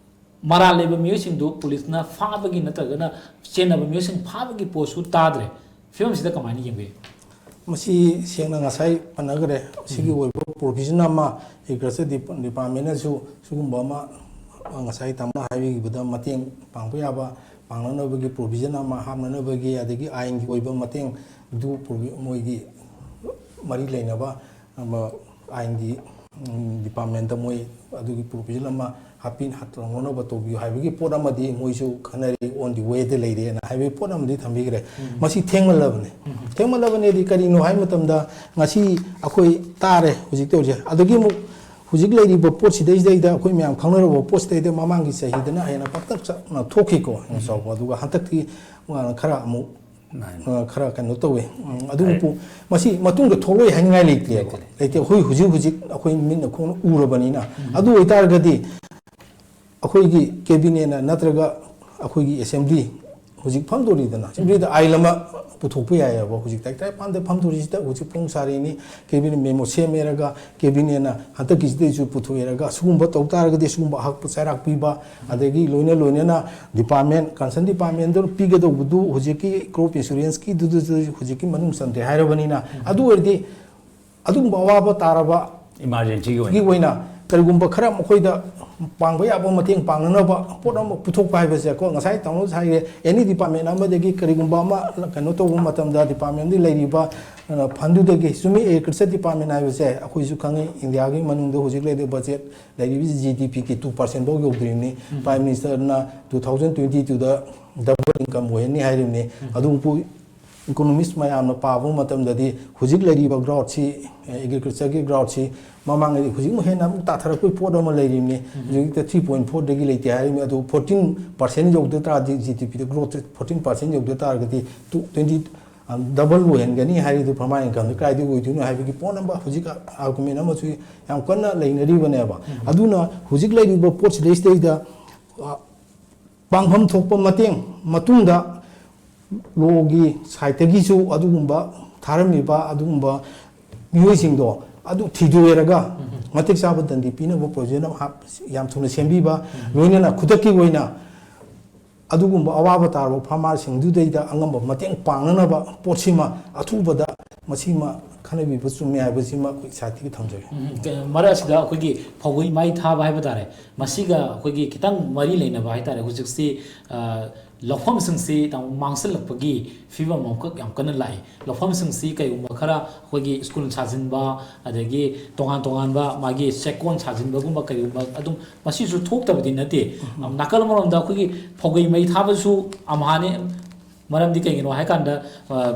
ꯃꯔꯥꯜ ꯂꯩꯕ ꯃꯤꯑꯣꯏꯁꯤꯡꯗꯨ ꯄꯨꯂꯤꯁꯅ ꯐꯥꯕꯒꯤ ꯅꯠꯇ꯭ꯔꯒꯅ ꯆꯦꯟꯅꯕ ꯃꯤꯑꯣꯏꯁꯤꯡ ꯐꯥꯕꯒꯤ ꯄꯣꯠꯁꯨ ꯇꯥꯗ꯭ꯔꯦ꯫ ꯐꯤꯕꯝꯁꯤꯗ ꯀꯃꯥꯏꯅ ꯌꯦꯡꯕꯤ? ꯃꯁꯤ ꯁꯦꯡꯅ ꯉꯁꯥꯏ ꯄꯟꯅꯈ꯭ꯔꯦ꯫ ꯁꯤꯒꯤ ꯑꯣꯏꯕ ꯄ꯭ꯔꯣꯕꯤꯖꯟ ꯑꯃ ꯑꯦꯒ꯭ꯔꯤꯀꯜꯆꯔ ꯗꯤꯄꯥꯔꯠꯃꯦꯟꯅꯁꯨ ꯁꯤꯒꯨꯝꯕ ꯑꯃ, ꯑ, ꯉꯁꯥꯏ ꯇꯥꯃꯣꯅ ꯍꯥꯏꯕꯤꯈꯤꯕꯗ ꯃꯇꯦꯡ ꯄꯥꯡꯕ ꯌꯥꯕ, ꯄꯥꯡꯅꯅꯕꯒꯤ ꯄ꯭ꯔꯣꯕꯤꯖꯟ ꯑꯃ ꯍꯥꯞꯅꯅꯕꯒꯤ, ꯑꯗꯒꯤ ꯑꯥꯏꯟꯒꯤ ꯑꯣꯏꯕ ꯃꯇꯦꯡꯗꯨ ꯄ꯭ꯔꯣꯕꯤ-, ꯃꯣꯏꯒꯤ ꯃꯔꯤ ꯂꯩꯅꯕ ꯑꯃ, ꯑꯥꯏꯟꯒꯤ, ꯎꯝ, ꯗꯤꯄꯥꯔꯠꯃꯦꯟꯇ ꯃꯣꯏ ꯑꯗꯨꯒꯤ ꯄ꯭ꯔꯣꯕꯤꯖꯟ ꯑꯃ ꯍꯥꯞꯄꯤ-, ꯍꯥꯞꯇꯅꯅꯕ ꯇꯧꯕꯤꯌꯨ ꯍꯥꯏꯕꯒꯤ ꯄꯣꯠ ꯑꯃꯗꯤ ꯃꯣꯏꯁꯨ ꯈꯟꯅꯔꯤ, on the way ꯗ ꯂꯩꯔꯦꯅ ꯍꯥꯏꯕꯒꯤ ꯄꯣꯠ ꯑꯃꯗꯤ ꯊꯝꯕꯤꯈ꯭ꯔꯦ꯫ ꯃꯁꯤ ꯊꯦꯡꯃꯜꯂꯕꯅꯤ꯫ ꯊꯦꯡꯃꯜꯂꯕꯅꯦꯗꯤ ꯀꯔꯤꯅꯣ ꯍꯥꯏꯕ ꯃꯇꯝꯗ, ꯉꯁꯤ ꯑꯩꯈꯣꯏ ꯇꯥꯔꯦ ꯍꯧꯖꯤꯛ ꯇꯧꯔꯤꯁꯦ, ꯑꯗꯒꯤ ꯑꯃꯨꯛ ꯍꯧꯖꯤꯛ ꯂꯩꯔꯤꯕ ꯄꯣꯠꯁꯤꯗꯩꯁꯤꯗꯩꯗ, ꯑꯩꯈꯣꯏ ꯃꯌꯥꯝ ꯈꯪꯅꯔꯕ ꯄꯣꯠꯁꯤꯗꯩꯗ ꯃꯃꯥꯡꯒꯤ ꯆꯍꯤꯗꯅ ꯍꯦꯟꯅ ꯄꯥꯛꯇꯛ ꯆꯥꯎꯅ ꯊꯣꯛꯈꯤꯀꯣ, ꯌꯥꯝ ꯆꯥꯎꯕ꯫ ꯑꯗꯨꯒ ꯍꯟꯗꯛꯇꯤ, ꯑ, ꯈꯔ ꯑꯃꯨꯛ, ꯑ, ꯈꯔ ꯀꯩꯅꯣ ꯇꯧꯋꯦ꯫ ꯎꯝ, ꯑꯗꯨꯕꯨ ꯃꯁꯤ ꯃꯇꯨꯡꯗ ꯊꯣꯛꯂꯛꯑꯣꯏ ꯍꯥꯏꯅꯤꯡꯉꯥꯏ ꯂꯩꯇꯦꯕ꯫ ꯂꯩꯇꯦ꯫ ꯑꯩꯈꯣꯏ ꯍꯧꯖꯤꯛ ꯍꯧꯖꯤꯛ ꯑꯩꯈꯣꯏ ꯃꯤꯠꯅ ꯈꯣꯡꯅ ꯎꯔꯕꯅꯤꯅ꯫ ꯑꯗꯨ ꯑꯣꯏꯇꯥꯔꯒꯗꯤ ꯑꯩꯈꯣꯏꯒꯤ ꯀꯦꯕꯤꯅꯦꯠꯅ ꯅꯠꯇ꯭ꯔꯒ ꯑꯩꯈꯣꯏꯒꯤ ꯑꯦꯁꯦꯝꯕ꯭ꯂꯤ ꯍꯧꯖꯤꯛ ꯐꯝꯗꯣꯔꯤꯗꯅ, ꯁꯤꯗ ꯑꯥꯏꯜ ꯑꯃ ꯄꯨꯊꯣꯛꯄ ꯌꯥꯏꯑꯕ꯫ ꯍꯧꯖꯤꯛ ꯇꯥꯏ ꯇꯥꯏ ꯄꯥꯟꯗ ꯐꯝꯗꯣꯔꯤꯁꯤꯗ ꯍꯧꯖꯤꯛ ꯐꯣꯡ ꯁꯥꯔꯤꯅꯤ, ꯀꯦꯕꯤꯅꯦꯠ ꯃꯦꯃꯣ ꯁꯦꯝꯃꯦꯔꯒ ꯀꯦꯕꯤꯅꯦꯠꯅ ꯍꯟꯗꯛꯀꯤꯁꯤꯗꯩꯁꯨ ꯄꯨꯊꯣꯛꯑꯦꯔꯒ ꯁꯤꯒꯨꯝꯕ ꯇꯧ ꯇꯥꯔꯒꯗꯤ ꯁꯤꯒꯨꯝꯕ ꯑꯍꯛꯄ ꯆꯩꯔꯥꯛ ꯄꯤꯕ, ꯑꯗꯒꯤ ꯂꯣꯏꯅ ꯂꯣꯏꯅꯅ ꯗꯤꯄꯥꯔꯠꯃꯦꯟ, ꯀꯟꯁꯔꯟ ꯗꯤꯄꯥꯔꯠꯃꯦꯟꯗꯨ ꯄꯤꯒꯗꯧꯕꯗꯨ ꯍꯧꯖꯤꯛꯀꯤ ꯀ꯭ꯔꯣꯞ ꯏꯟꯁꯨꯔꯦꯟꯁꯀꯤꯗꯨꯗꯁꯨ ꯍꯧꯖꯤꯛꯀꯤ ꯃꯅꯨꯡ ꯆꯟꯗ꯭ꯔꯦ ꯍꯥꯏꯔꯕꯅꯤꯅ, ꯑꯗꯨ ꯑꯣꯏꯔꯗꯤ ꯑꯗꯨꯒꯨꯝꯕ ꯑꯋꯥꯕ ꯇꯥꯔꯕ ꯏꯃꯥꯔꯖꯦꯟꯁꯤꯒꯤ ꯒꯤ ꯑꯣꯏꯅ ꯑꯣꯏꯅ ꯀꯔꯤꯒꯨꯝꯕ ꯈꯔ ꯃꯈꯣꯏꯗ ꯄꯥꯡꯕ ꯌꯥꯕ ꯃꯇꯦꯡ ꯄꯥꯡꯅꯅꯕ ꯄꯣꯠ ꯑꯃ ꯄꯨꯊꯣꯛꯄ ꯍꯥꯏꯕꯁꯦ, ꯀꯣ, ꯉꯁꯥꯏ ꯇꯥꯃꯣꯅꯁꯨ ꯍꯥꯏꯔꯦ, ꯑꯦꯅꯤ ꯗꯤꯄꯥꯔꯠꯃꯦꯟ ꯑꯃꯗꯒꯤ ꯀꯔꯤꯒꯨꯝꯕ ꯑꯃ ꯀꯩꯅꯣ ꯇꯧꯕ ꯃꯇꯝꯗ ꯗꯤꯄꯥꯔꯠꯃꯦꯟꯗꯨ ꯂꯩꯔꯤꯕ, ꯑ, ꯐꯟꯗꯨꯗꯒꯤ, ꯆꯨꯝꯃꯤ, ꯑꯦꯒ꯭ꯔꯤꯀꯜꯆꯔ ꯗꯤꯄꯥꯔꯠꯃꯦꯟ ꯍꯥꯏꯕꯁꯦ ꯑꯩꯈꯣꯏꯁꯨ ꯈꯪꯉꯤ, ꯏꯟꯗꯤꯌꯥꯒꯤ ꯃꯅꯨꯡꯗ ꯍꯧꯖꯤꯛ ꯂꯩꯔꯤꯕ ꯕꯖꯦꯠ ꯂꯩꯔꯤꯕ ꯖꯤ ꯗꯤ ꯄꯤꯒꯤ ꯇꯨ ꯄꯥꯔꯁꯦꯟ ꯐꯥꯎ ꯌꯧꯗ꯭ꯔꯤꯕꯅꯤ꯫ ꯎꯝ꯫ ꯄ꯭ꯔꯥꯏꯝ ꯃꯤꯅꯤꯁꯇꯔꯅ ꯇꯨ ꯊꯥꯎꯖꯟ ꯇ꯭ꯋꯦꯟꯇꯤ ꯇꯨꯗ ꯗꯕꯜ ꯏꯟꯀꯝ ꯑꯣꯏꯍꯟꯅꯤ ꯍꯥꯏꯔꯤꯕꯅꯤ꯫ ꯎꯝ꯫ ꯑꯗꯨꯕꯨ ꯏꯀꯣꯅꯣꯃꯤꯁ ꯃꯌꯥꯝꯅ ꯄꯥꯕ ꯃꯇꯝꯗꯗꯤ ꯍꯧꯖꯤꯛ ꯂꯩꯔꯤꯕ ꯒ꯭ꯔꯣꯠꯁꯤ, ꯑꯦꯒ꯭ꯔꯤꯀꯜꯆꯔꯒꯤ ꯒ꯭ꯔꯣꯠꯁꯤ ꯃꯃꯥꯡꯉꯩꯗꯤ ꯍꯧꯖꯤꯛꯃꯨꯛ ꯍꯦꯟꯅ ꯑꯃꯨꯛ ꯇꯥꯊꯔꯛꯄꯒꯤ ꯄꯣꯠ ꯑꯃ ꯂꯩꯔꯤꯕꯅꯤ꯫ ꯎꯝ꯫ ꯍꯧꯖꯤꯛꯇ ꯊ꯭ꯔꯤ ꯄꯣꯏꯟ ꯐꯣꯔꯗꯒꯤ ꯂꯩꯇꯦ ꯍꯥꯏꯔꯤꯕꯅꯤ꯫ ꯑꯗꯨ ꯐꯣꯔꯇꯤꯟ ꯄꯥꯔꯁꯦꯟ ꯌꯧꯗ ꯇꯥꯔꯗꯤ ꯖꯤ ꯗꯤ ꯄꯤꯗ ꯒ꯭ꯔꯣꯠꯁꯦ ꯐꯣꯔꯇꯤꯟ ꯄꯥꯔꯁꯦꯟ ꯌꯧꯗ ꯇꯥꯔꯒꯗꯤ ꯇꯨ ꯇ꯭ꯋꯦꯟꯇꯤ ꯗꯕꯜ ꯑꯣꯏꯍꯟꯒꯅꯤ ꯍꯥꯏꯔꯤꯗꯨ ꯐꯥꯔꯃꯔ ꯏꯟꯀꯝꯗ ꯀꯥꯏꯗꯒꯤ ꯑꯣꯏꯗꯣꯏꯅꯣ ꯍꯥꯏꯕꯒꯤ ꯄꯣꯠ ꯑꯃ ꯍꯧꯖꯤꯛ ꯑꯥꯔꯒꯨꯃꯦꯟ ꯑꯃꯁꯨ ꯌꯥꯝ ꯀꯟꯅ ꯂꯩꯅꯔꯤꯕꯅꯦꯕ꯫ ꯎꯝ꯫ ꯑꯗꯨꯅ ꯍꯧꯖꯤꯛ ꯂꯩꯔꯤꯕ ꯄꯣꯠꯁꯤꯗꯩꯁꯤꯗꯩꯗ, ꯑ, ꯄꯥꯡꯐꯝ ꯊꯣꯛꯄ ꯃꯇꯦꯡ ꯃꯇꯨꯡꯗ ꯂꯣꯒꯤ ꯁꯥꯏꯠꯇꯒꯤꯁꯨ ꯑꯗꯨꯒꯨꯝꯕ ꯊꯥꯔꯝꯃꯤꯕ ꯑꯗꯨꯒꯨꯝꯕ ꯃꯤꯑꯣꯏꯁꯤꯡꯗꯣ ꯑꯗꯨ ꯊꯤꯗꯣꯛꯑꯦꯔꯒ ꯎꯝ꯫ ꯃꯇꯤꯛ ꯆꯥꯕ ꯗꯟꯗꯤ ꯄꯤꯅꯕ ꯄ꯭ꯔꯣꯕꯤꯖꯟ ꯑꯃ ꯍꯥꯞ-, ꯌꯥꯝ ꯊꯨꯅ ꯁꯦꯝꯕꯤꯕ, ꯎꯝ꯫ ꯂꯣꯏꯅꯅ ꯈꯨꯗꯛꯀꯤ ꯑꯣꯏꯅ ꯑꯗꯨꯒꯨꯝꯕ ꯑꯋꯥꯕ ꯇꯥꯔꯕ ꯐꯥꯔꯃꯔꯁꯤꯡꯗꯨꯗꯩꯗ ꯑꯉꯝꯕ ꯃꯇꯦꯡ ꯄꯥꯡꯅꯅꯕ ꯄꯣꯠꯁꯤꯃ ꯑꯊꯨꯕꯗ ꯃꯁꯤꯃ ꯈꯟꯅꯕꯤꯕ ꯆꯨꯝꯃꯤ ꯍꯥꯏꯕꯁꯤꯃ ꯑꯩꯈꯣꯏ ꯁꯥꯏꯠꯇꯒꯤ ꯊꯝꯖꯒꯦ꯫ ꯎꯝ, ꯀ-, ꯃꯔꯛ ꯑꯁꯤꯗ ꯑꯩꯈꯣꯏꯒꯤ ꯐꯧꯒꯤ ꯃꯩ ꯊꯥꯕ ꯍꯥꯏꯕ ꯇꯥꯔꯦ, ꯃꯁꯤꯒ ꯑꯩꯈꯣꯏꯒꯤ ꯈꯤꯇꯪ ꯃꯔꯤ ꯂꯩꯅꯕ ꯍꯥꯏ ꯇꯥꯔꯦ꯫ ꯍꯧꯖꯤꯛꯁꯤ, ꯑ, ꯂꯧꯐꯝꯁꯤꯡꯁꯤ ꯇꯥꯃꯣ ꯃꯥꯡꯁꯤꯜꯂꯛꯄꯒꯤ ꯐꯤꯕꯝ ꯑꯃꯈꯛ ꯌꯥꯝ ꯀꯟꯅ ꯂꯥꯛꯏ꯫ ꯂꯧꯐꯝꯁꯤꯡꯁꯤ ꯀꯩꯒꯨꯝꯕ ꯈꯔ ꯑꯩꯈꯣꯏꯒꯤ ꯁ꯭ꯀꯨꯜ ꯁꯥꯖꯤꯟꯕ, ꯑꯗꯒꯤ ꯇꯣꯉꯥꯟ ꯇꯣꯉꯥꯟꯕ ꯃꯥꯒꯤ ꯆꯦꯛꯀꯣꯟ ꯁꯥꯖꯤꯟꯕꯒꯨꯝꯕ ꯀꯩꯒꯨꯝꯕ ꯑꯗꯨꯝ ꯃꯁꯤꯁꯨ ꯊꯣꯛꯇꯕꯗꯤ ꯅꯠꯇꯦ꯫ ꯎꯝ꯫ ꯅꯥꯀꯜ ꯑꯃꯔꯣꯝꯗ ꯑꯩꯈꯣꯏꯒꯤ ꯐꯧꯒꯩ ꯃꯩ ꯊꯥꯕꯁꯨ ꯑꯝꯍꯥꯅꯤ꯫ ꯃꯔꯝꯗꯤ ꯀꯩꯒꯤꯅꯣ ꯍꯥꯏꯀꯥꯟꯗ, ꯑ,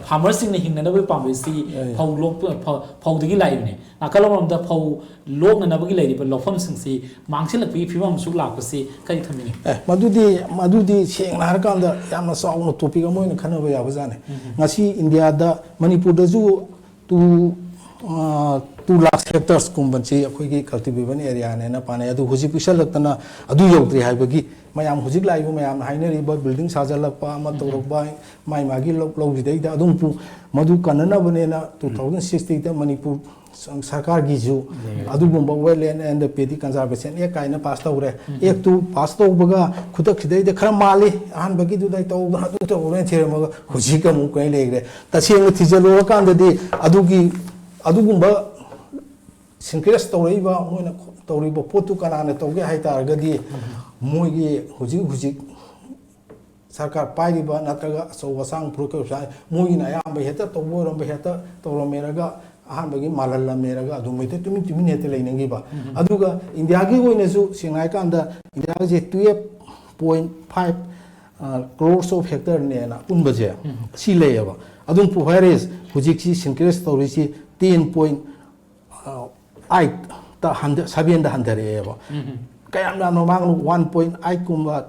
ꯐꯥꯔꯃꯔꯁꯤꯡꯅ ꯍꯤꯡꯅꯅꯕꯒꯤ ꯄꯥꯝꯕꯩꯁꯤ ꯑꯦ꯫ ꯐꯧ ꯂꯣꯛꯄ, ꯐꯧ, ꯐꯧꯗꯒꯤ ꯂꯥꯛꯏꯕꯅꯤ꯫ ꯅꯥꯀꯜ ꯑꯃꯔꯣꯝꯗ ꯐꯧ ꯂꯣꯛꯅꯅꯕꯒꯤ ꯂꯩꯔꯤꯕ ꯂꯧꯐꯝꯁꯤꯡꯁꯤ ꯃꯥꯡꯁꯤꯜꯂꯛꯄꯒꯤ ꯐꯤꯕꯝ ꯑꯃꯁꯨ ꯂꯥꯛꯄꯁꯤ ꯀꯔꯤ ꯊꯝꯕꯤꯅꯤꯡꯉꯤ? ꯑꯦ, ꯃꯗꯨꯗꯤ, ꯃꯗꯨꯗꯤ ꯁꯦꯡꯅ ꯍꯥꯏꯔꯀꯥꯟꯗ ꯌꯥꯝꯅ ꯆꯥꯎꯅ ꯇꯣꯄꯤꯛ ꯑꯃ ꯑꯣꯏꯅ ꯈꯟꯅꯕ ꯌꯥꯕꯖꯥꯠꯅꯤ꯫ ꯎꯝ꯫ ꯉꯁꯤ ꯏꯟꯗꯤꯌꯥꯗ, ꯃꯅꯤꯄꯨꯔꯗꯁꯨ ꯇꯨ, ꯇꯨ ꯂꯥꯛ ꯍꯦꯛꯇꯔꯁꯀꯨꯝꯕꯁꯤ ꯑꯩꯈꯣꯏꯒꯤ ꯀꯜꯇꯤꯚꯦꯕꯜ ꯑꯦꯔꯤꯌꯥꯅꯦꯅ ꯄꯥꯅꯩ꯫ ꯑꯗꯨ ꯍꯧꯖꯤꯛ ꯄꯤꯛꯁꯜꯂꯛꯇꯅ ꯑꯗꯨ ꯌꯧꯗ꯭ꯔꯤ ꯍꯥꯏꯕꯒꯤ ꯃꯌꯥꯝ, ꯍꯧꯖꯤꯛ ꯂꯥꯛꯏꯕ ꯃꯌꯥꯝꯅ ꯍꯥꯏꯅꯔꯤꯕ ꯕꯤꯜꯗꯤꯡ ꯁꯥꯖꯜꯂꯛꯄ, ꯑꯃ ꯇꯧꯔꯛꯄ, ꯃꯥꯏ ꯃꯥꯒꯤ ꯂꯧ, ꯂꯧꯁꯤꯗꯩꯗ ꯑꯗꯨꯝ ꯄꯨ-, ꯃꯗꯨ ꯀꯟꯅꯅꯕꯅꯦꯅ ꯇꯨ ꯊꯥꯎꯖꯟ ꯁꯤꯛꯁꯇꯤꯗ ꯃꯅꯤꯄꯨꯔ ꯁ-, ꯁꯔꯀꯥꯔꯒꯤꯁꯨ ꯑꯗꯨꯒꯨꯝꯕ Wetland and Paddy Conservation Act ꯀꯥꯏꯅ ꯄꯥꯁ ꯇꯧꯔꯦ꯫ ꯑꯦꯛꯇꯨ ꯄꯥꯁ ꯇꯧꯕꯒ ꯈꯨꯗꯛꯁꯤꯗꯩꯗ ꯈꯔ ꯃꯥꯜꯂꯤ, ꯑꯍꯥꯟꯕꯒꯤꯗꯨꯗ ꯑꯩ ꯇꯧꯗꯅ ꯑꯗꯨ ꯇꯧꯔꯦꯅ ꯊꯤꯔꯝꯃꯒ ꯍꯧꯖꯤꯛ ꯑꯃꯨꯛ ꯀꯩ ꯂꯩꯈ꯭ꯔꯦ꯫ ꯇꯁꯦꯡꯅ ꯊꯤꯖꯤꯜꯂꯨꯔꯀꯥꯟꯗꯗꯤ ꯑꯗꯨꯒꯤ, ꯑꯗꯨꯒꯨꯝꯕ ꯁꯤꯟꯀ꯭ꯔꯦꯁ ꯇꯧꯔꯛꯏꯕ, ꯃꯣꯏꯅ ꯇꯧꯔꯤꯕ ꯄꯣꯠꯇꯨ ꯀꯅꯥꯅ ꯇꯧꯒꯦ ꯍꯥꯏ ꯇꯥꯔꯒꯗꯤ, ꯃꯣꯏꯒꯤ ꯍꯧꯖꯤꯛ ꯍꯧꯖꯤꯛ ꯁꯔꯀꯥꯔ ꯄꯥꯏꯔꯤꯕ ꯅꯠꯇ꯭ꯔꯒ ꯑꯆꯧ ꯑꯁꯥꯡ ꯐꯨꯔꯨꯞ ꯀꯩ ꯁꯥ-, ꯃꯣꯏꯒꯤꯅ ꯑꯌꯥꯝꯕ ꯍꯦꯛꯇ ꯇꯧꯕ ꯑꯣꯏꯔꯝꯕ, ꯍꯦꯛꯇ ꯇꯧꯔꯝꯃꯦꯔꯒ ꯑꯍꯥꯟꯕꯒꯤ ꯃꯥꯜꯍꯜꯂꯝꯃꯦꯔꯒ ꯑꯗꯨꯝ ꯍꯦꯛꯇ ꯇꯨꯃꯤꯟ ꯇꯨꯃꯤꯟ ꯍꯦꯛꯇ ꯂꯩꯅꯈꯤꯕ꯫ ꯑꯗꯨꯒ ꯏꯟꯗꯤꯌꯥꯒꯤ ꯑꯣꯏꯅꯁꯨ ꯁꯦꯡꯅ ꯍꯥꯏꯔꯀꯥꯟꯗ ꯏꯟꯗꯤꯌꯥꯒꯤꯁꯦ twelve point five crores of hectareꯅꯦꯅ ꯑꯄꯨꯟꯕꯁꯦ ꯁꯤ ꯂꯩꯌꯦꯕ꯫ ꯑꯗꯨꯝ ꯄꯨꯍꯥꯏꯔꯦ ꯍꯧꯖꯤꯛꯁꯤ ꯁꯤꯟꯀ꯭ꯔꯦꯁ ꯇꯧꯔꯤꯁꯤ ten point ꯑꯥꯏꯠꯇ ꯍꯟꯊ-, ꯁꯚꯦꯟꯗ ꯍꯟꯊꯔꯛꯑꯦꯕ꯫ ꯀꯌꯥꯝ ꯌꯥꯝꯅ ꯃꯥꯡꯅꯣ? One point eight ꯀꯨꯝꯕ,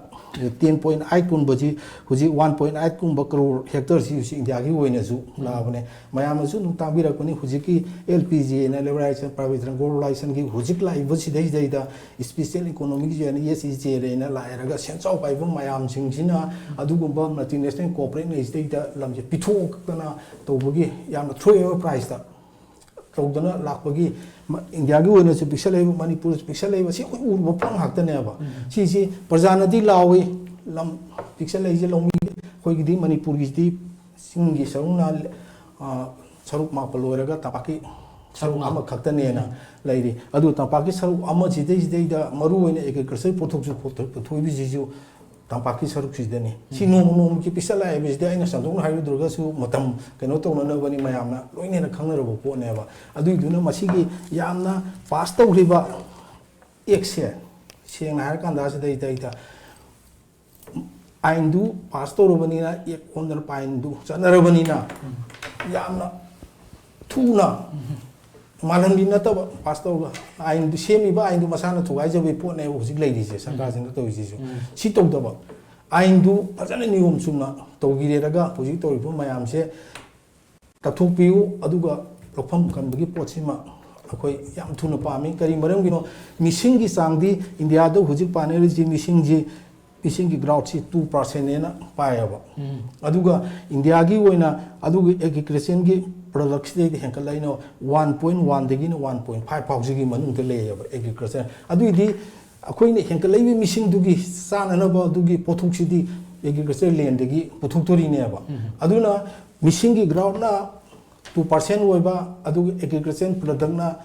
ten point eight ꯀꯨꯝꯕꯁꯤ ꯍꯧꯖꯤꯛ one point eight ꯀꯨꯝꯕ ꯀꯔꯣꯔ ꯍꯦꯛꯇꯔꯁꯤ ꯍꯧꯖꯤꯛ ꯏꯟꯗꯤꯌꯥꯒꯤ ꯑꯣꯏꯅꯁꯨ ꯂꯥꯛꯑꯕꯅꯦ꯫ ꯃꯌꯥꯝꯅꯁꯨ ꯑꯗꯨꯝ ꯇꯥꯕꯤꯔꯛꯄꯅꯤ, ꯍꯧꯖꯤꯛꯀꯤ L P G ꯑꯅ Liberalization Privatization Globalization ꯒꯤ ꯍꯧꯖꯤꯛ ꯂꯥꯛꯏꯕ ꯁꯤꯗꯩꯁꯤꯗꯩꯗ special economic zone, S E Z ꯑꯅ ꯂꯥꯛꯑꯦꯔꯒ ꯁꯦꯟꯖꯥꯎ ꯄꯥꯏꯕ ꯃꯌꯥꯝꯁꯤꯡꯁꯤꯅ ꯑꯗꯨꯒꯨꯝꯕ multinational corporate ꯉꯩꯁꯤꯗꯩꯗ ꯂꯝꯁꯦ ꯄꯤꯊꯣꯛꯇꯅ ꯇꯧꯕꯒꯤ ꯌꯥꯝꯅ ꯊꯣꯛꯑꯦꯕ priceꯇ꯫ ꯇꯧꯗꯅ ꯂꯥꯛꯄꯒꯤ ꯃ-, ꯏꯟꯗꯤꯌꯥꯒꯤ ꯑꯣꯏꯅꯁꯨ ꯄꯤꯛꯁꯜꯂꯛꯏꯕ, ꯃꯅꯤꯄꯨꯔꯗꯁꯨ ꯄꯤꯛꯁꯜꯂꯛꯏꯕ, ꯁꯤ ꯑꯩꯈꯣꯏ ꯎꯔꯨꯕ ꯄꯣꯠ ꯉꯥꯛꯇꯅꯦꯕ꯫ ꯁꯤꯁꯤ ꯄ꯭ꯔꯖꯥꯅꯗꯤ ꯂꯥꯎꯏ, ꯂꯝ ꯄꯤꯛꯁꯜꯂꯛꯏꯁꯦ ꯂꯧꯃꯤ, ꯑꯩꯈꯣꯏꯒꯤꯗꯤ ꯃꯅꯤꯄꯨꯔꯒꯤꯗꯤ ꯆꯤꯡꯒꯤ ꯁꯔꯨꯛꯅ, ꯑ, ꯁꯔꯨꯛ ꯃꯥꯄꯜ ꯑꯣꯏꯔꯒ ꯇꯝꯄꯥꯛꯀꯤ ꯁꯔꯨꯛ ꯑꯃꯈꯛꯇꯅꯦꯅ ꯂꯩꯔꯤ꯫ ꯑꯗꯨ ꯇꯝꯄꯥꯛꯀꯤ ꯁꯔꯨꯛ ꯑꯃꯁꯤꯗꯩꯁꯤꯗꯩꯗ ꯃꯔꯨꯑꯣꯏꯅ agriculture ꯄꯣꯠꯊꯣꯛꯁꯨ ꯄꯨꯊꯣꯛ-, ꯄꯨꯊꯣꯛꯏꯕꯁꯤꯁꯨ ꯇꯝꯄꯥꯛꯀꯤ ꯁꯔꯨꯛꯁꯤꯗꯅꯤ꯫ ꯁꯤ ꯅꯣꯡꯃ ꯅꯣꯡꯃꯒꯤ ꯄꯤꯛꯁꯜꯂꯛꯑꯦ ꯍꯥꯏꯕꯁꯤꯗꯤ ꯑꯩꯅ ꯁꯟꯗꯣꯛꯅ ꯍꯥꯏꯔꯨꯗ꯭ꯔꯒꯁꯨ ꯃꯇꯝ ꯀꯩꯅꯣ ꯇꯧꯅꯅꯕꯅꯤ, ꯃꯌꯥꯝꯅ ꯂꯣꯏꯅ ꯈꯪꯅꯔꯕ ꯄꯣꯠꯅꯦꯕ꯫ ꯑꯗꯨꯏꯗꯨꯅ ꯃꯁꯤꯒꯤ ꯌꯥꯝꯅ ꯄꯥꯁ ꯇꯧꯈ꯭ꯔꯤꯕ ꯑꯦꯛꯁꯦ, ꯁꯦꯡꯅ ꯍꯥꯏꯔꯀꯥꯟꯗ ꯁꯤꯗꯩꯗꯩꯗ ꯑꯥꯏꯟꯗꯨ ꯄꯥꯁ ꯇꯧꯔꯕꯅꯤꯅ, ꯑꯦꯛ ꯑꯣꯟꯗꯅ ꯄꯥꯏꯟꯗꯨ ꯆꯠꯅꯔꯕꯅꯤꯅ, ꯌꯥꯝꯅ ꯊꯨꯅ ꯃꯥꯜꯍꯟꯕꯤ ꯅꯠꯇꯕ, ꯄꯥꯁ ꯇꯧꯔꯒ ꯑꯥꯏꯟꯗꯨ, ꯁꯦꯝꯃꯤꯕ ꯑꯥꯏꯟꯗꯨ ꯃꯁꯥꯅ ꯊꯨꯒꯥꯏꯖꯕꯒꯤ ꯄꯣꯠꯅꯦꯕ ꯍꯧꯖꯤꯛ ꯂꯩꯔꯤꯁꯦ, ꯁꯔꯀꯥꯔꯁꯤꯅ ꯇꯧꯔꯤꯁꯤꯁꯨ꯫ ꯁꯤ ꯇꯧꯗꯕ, ꯑꯥꯏꯟꯗꯨ ꯐꯖꯅ ꯅꯤꯌꯣꯝ ꯆꯨꯝꯅ ꯇꯧꯕꯤꯔꯦꯔꯒ ꯍꯧꯖꯤꯛ ꯇꯧꯔꯤꯕ ꯃꯌꯥꯝꯁꯦ ꯀꯛꯊꯣꯛꯄꯤꯌꯨ, ꯑꯗꯨꯒ ꯂꯧꯐꯝ ꯀꯟꯕꯒꯤ ꯄꯣꯠꯁꯤꯃ ꯑꯩꯈꯣꯏ ꯌꯥꯝ ꯊꯨꯅ ꯄꯥꯝꯃꯤ꯫ ꯀꯔꯤ ꯃꯔꯝꯒꯤꯅꯣ? ꯃꯤꯁꯤꯡꯒꯤ ꯆꯥꯡꯗꯤ ꯏꯟꯗꯤꯌꯥꯗ ꯍꯧꯖꯤꯛ ꯄꯥꯅꯔꯤꯁꯤ, ꯃꯤꯁꯤꯡꯁꯤ, ꯃꯤꯁꯤꯡꯒꯤ ꯒ꯭ꯔꯥꯎꯠꯁꯤ ꯇꯨ ꯄꯥꯔꯁꯦꯟꯅꯦꯅ ꯄꯥꯏꯌꯦꯕ꯫ ꯑꯗꯨꯒ ꯏꯟꯗꯤꯌꯥꯒꯤ ꯑꯣꯏꯅ ꯑꯗꯨꯒꯤ ꯑꯦꯒ꯭ꯔꯤꯀꯜꯆꯔꯒꯤ ꯄ꯭ꯔꯗꯛꯁꯤꯗꯩꯗꯤ ꯍꯦꯟꯒꯠꯂꯛꯏꯅ ꯋꯥꯟ ꯄꯣꯏꯟ ꯋꯥꯟꯗꯒꯤꯅ ꯋꯥꯟ ꯄꯣꯏꯟ ꯐꯥꯏꯚ ꯐꯥꯎꯁꯤꯒꯤ ꯃꯅꯨꯡꯗ ꯂꯩꯌꯦꯕ ꯑꯦꯒ꯭ꯔꯤꯀꯜꯆꯔ꯫ ꯑꯗꯨꯏꯗꯤ ꯑꯩꯈꯣꯏꯅ ꯍꯦꯟꯒꯠꯂꯛꯏꯕ ꯃꯤꯁꯤꯡꯗꯨꯒꯤ ꯆꯥꯅꯅꯕ ꯑꯗꯨꯒꯤ ꯄꯣꯠꯊꯣꯛꯁꯤꯗꯤ ꯑꯦꯒ꯭ꯔꯤꯀꯜꯆꯔ ꯂꯦꯟꯗꯒꯤ ꯄꯨꯊꯣꯛꯇꯣꯔꯤꯅꯦꯕ꯫ ꯑꯗꯨꯅ ꯃꯤꯁꯤꯡꯒꯤ ꯒ꯭ꯔꯥꯎꯠꯅ ꯇꯨ ꯄꯥꯔꯁꯦꯟ ꯑꯣꯏꯕ, ꯑꯗꯨꯒ ꯑꯦꯒ꯭ꯔꯤꯀꯜꯆꯔ ꯄ꯭ꯔꯗꯛꯅ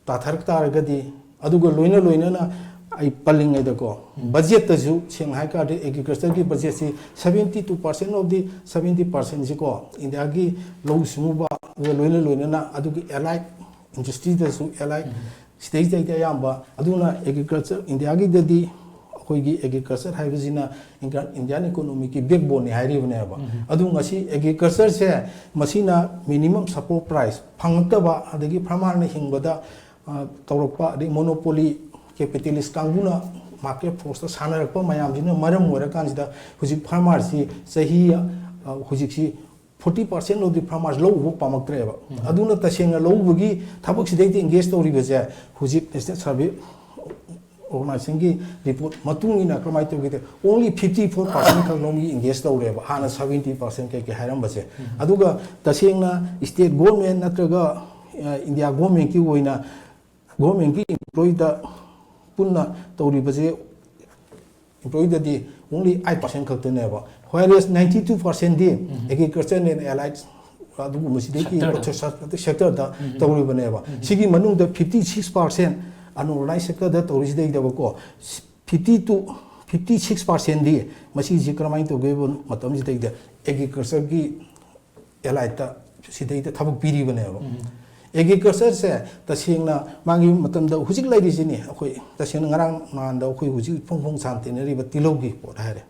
ꯇꯥꯊꯔꯛ ꯇꯥꯔꯒꯗꯤ, ꯑꯗꯨꯒ ꯂꯣꯏꯅ ꯂꯣꯏꯅꯅ ꯑꯩ ꯄꯜꯂꯤꯉꯩꯗꯀꯣ, ꯕꯖꯦꯠꯇꯁꯨ ꯁꯦꯡꯅ ꯍꯥꯏ ꯇꯥꯔꯗꯤ ꯑꯦꯒ꯭ꯔꯤꯀꯜꯆꯔꯒꯤ ꯕꯖꯦꯠꯁꯤ seventy two percent of the seventy percentꯁꯤꯀꯣ, ꯏꯟꯗꯤꯌꯥꯒꯤ ꯂꯧꯎ ꯁꯤꯡꯎꯕ, ꯑꯗꯨꯒ ꯂꯣꯏꯅ ꯂꯣꯏꯅꯅ ꯑꯗꯨꯒꯤ ꯑꯦꯂꯥꯏꯠ ꯏꯟꯗꯁꯇ꯭ꯔꯤꯗꯁꯨ, ꯑꯦꯂꯥꯏꯠ ꯁꯤꯗꯩꯁꯤꯗꯩꯗꯤ ꯑꯌꯥꯝꯕ, ꯑꯗꯨꯅ ꯑꯦꯒ꯭ꯔꯤꯀꯜꯆꯔ, ꯏꯟꯗꯤꯌꯥꯒꯤꯗꯗꯤ ꯑꯩꯈꯣꯏꯒꯤ ꯑꯦꯒ꯭ꯔꯤꯀꯜꯆꯔ ꯍꯥꯏꯕꯁꯤꯅ ꯏꯟꯗꯤꯌꯥ-, ꯏꯟꯗꯤꯌꯥꯟ ꯏꯀꯣꯅꯣꯃꯤꯛꯀꯤ ꯕꯦꯛꯕꯣꯟꯅꯤ ꯍꯥꯏꯔꯤꯕꯅꯦꯕ꯫ ꯑꯗꯨ ꯉꯁꯤ ꯑꯦꯒ꯭ꯔꯤꯀꯜꯆꯔꯁꯦ, ꯃꯁꯤꯅ ꯃꯤꯅꯤꯃꯝ ꯁꯄꯣꯔꯠ ꯄ꯭ꯔꯥꯏꯁ ꯐꯪꯉꯛꯇꯕ, ꯑꯗꯒꯤ ꯐꯥꯔꯃꯔꯅ ꯍꯤꯡꯕꯗ, ꯑ, ꯇꯧꯔꯛꯄ, ꯑꯗꯩ ꯃꯣꯅꯣꯄꯣꯂꯤ ꯀꯦꯄꯤꯇꯦꯂꯤꯁ ꯀꯥꯡꯕꯨꯅ ꯃꯥꯔꯀꯦꯠ ꯐꯣꯔꯁꯇ ꯁꯥꯟꯅꯔꯛꯄ ꯃꯌꯥꯝꯁꯤꯅ ꯃꯔꯝ ꯑꯣꯏꯔꯀꯥꯟꯁꯤꯗ ꯍꯧꯖꯤꯛ ꯐꯥꯔꯃꯔꯁꯤ ꯆꯍꯤ, ꯑ, ꯍꯧꯖꯤꯛꯁꯤ forty percent of the farmers ꯂꯧ ꯎꯕ ꯄꯥꯝꯃꯛꯇ꯭ꯔꯦꯕ꯫ ꯑꯗꯨꯅ ꯇꯁꯦꯡꯅ ꯂꯧ ꯎꯕꯒꯤ ꯊꯕꯛꯁꯤꯗꯩꯗ ꯑꯦꯡꯒꯦꯖ ꯇꯧꯔꯤꯕꯁꯦ ꯍꯧꯖꯤꯛ ꯅꯦꯁꯅꯦꯜ ꯁꯔꯚꯦ ꯑꯣꯔꯒꯅꯥꯏꯖꯦꯁꯟꯒꯤ ꯔꯤꯄꯣꯔꯠ ꯃꯇꯨꯡ ꯏꯟꯅ ꯀꯃꯥꯏꯅ ꯇꯧꯒꯦꯗ, only fifty four percent ꯈꯛ ꯂꯧꯃꯤ ꯑꯦꯡꯒꯦꯖ ꯇꯧꯔꯦꯕ, ꯍꯥꯟꯅ seventy percent ꯀꯩꯀꯩ ꯍꯥꯏꯔꯝꯕꯁꯦ꯫ ꯑꯗꯨꯒ ꯇꯁꯦꯡꯅ ꯁ꯭ꯇꯦꯠ ꯒꯣꯔꯃꯦꯟ ꯅꯠꯇ꯭ꯔꯒ, ꯑ, ꯏꯟꯗꯤꯌꯥ ꯒꯣꯔꯃꯦꯟꯀꯤ ꯑꯣꯏꯅ, ꯒꯣꯔꯃꯦꯟꯀꯤ ꯏꯝꯄ꯭ꯂꯣꯌꯤꯗ ꯄꯨꯟꯅ ꯇꯧꯔꯤꯕꯁꯦ, ꯏꯝꯄ꯭ꯂꯣꯌꯤꯗꯗꯤ only eight percent ꯈꯛꯇꯅꯦꯕ, whereas ninety two percentꯗꯤ agriculture and allied ꯑꯗꯨꯒꯨꯝꯕꯁꯤꯗꯒꯤ ꯁꯦꯛꯇꯔꯗ꯫ ꯁꯦꯛꯇꯔꯗ ꯇꯧꯔꯤꯕꯅꯦꯕ꯫ ꯁꯤꯒꯤ ꯃꯅꯨꯡꯗ fifty six percent unorganized sectorꯗ ꯇꯧꯔꯤꯁꯤꯗꯩꯗꯕꯀꯣ, fifty to fifty six percentꯗꯤ ꯃꯁꯤꯁꯤ ꯀꯔꯝꯍꯥꯏꯅ ꯇꯧꯒꯦ ꯍꯥꯏꯕ ꯃꯇꯝꯁꯤꯗꯩꯗ ꯑꯦꯒ꯭ꯔꯤꯀꯜꯆꯔꯒꯤ ꯑꯦꯂꯥꯏꯠꯇ ꯁꯤꯗꯩꯗ ꯊꯕꯛ ꯄꯤꯔꯤꯕꯅꯦꯕ꯫ ꯑꯦꯒ꯭ꯔꯤꯀꯜꯆꯔꯁꯦ ꯇꯁꯦꯡꯅ ꯃꯥꯒꯤ ꯃꯇꯝꯗ ꯍꯧꯖꯤꯛ ꯂꯩꯔꯤꯁꯤꯅꯤ꯫ ꯑꯩꯈꯣꯏ ꯇꯁꯦꯡꯅ ꯉꯔꯥꯡ ꯅꯍꯥꯟꯗ ꯑꯩꯈꯣꯏ ꯍꯧꯖꯤꯛ ꯐꯣꯡ ꯐꯣꯡ ꯁꯥꯅ ꯇꯩꯅꯔꯤꯕ ꯇꯤꯜꯍꯧꯒꯤ ꯄꯣꯠ ꯍꯥꯏꯔꯦ꯫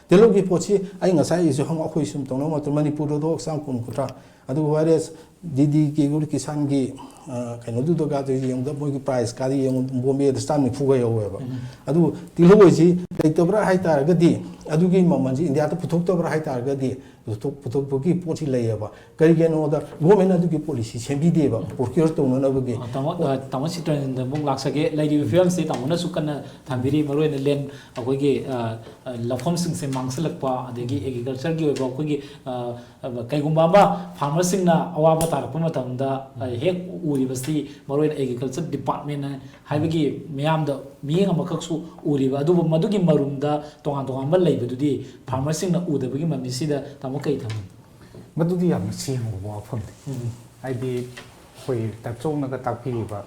ꯇꯤꯜꯍꯧꯒꯤ ꯄꯣꯠꯁꯤ ꯑꯩ ꯉꯁꯥꯏ ꯑꯩꯁꯨ ꯍꯪ-, ꯑꯩꯈꯣꯏ ꯁꯨꯝ ꯇꯧꯅꯕ ꯃꯇꯝꯗ ꯃꯅꯤꯄꯨꯔꯗ ꯍꯦꯛꯇ ꯍꯛꯆꯥꯡ ꯀꯨꯟ ꯀꯨꯟꯊ꯭ꯔꯥ ꯑꯗꯨꯒ ꯋꯥꯏꯔꯦꯁ ꯗꯤ ꯗꯤ ꯀꯦ ꯀꯤꯁꯥꯟꯒꯤ ꯀꯩꯅꯣꯗꯨꯗꯒꯗꯤ ꯌꯦꯡꯕꯗ ꯃꯣꯏꯒꯤ ꯄ꯭ꯔꯥꯏꯁꯀꯗꯤ ꯌꯦꯡꯉꯨ, ꯕꯣꯝꯕꯦꯗ ꯆꯥꯝ ꯅꯤꯐꯨꯒ ꯌꯧꯋꯦꯕ꯫ ꯑꯗꯨ ꯇꯤꯜꯍꯧ ꯍꯥꯏꯁꯤ ꯂꯩꯇꯕ꯭ꯔꯥ ꯍꯥꯏꯇꯥꯔꯒꯗꯤ, ꯑꯗꯨꯒꯤ ꯃꯃꯜꯁꯤ ꯏꯟꯗꯤꯌꯥꯗ ꯄꯨꯊꯣꯛꯇꯕ꯭ꯔꯥ ꯍꯥꯏꯇꯥꯔꯒꯗꯤ, ꯄꯨꯊꯣꯛ-, ꯄꯨꯊꯣꯛꯄꯒꯤ ꯄꯣꯠꯁꯤ ꯂꯩꯌꯦꯕ꯫ ꯀꯔꯤꯒꯤꯅꯣꯗ ꯒꯣꯔꯃꯦꯟꯅ ꯑꯗꯨꯒꯤ ꯄꯣꯂꯤꯁꯤ ꯁꯦꯝꯕꯤꯗꯦꯕ, ꯄ꯭ꯔꯣꯀ꯭ꯌꯣꯔ ꯇꯧꯅꯅꯕꯒꯤ꯫ ꯑ, ꯇꯥꯃꯣ, ꯑ, ꯇꯥꯃꯣ ꯁꯤꯇ꯭ꯔꯟꯖꯟꯗ ꯑꯃꯨꯛ ꯂꯥꯛꯆꯒꯦ꯫ ꯂꯩꯔꯤꯕ ꯐꯤꯕꯝꯁꯤ ꯇꯥꯃꯣꯅꯁꯨ ꯀꯟꯅ ꯊꯝꯕꯤꯔꯤ, ꯃꯔꯨꯑꯣꯏꯅ ꯂꯦꯟ, ꯑꯩꯈꯣꯏꯒꯤ, ꯑ, ꯑ, ꯂꯧꯐꯝꯁꯤꯡꯁꯦ ꯃꯥꯡꯁꯤꯜꯂꯛꯄ, ꯑꯗꯒꯤ ꯑꯦꯒ꯭ꯔꯤꯀꯜꯆꯔꯒꯤ ꯑꯣꯏꯕ ꯑꯩꯈꯣꯏꯒꯤ, ꯑ, ꯑ, ꯀꯩꯒꯨꯝꯕ ꯑꯃ ꯐꯥꯔꯃꯔꯁꯤꯡꯅ ꯑꯋꯥꯕ ꯇꯥꯔꯛꯄ ꯃꯇꯝꯗ, ꯑ, ꯍꯦꯛ ꯎꯔꯤꯕꯁꯤ ꯃꯔꯨꯑꯣꯏꯅ ꯑꯦꯒ꯭ꯔꯤꯀꯜꯆꯔ ꯗꯤꯄꯥꯔꯠꯃꯦꯟꯅ ꯍꯥꯏꯕꯒꯤ ꯃꯤꯌꯥꯝꯗ ꯃꯤꯠꯌꯦꯡ ꯑꯃꯈꯛꯁꯨ ꯎꯔꯤꯕ, ꯑꯗꯨꯕꯨ ꯃꯗꯨꯒꯤ ꯃꯔꯨꯝꯗ ꯇꯣꯉꯥꯟ ꯇꯣꯉꯥꯟꯕ ꯂꯩꯕꯗꯨꯗꯤ ꯐꯥꯔꯃꯔꯁꯤꯡꯅ ꯎꯗꯕꯒꯤ ꯃꯃꯤꯁꯤꯗ ꯇꯥꯃꯣ ꯀꯩ ꯊꯝꯃꯤ? ꯃꯗꯨꯗꯤ ꯌꯥꯝꯅ ꯁꯦꯡꯕ ꯋꯥꯐꯝꯅꯤ꯫ ꯎꯝ꯫ ꯍꯥꯏꯗꯤ ꯑꯩꯈꯣꯏ ꯇꯥꯆꯧꯅꯒ ꯇꯥꯛꯄꯤꯔꯤꯕ,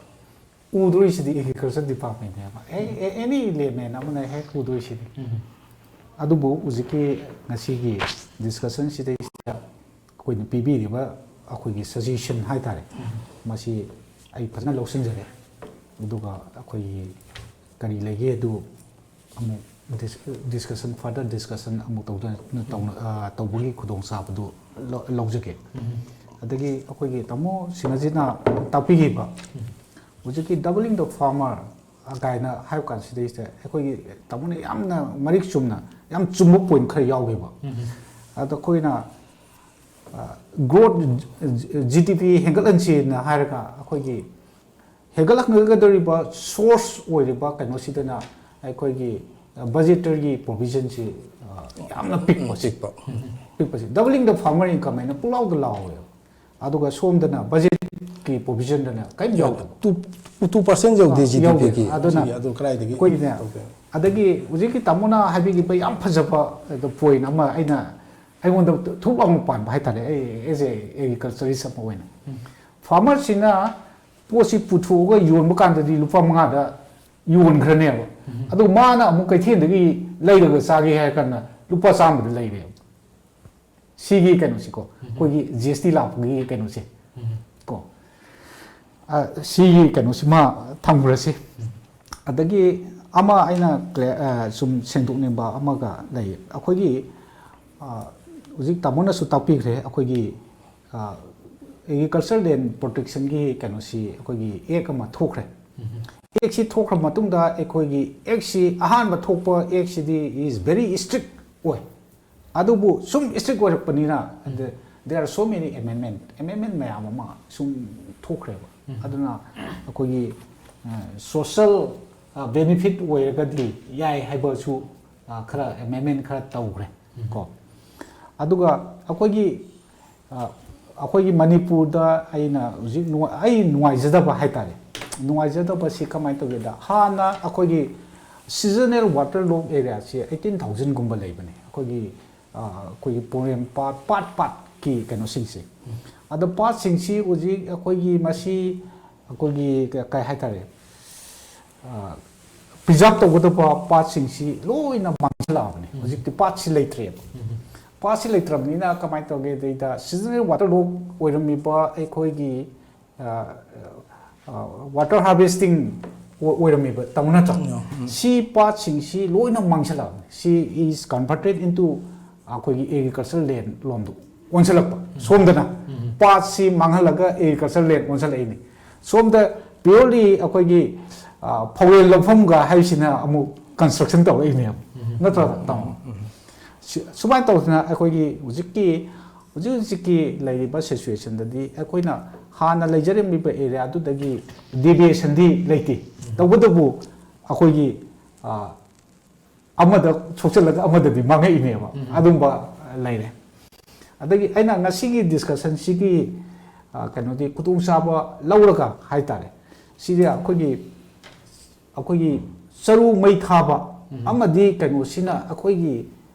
ꯎꯗꯣꯏꯁꯤꯗꯤ ꯑꯦꯒ꯭ꯔꯤꯀꯜꯆꯔ ꯗꯤꯄꯥꯔꯠꯃꯦꯟꯅꯦꯕ꯫ ꯑꯦ-, ꯑꯦ-, ꯑꯦꯅꯤ ꯂꯦꯟꯃꯦꯟ ꯑꯃꯅ ꯍꯦꯛ ꯎꯗꯣꯏꯁꯤꯗꯤ꯫ ꯎꯝ꯫ ꯑꯗꯨꯕꯨ ꯍꯧꯖꯤꯛꯀꯤ ꯉꯁꯤꯒꯤ ꯗꯤꯁꯀꯁꯟꯁꯤꯗꯩꯁꯤꯗ ꯑꯩꯈꯣꯏꯅ ꯄꯤꯕꯤꯔꯤꯕ ꯑꯩꯈꯣꯏꯒꯤ ꯁꯖꯦꯁꯟ ꯍꯥꯏꯇꯥꯔꯦ, ꯎꯝ꯫ ꯃꯁꯤ ꯑꯩ ꯐꯖꯅ ꯂꯧꯁꯤꯟꯖꯔꯦ꯫ ꯑꯗꯨꯒ ꯑꯩꯈꯣꯏꯒꯤ ꯀꯔꯤ ꯂꯩꯒꯦ ꯑꯗꯨ ꯑꯃꯨꯛ ꯗꯤꯁ-, ꯗꯤꯁꯀꯁꯟ, ꯐꯔꯗꯔ ꯗꯤꯁꯀꯁꯟ ꯑꯃꯨꯛ ꯇꯧꯗꯨꯅ, ꯇꯧꯅ-, ꯑ, ꯇꯧꯕꯒꯤ ꯈꯨꯗꯣꯡꯆꯥꯕꯗꯨ ꯂꯧ-, ꯂꯧꯖꯒꯦ꯫ ꯎꯝ꯫ ꯑꯗꯒꯤ ꯑꯩꯈꯣꯏꯒꯤ ꯇꯥꯃꯣ ꯁꯤꯡꯍꯖꯤꯠꯅ ꯇꯥꯛꯄꯤꯈꯤꯕ ꯎꯝ꯫ ꯍꯧꯖꯤꯛꯀꯤ doubling the farmer ꯀꯥꯏꯅ ꯍꯥꯏꯕ ꯀꯥꯟꯁꯤꯗꯩꯁꯤꯗ ꯑꯩꯈꯣꯏꯒꯤ ꯇꯥꯃꯣꯅ ꯌꯥꯝꯅ ꯃꯔꯤꯛ ꯆꯨꯝꯅ, ꯌꯥꯝ ꯆꯨꯝꯕ ꯄꯣꯏꯟ ꯈꯔ ꯌꯥꯎꯈꯤꯕ꯫ ꯎꯝ꯫ ꯑꯗꯣ ꯑꯩꯈꯣꯏꯅ, ꯑ, ꯒ꯭ꯔꯣꯠ, ꯖꯤ ꯗꯤ ꯄꯤ ꯍꯦꯟꯒꯠꯍꯟꯁꯦꯅ ꯍꯥꯏꯔꯒ ꯑꯩꯈꯣꯏꯒꯤ ꯍꯦꯟꯒꯠꯂꯛꯀꯗꯧꯔꯤꯕ ꯁꯣꯔꯁ ꯑꯣꯏꯔꯤꯕ ꯀꯩꯅꯣꯁꯤꯗꯅ ꯑꯩꯈꯣꯏꯒꯤ ꯕꯖꯦꯇꯔꯒꯤ ꯄ꯭ꯔꯣꯚꯤꯖꯟꯁꯤ, ꯑ, ꯌꯥꯝꯅ ꯄꯤꯛꯄ꯫ ꯄꯤꯛꯄ꯫ ꯄꯤꯛꯄꯁꯤ, doubling the farmer income ꯍꯥꯏꯅ ꯄꯨꯡꯂꯥꯎꯗ ꯂꯥꯎꯋꯦꯕ꯫ ꯑꯗꯨꯒ ꯁꯣꯝꯗꯅ ꯕꯖꯦꯠꯀꯤ ꯄ꯭ꯔꯣꯚꯤꯖꯟꯗꯅ ꯀꯔꯤꯝ ꯌꯥꯎꯗꯕ꯫ ꯇꯨ, ꯇꯨ ꯄꯥꯔꯁꯦꯟ ꯌꯧꯗꯦ ꯑꯥ, ꯖꯤ ꯗꯤ ꯄꯤꯒꯤ꯫ ꯌꯧꯗꯦ꯫ ꯑꯗꯨꯅ ꯁꯤꯒꯤ ꯑꯗꯨ ꯀꯗꯥꯏꯗꯒꯤ ꯑꯩꯈꯣꯏꯒꯤꯅꯦ, ꯇꯧꯒꯦ? ꯑꯗꯒꯤ ꯍꯧꯖꯤꯛꯀꯤ ꯇꯥꯃꯣꯅ ꯍꯥꯏꯕꯤꯈꯤꯕ ꯌꯥꯝ ꯐꯖꯕ ꯑꯗꯨ ꯄꯣꯏꯟ ꯑꯃ ꯑꯩꯅ, ꯑꯩꯉꯣꯟꯗ ꯊꯨꯛ ꯂꯥꯎꯅ ꯄꯥꯟꯕ ꯍꯥꯏꯇꯥꯔꯦ, ꯑꯩ as a agriculturist ꯑꯃ ꯑꯣꯏꯅ꯫ ꯎꯝ꯫ ꯐꯥꯔꯃꯔꯁꯤꯅ ꯄꯣꯠꯁꯤ ꯄꯨꯊꯣꯛꯑꯒ ꯌꯣꯟꯕ ꯀꯥꯟꯗꯗꯤ ꯂꯨꯄꯥ ꯃꯉꯥꯗ ꯌꯣꯟꯈ꯭ꯔꯅꯦꯕ꯫ ꯎꯝ꯫ ꯑꯗꯨ ꯃꯥꯅ ꯑꯃꯨꯛ ꯀꯩꯊꯦꯜꯗꯒꯤ ꯂꯩꯔꯒ ꯆꯥꯒꯦ ꯍꯥꯏꯔ ꯀꯥꯟꯗ ꯂꯨꯄꯥ ꯆꯥꯝꯃꯗ ꯂꯩꯔꯦꯕ꯫ ꯁꯤꯒꯤ ꯀꯩꯅꯣꯁꯤꯀꯣ, ꯎꯝ꯫ ꯑꯩꯈꯣꯏꯒꯤ ꯖꯤ ꯑꯦꯁ ꯇꯤ ꯂꯥꯛꯄꯒꯤ ꯀꯩꯅꯣꯁꯦ, ꯎꯝ꯫ ꯀꯣ, ꯑ, ꯁꯤꯒꯤ ꯀꯩꯅꯣꯁꯤꯃ ꯊꯝꯈ꯭ꯔꯁꯤ꯫ ꯎꯝ꯫ ꯑꯗꯒꯤ ꯑꯃ ꯑꯩꯅ ꯀ꯭ꯂꯦ-, ꯑ, ꯁꯨꯝ ꯁꯦꯡꯗꯣꯛꯅꯤꯡꯕ ꯑꯃꯒ ꯂꯩ꯫ ꯑꯩꯈꯣꯏꯒꯤ, ꯑ, ꯍꯧꯖꯤꯛ ꯇꯥꯃꯣꯅꯁꯨ ꯇꯥꯛꯄꯤꯈ꯭ꯔꯦ, ꯑꯩꯈꯣꯏꯒꯤ ꯑꯦꯒ꯭ꯔꯤꯀꯜꯆꯔ ꯂꯦꯟ ꯄ꯭ꯔꯣꯇꯦꯛꯁꯟꯒꯤ ꯀꯩꯅꯣꯁꯤ ꯑꯩꯈꯣꯏꯒꯤ ꯑꯦꯛ ꯑꯃ ꯊꯣꯛꯈ꯭ꯔꯦ꯫ ꯑꯦꯛꯁꯤ ꯊꯣꯛꯈ꯭ꯔ ꯃꯇꯨꯡꯗ ꯑꯩꯈꯣꯏꯒꯤ ꯑꯦꯛꯁꯤ ꯑꯍꯥꯟꯕ ꯊꯣꯛꯄ ꯑꯦꯛꯁꯤꯗꯤ is very strict ꯑꯣꯏ꯫ ꯑꯗꯨꯕꯨ ꯁꯨꯝ strict ꯑꯣꯏꯔꯛꯄꯅꯤꯅ, there are so many amendment, amendment ꯃꯌꯥꯝ ꯑꯃ ꯁꯨꯝ ꯊꯣꯛꯈ꯭ꯔꯦꯕ꯫ ꯑꯗꯨꯅ ꯑꯩꯈꯣꯏꯒꯤ ꯁꯣꯁꯦꯜ ꯕꯦꯅꯤꯐꯤꯠ ꯑꯣꯏꯔꯒꯗꯤ ꯌꯥꯏ ꯍꯥꯏꯕꯁꯨ, ꯑ, ꯈꯔ ꯑꯦꯃꯦꯟꯃꯦꯟ ꯈꯔ ꯇꯧꯈ꯭ꯔꯦ꯫ ꯀꯣ, ꯑꯗꯨꯒ ꯑꯩꯈꯣꯏꯒꯤ, ꯑ, ꯑꯩꯈꯣꯏꯒꯤ ꯃꯅꯤꯄꯨꯔꯗ ꯑꯩꯅ ꯍꯧꯖꯤꯛ ꯅꯨꯡꯉꯥꯏ-, ꯑꯩ ꯅꯨꯡꯉꯥꯏꯖꯗꯕ ꯍꯥꯏꯇꯥꯔꯦ꯫ ꯅꯨꯡꯉꯥꯏꯖꯗꯕꯁꯤ ꯀꯃꯥꯏꯅ ꯇꯧꯒꯦꯗ, ꯍꯥꯟꯅ ꯑꯩꯈꯣꯏꯒꯤ seasonal water logged areaꯁꯦ eighteen thousandꯒꯨꯝꯕ ꯂꯩꯕꯅꯦ, ꯑꯩꯈꯣꯏꯒꯤ, ꯑ, ꯑꯩꯈꯣꯏꯒꯤ ꯄꯣꯔꯦꯝ ꯄꯥꯠ, ꯄꯥꯠ, ꯄꯥꯠꯀꯤ ꯀꯩꯅꯣꯁꯤꯡꯁꯦ꯫ ꯑꯗꯣ ꯄꯥꯠꯁꯤꯡꯁꯤ ꯍꯧꯖꯤꯛ ꯑꯩꯈꯣꯏꯒꯤ ꯃꯁꯤ ꯑꯩꯈꯣꯏꯒꯤ ꯀ-, ꯀꯩ ꯍꯥꯏꯇꯥꯔꯦ, ꯑ, ꯄ꯭ꯔꯤꯖꯥꯕ ꯇꯧꯒꯗꯕ ꯄꯥꯠꯁꯤꯡꯁꯤ ꯂꯣꯏꯅ ꯃꯥꯡꯁꯤꯜꯂꯛꯑꯕꯅꯤ꯫ ꯍꯧꯖꯤꯛꯇꯤ ꯄꯥꯠꯁꯤ ꯂꯩꯇ꯭ꯔꯦꯕ꯫ ꯄꯥꯠꯁꯤ ꯂꯩꯇ꯭ꯔꯕꯅꯤꯅ ꯀꯃꯥꯏꯅ ꯇꯧꯒꯦ ꯑꯗꯩꯗ, seasonal water logged ꯑꯣꯏꯔꯝꯃꯤꯕ ꯑꯩꯈꯣꯏꯒꯤ, ꯑ, ꯑ, water harvesting ꯑꯣ-, ꯑꯣꯏꯔꯝꯃꯤꯕ, ꯇꯧ ꯅꯠꯇ꯭ꯔꯣ? ꯁꯤ ꯄꯥꯠꯁꯤꯡꯁꯤ ꯂꯣꯏꯅ ꯃꯥꯡꯁꯤꯜꯂꯛꯑꯕꯅꯤ꯫ ꯁꯤ is converted into ꯑꯩꯈꯣꯏꯒꯤ ꯑꯦꯒ꯭ꯔꯤꯀꯜꯆꯔ ꯂꯦꯟ ꯂꯣꯝꯗ ꯑꯣꯟꯁꯤꯜꯂꯛꯄ꯫ ꯁꯣꯝꯗꯅ ꯄꯥꯠꯁꯤ ꯃꯥꯡꯍꯜꯂꯒ ꯑꯦꯒ꯭ꯔꯤꯀꯜꯆꯔ ꯂꯦꯟ ꯑꯣꯟꯁꯤꯜꯂꯛꯏꯅꯤ꯫ ꯁꯣꯝꯗ purely ꯑꯩꯈꯣꯏꯒꯤ, ꯑ, ꯐꯧꯔꯦꯟ ꯂꯧꯐꯝꯒ ꯍꯥꯏꯁꯤꯅ ꯑꯃꯨꯛ ꯀꯟꯁꯇ꯭ꯔꯛꯁꯟ ꯇꯧꯔꯛꯏꯅꯦꯕ, ꯅꯠꯇ꯭ꯔꯥ, ꯇꯥꯃꯣ? ꯁꯤ-, ꯁꯨꯃꯥꯏꯅ ꯇꯧꯗꯅ ꯑꯩꯈꯣꯏꯒꯤ ꯍꯧꯖꯤꯛꯀꯤ, ꯍꯧꯖꯤꯛ ꯍꯧꯖꯤꯛꯀꯤ ꯂꯩꯔꯤꯕ ꯁꯤꯆꯨꯋꯦꯁꯟꯗꯗꯤ ꯑꯩꯈꯣꯏꯅ ꯍꯥꯟꯅ ꯂꯩꯖꯔꯝꯃꯤꯕ ꯑꯦꯔꯤꯌꯥꯗꯨꯗꯒꯤ ꯗꯦꯚꯤꯌꯦꯁꯟꯗꯤ ꯂꯩꯇꯦ꯫ ꯇꯧꯕꯇꯕꯨ ꯑꯩꯈꯣꯏꯒꯤ, ꯑ, ꯑꯃꯗ ꯁꯣꯛꯆꯤꯜꯂꯒ ꯑꯃꯗꯗꯤ ꯃꯥꯡꯉꯛꯏꯅꯦꯕ꯫ ꯑꯗꯨꯝꯕ ꯂꯩꯔꯦ꯫ ꯑꯗꯒꯤ ꯑꯩꯅ ꯉꯁꯤꯒꯤ ꯗꯤꯁꯀꯁꯟꯁꯤꯒꯤ, ꯑ, ꯀꯩꯅꯣꯗꯤ ꯈꯨꯗꯣꯡꯆꯥꯕ ꯂꯧꯔꯒ ꯍꯥꯏꯇꯥꯔꯦ, ꯁꯤꯁꯦ ꯑꯩꯈꯣꯏꯒꯤ, ꯑꯩꯈꯣꯏꯒꯤ ꯆꯔꯨ ꯃꯩ ꯊꯥꯕ ꯑꯃꯗꯤ ꯀꯩꯅꯣꯁꯤꯅ ꯑꯩꯈꯣꯏꯒꯤ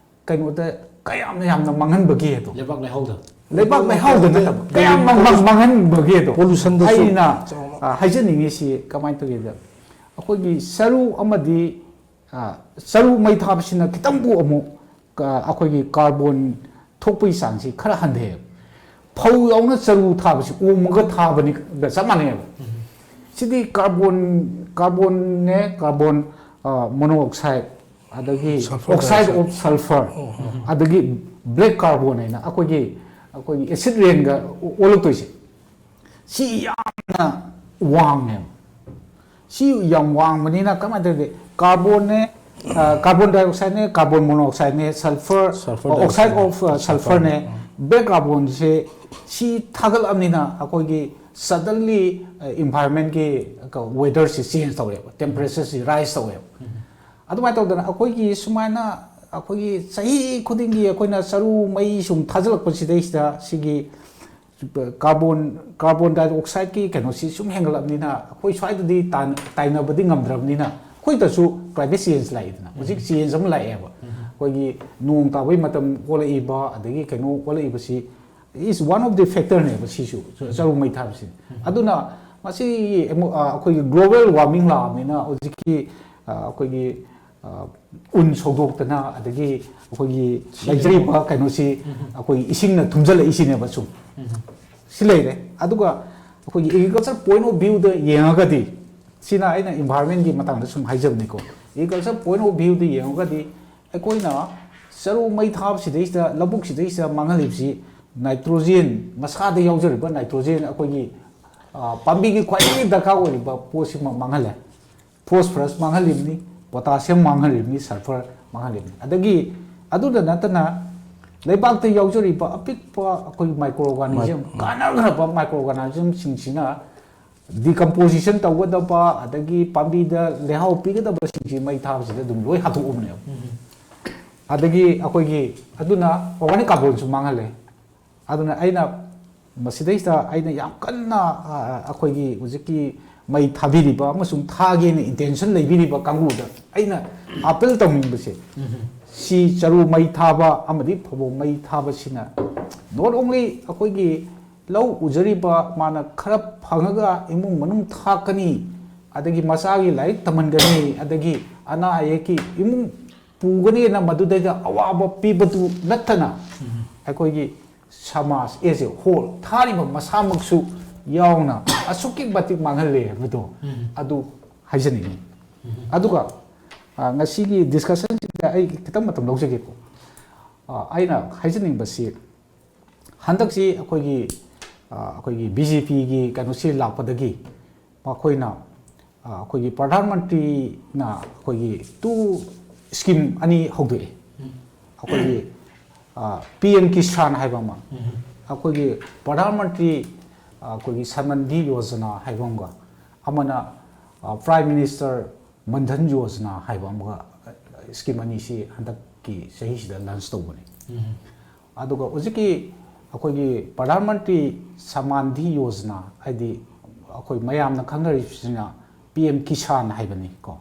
ꯀꯩꯅꯣꯗ ꯀꯌꯥꯝ ꯌꯥꯝꯅ ꯃꯥꯡꯍꯟꯕꯒꯦ ꯑꯗꯣ꯫ ꯂꯩꯕꯥꯛ ꯂꯩꯍꯥꯎꯗ꯫ ꯂꯩꯕꯥꯛ ꯂꯩꯍꯥꯎꯗ ꯅꯠꯇꯕ, ꯀꯌꯥꯝ ꯃꯥꯡ-, ꯃꯥꯡ-, ꯃꯥꯡꯍꯟꯕꯒꯦ ꯑꯗꯣ꯫ Pollutionꯗꯁꯨ ꯑꯩꯅ, ꯆꯥꯎꯅ꯫ ꯑ, ꯍꯥꯏꯖꯅꯤꯡꯉꯤꯁꯤ ꯀꯃꯥꯏꯅ ꯇꯧꯒꯦꯗ, ꯑꯩꯈꯣꯏꯒꯤ ꯆꯔꯨ ꯑꯃꯗꯤ, ꯑ, ꯆꯔꯨ ꯃꯩ ꯊꯥꯕꯁꯤꯅ ꯈꯤꯇꯪꯕꯨ ꯑꯃꯨꯛ, ꯑ, ꯑꯩꯈꯣꯏꯒꯤ ꯀꯥꯔꯕꯣꯟ ꯊꯣꯛꯄꯒꯤ ꯆꯥꯡꯁꯤ ꯈꯔ ꯍꯟꯊꯩꯌꯦꯕ꯫ ꯐꯧ ꯌꯥꯎꯅ ꯆꯔꯨ ꯊꯥꯕꯁꯤ ꯑꯣꯝꯃꯒ ꯊꯥꯕꯅꯤꯒ ꯆꯞ ꯃꯥꯟꯅꯩꯌꯦꯕ꯫ ꯁꯤꯗꯤ ꯀꯥꯔꯕꯣꯟ, ꯀꯥꯔꯕꯣꯟꯅꯦ, ꯀꯥꯔꯕꯣꯟ, ꯑ, ꯃꯣꯅꯣꯑꯣꯛꯁꯥꯏꯗ, ꯑꯗꯒꯤ sulphur oxide dioxide. Of sulphur, ꯑꯣ, ꯑꯣ꯫ ꯑꯗꯒꯤ ꯕ꯭ꯂꯦꯛ ꯀꯥꯔꯕꯣꯟ ꯍꯥꯏꯅ ꯑꯩꯈꯣꯏꯒꯤ ꯑꯩꯈꯣꯏꯒꯤ ꯑꯦꯁꯤꯠ ꯔꯦꯟꯒ ꯑꯣꯜꯂꯛꯇꯣꯏꯁꯦ, ꯁꯤ ꯌꯥꯝꯅ ꯋꯥꯡꯉꯦꯕ꯫ ꯁꯤ ꯌꯥꯝ ꯋꯥꯡꯕꯅꯤꯅ ꯀꯃꯥꯏꯅ ꯇꯧꯒꯦ? ꯀꯥꯔꯕꯣꯟꯅꯦ, ꯀꯥꯔꯕꯣꯟ ꯗꯥꯏꯑꯣꯛꯁꯥꯏꯗꯅꯦ, ꯀꯥꯔꯕꯣꯟ ꯃꯣꯅꯣꯑꯣꯛꯁꯥꯏꯗꯅꯦ, sulphur, Sulfur oxide dioxide. Of ꯁꯜꯐꯔꯅꯦ, ꯕꯦꯛ ꯀꯥꯔꯕꯣꯟꯁꯦ ꯁꯤ ꯊꯥꯒꯠꯂꯕꯅꯤꯅ ꯑꯩꯈꯣꯏꯒꯤ ꯁꯗꯟꯂꯤ ꯏꯟꯚꯥꯏꯔꯣꯟꯃꯦꯟꯒꯤ ꯋꯦꯗꯔꯁꯤ ꯆꯦꯟꯖ ꯇꯧꯋꯦꯕ, ꯇꯦꯝꯄꯔꯦꯆꯔꯁꯤ ꯔꯥꯏꯁ ꯇꯧꯋꯦꯕ꯫ ꯑꯗꯨꯃꯥꯏꯅ ꯇꯧꯗꯅ ꯑꯩꯈꯣꯏꯒꯤ ꯁꯨꯃꯥꯏꯅ ꯑꯩꯈꯣꯏꯒꯤ ꯆꯍꯤ ꯈꯨꯗꯤꯡꯒꯤ ꯑꯩꯈꯣꯏꯅ ꯆꯔꯨ ꯃꯩ ꯁꯨꯝ ꯊꯥꯖꯤꯜꯂꯛꯄꯁꯤꯗꯩꯁꯤꯗ ꯁꯤꯒꯤ ꯀꯥꯔꯕꯣꯟ ꯀꯥꯔꯕꯣꯟ ꯗꯥꯏꯑꯣꯛꯁꯥꯏꯗꯀꯤ ꯀꯩꯅꯣꯁꯤ ꯁꯨꯝ ꯍꯦꯟꯒꯠꯂꯛꯄꯅꯤꯅ ꯑꯩꯈꯣꯏ ꯁ꯭ꯋꯥꯏꯗꯗꯤ ꯇꯥꯏꯅꯕꯗꯤ ꯉꯝꯗ꯭ꯔꯕꯅꯤꯅ ꯑꯩꯈꯣꯏꯗꯁꯨ ꯀ꯭ꯂꯥꯏꯃꯦꯠ ꯆꯦꯟꯖ ꯂꯥꯛꯏꯗꯅ, ꯍꯧꯖꯤꯛ ꯆꯦꯟꯖ ꯑꯃ ꯂꯥꯛꯑꯦꯕ꯫ ꯑꯩꯈꯣꯏꯒꯤ ꯅꯣꯡ ꯇꯥꯕꯒꯤ ꯃꯇꯝ ꯑꯣꯜꯂꯛꯏꯕ, ꯑꯗꯒꯤ ꯀꯩꯅꯣ ꯑꯣꯜꯂꯛꯏꯕꯁꯤ is one of the factorꯅꯦꯕ ꯁꯤꯁꯨ, ꯆꯔꯨ ꯃꯩ ꯊꯥꯕꯁꯤ꯫ ꯑꯗꯨꯅ ꯃꯁꯤ ꯑꯩꯈꯣꯏꯒꯤ global warming ꯂꯥꯛꯑꯕꯅꯤꯅ ꯍꯧꯖꯤꯛꯀꯤ ꯑꯩꯈꯣꯏꯒꯤ ꯎꯟ ꯁꯧꯗꯣꯛꯇꯅ, ꯑꯗꯒꯤ ꯑꯩꯈꯣꯏꯒꯤ ꯂꯩꯖꯔꯤꯕ ꯀꯩꯅꯣꯁꯤ ꯑꯩꯈꯣꯏꯒꯤ ꯏꯁꯤꯡꯅ ꯊꯨꯝꯖꯤꯜꯂꯛꯏꯁꯤꯅꯦꯕ ꯁꯨꯝ꯫ ꯁꯤ ꯂꯩꯔꯦ꯫ ꯑꯗꯨꯒ ꯑꯩꯈꯣꯏꯒꯤ agriculture point of viewꯗ ꯌꯦꯡꯉꯒꯗꯤ, ꯁꯤꯅ ꯑꯩꯅ ꯏꯟꯚꯥꯏꯔꯣꯟꯃꯦꯟꯒꯤ ꯃꯇꯥꯡꯗ ꯁꯨꯝ ꯍꯥꯏꯖꯕꯅꯤꯀꯣ꯫ Agriculture point of viewꯗ ꯌꯦꯡꯉꯒꯗꯤ, ꯑꯩꯈꯣꯏꯅ ꯆꯔꯨ ꯃꯩ ꯊꯥꯕꯁꯤꯗꯩꯁꯤꯗ, ꯂꯧꯕꯨꯛꯁꯤꯗꯩꯁꯤꯗ ꯃꯥꯡꯍꯜꯂꯤꯕꯁꯤ ꯅꯥꯏꯇ꯭ꯔꯣꯖꯦꯟ, ꯃꯁꯥꯗ ꯌꯥꯎꯖꯔꯤꯕ ꯅꯥꯏꯇ꯭ꯔꯣꯖꯦꯟ, ꯑꯩꯈꯣꯏꯒꯤ ꯄꯥꯝꯕꯤꯒꯤ ꯈ꯭ꯋꯥꯏꯗꯒꯤ ꯗꯔꯀꯥꯔ ꯑꯣꯏꯔꯤꯕ ꯄꯣꯠꯁꯤꯃ ꯃꯥꯡꯍꯜꯂꯦ꯫ ꯐꯣꯁꯐꯔꯁ ꯃꯥꯡꯍꯜꯂꯤꯕꯅꯤ, ꯄꯣꯇꯥꯁꯤꯌꯝ ꯃꯥꯡꯍꯜꯂꯤꯕꯅꯤ, ꯁꯜꯐꯔ ꯃꯥꯡꯍꯜꯂꯤꯕꯅꯤ꯫ ꯑꯗꯒꯤ ꯑꯗꯨꯗ ꯅꯠꯇꯅ ꯂꯩꯕꯥꯛꯇ ꯌꯥꯎꯖꯔꯤꯕ ꯑꯄꯤꯛꯄ ꯑꯩꯈꯣꯏꯒꯤ ꯃꯥꯏꯀ꯭ꯔꯣ ꯑꯣꯔꯒꯥꯅꯤꯖꯝ, ꯀꯥꯟꯅꯈ꯭ꯔꯕ ꯃꯥꯏꯀ꯭ꯔꯣ ꯑꯣꯔꯒꯥꯅꯤꯖꯝꯁꯤꯡꯁꯤꯅ ꯗꯤꯀꯝꯄꯣꯖꯤꯁꯟ ꯇꯧꯒꯗꯕ, ꯑꯗꯒꯤ ꯄꯥꯝꯕꯤꯗ ꯂꯩꯍꯥꯎ ꯄꯤꯒꯗꯕꯁꯤꯡꯁꯤ ꯃꯩ ꯊꯥꯕꯁꯤꯗ ꯑꯗꯨꯝ ꯂꯣꯏ ꯍꯥꯠꯇꯣꯛꯑꯕꯅꯦꯕ꯫ ꯑꯗꯒꯤ ꯑꯩꯈꯣꯏꯒꯤ ꯑꯗꯨꯅ ꯑꯣꯔꯒꯥꯅꯤꯛ ꯀꯥꯔꯕꯣꯟꯁꯨ ꯃꯥꯡꯍꯜꯂꯦ꯫ ꯑꯗꯨꯅ ꯑꯩꯅ ꯃꯁꯤꯗꯩꯁꯤꯗ ꯑꯩꯅ ꯌꯥꯝ ꯀꯟꯅ ꯑꯩꯈꯣꯏꯒꯤ ꯍꯧꯖꯤꯛꯀꯤ ꯃꯩ ꯊꯥꯕꯤꯔꯤꯕ ꯑꯃꯁꯨꯡ ꯊꯥꯒꯦꯅ ꯏꯟꯇꯦꯟꯁꯟ ꯂꯩꯕꯤꯔꯤꯕ ꯀꯥꯡꯕꯨꯗ ꯑꯩꯅ ꯑꯥꯄꯤꯜ ꯇꯧꯅꯤꯡꯕꯁꯦ, ꯁꯤ ꯆꯔꯨ ꯃꯩ ꯊꯥꯕ ꯑꯃꯗꯤ ꯐꯧꯕꯣ ꯃꯩ ꯊꯥꯕꯁꯤꯅ not only ꯑꯩꯈꯣꯏꯒꯤ ꯂꯧ ꯎꯖꯔꯤꯕ ꯃꯥꯅ ꯈꯔ ꯐꯪꯉꯒ ꯏꯃꯨꯡ ꯃꯅꯨꯡ ꯊꯥꯛꯀꯅꯤ, ꯑꯗꯒꯤ ꯃꯆꯥꯒꯤ ꯂꯥꯏꯔꯤꯛ ꯇꯝꯍꯟꯒꯅꯤ, ꯑꯗꯒꯤ ꯑꯅꯥ ꯑꯌꯦꯛꯀꯤ ꯏꯃꯨꯡ ꯄꯨꯒꯅꯤꯅ ꯃꯗꯨꯗꯩꯗ ꯑꯋꯥꯕ ꯄꯤꯕꯗꯨ ꯅꯠꯇꯅ ꯑꯩꯈꯣꯏꯒꯤ ꯁꯃꯥꯖ as a whole ꯊꯥꯔꯤꯕ ꯃꯁꯥꯃꯛꯁꯨ ꯌꯥꯎꯅ ꯑꯁꯨꯛꯀꯤ ꯃꯇꯤꯛ ꯃꯥꯡꯍꯜꯂꯦ ꯍꯥꯏꯕꯗꯣ ꯑꯗꯨ ꯍꯥꯏꯖꯅꯤꯡꯉꯤ꯫ ꯑꯗꯨꯒ ꯉꯁꯤꯒꯤ ꯗꯤꯁꯀꯁꯟꯁꯤꯗ ꯑꯩ ꯈꯤꯇꯪ ꯃꯇꯝ ꯂꯧꯖꯒꯦꯀꯣ꯫ ꯑꯩꯅ ꯍꯥꯏꯖꯅꯤꯡꯕꯁꯤ, ꯍꯟꯗꯛꯁꯤ ꯑꯩꯈꯣꯏꯒꯤ ꯑ, ꯑꯩꯈꯣꯏꯒꯤ ꯕꯤ ꯖꯦ ꯄꯤꯒꯤ ꯀꯩꯅꯣꯁꯤ ꯂꯥꯛꯄꯗꯒꯤ ꯃꯈꯣꯏꯅ ꯑ, ꯑꯩꯈꯣꯏꯒꯤ ꯄ꯭ꯔꯙꯥꯟ ꯃꯟꯇ꯭ꯔꯤꯅ ꯑꯩꯈꯣꯏꯒꯤ ꯇꯨ ꯁ꯭ꯀꯤꯝ ꯑꯅꯤ ꯍꯧꯗꯣꯛꯑꯦ꯫ ꯑꯩꯈꯣꯏꯒꯤ ꯄꯤ ꯑꯦꯝ ꯀꯤꯁꯥꯟ ꯍꯥꯏꯕ ꯑꯃ, ꯑꯩꯈꯣꯏꯒꯤ ꯄ꯭ꯔꯙꯥꯟ ꯃꯟꯇ꯭ꯔꯤ ꯑ, ꯑꯩꯈꯣꯏꯒꯤ ꯁꯃꯟꯗꯤ ꯌꯣꯖꯅꯥ ꯍꯥꯏꯕ ꯑꯃꯒ, ꯑꯃꯅ ꯄ꯭ꯔꯥꯏꯝ ꯃꯤꯅꯤꯁꯇꯔ ꯃꯟꯙꯟ ꯌꯣꯖꯅꯥ ꯍꯥꯏꯕ ꯑꯃꯒ, ꯁ꯭ꯀꯤꯝ ꯑꯅꯤꯁꯤ ꯍꯟꯗꯛꯀꯤ ꯆꯍꯤꯁꯤꯗ ꯂꯟꯁ ꯇꯧꯕꯅꯤ꯫ ꯑꯗꯨꯒ ꯍꯧꯖꯤꯛꯀꯤ ꯑꯩꯈꯣꯏꯒꯤ ꯄ꯭ꯔꯙꯥꯟ ꯃꯟꯇ꯭ꯔꯤ ꯁꯃꯥꯟꯗꯤ ꯌꯣꯖꯅꯥ, ꯍꯥꯏꯗꯤ ꯑꯩꯈꯣꯏ ꯃꯌꯥꯝꯅ ꯈꯪꯅꯔꯤꯕꯁꯤꯅ ꯄꯤ ꯑꯦꯝ ꯀꯤꯁꯥꯟ ꯍꯥꯏꯕꯅꯤ ꯀꯣ꯫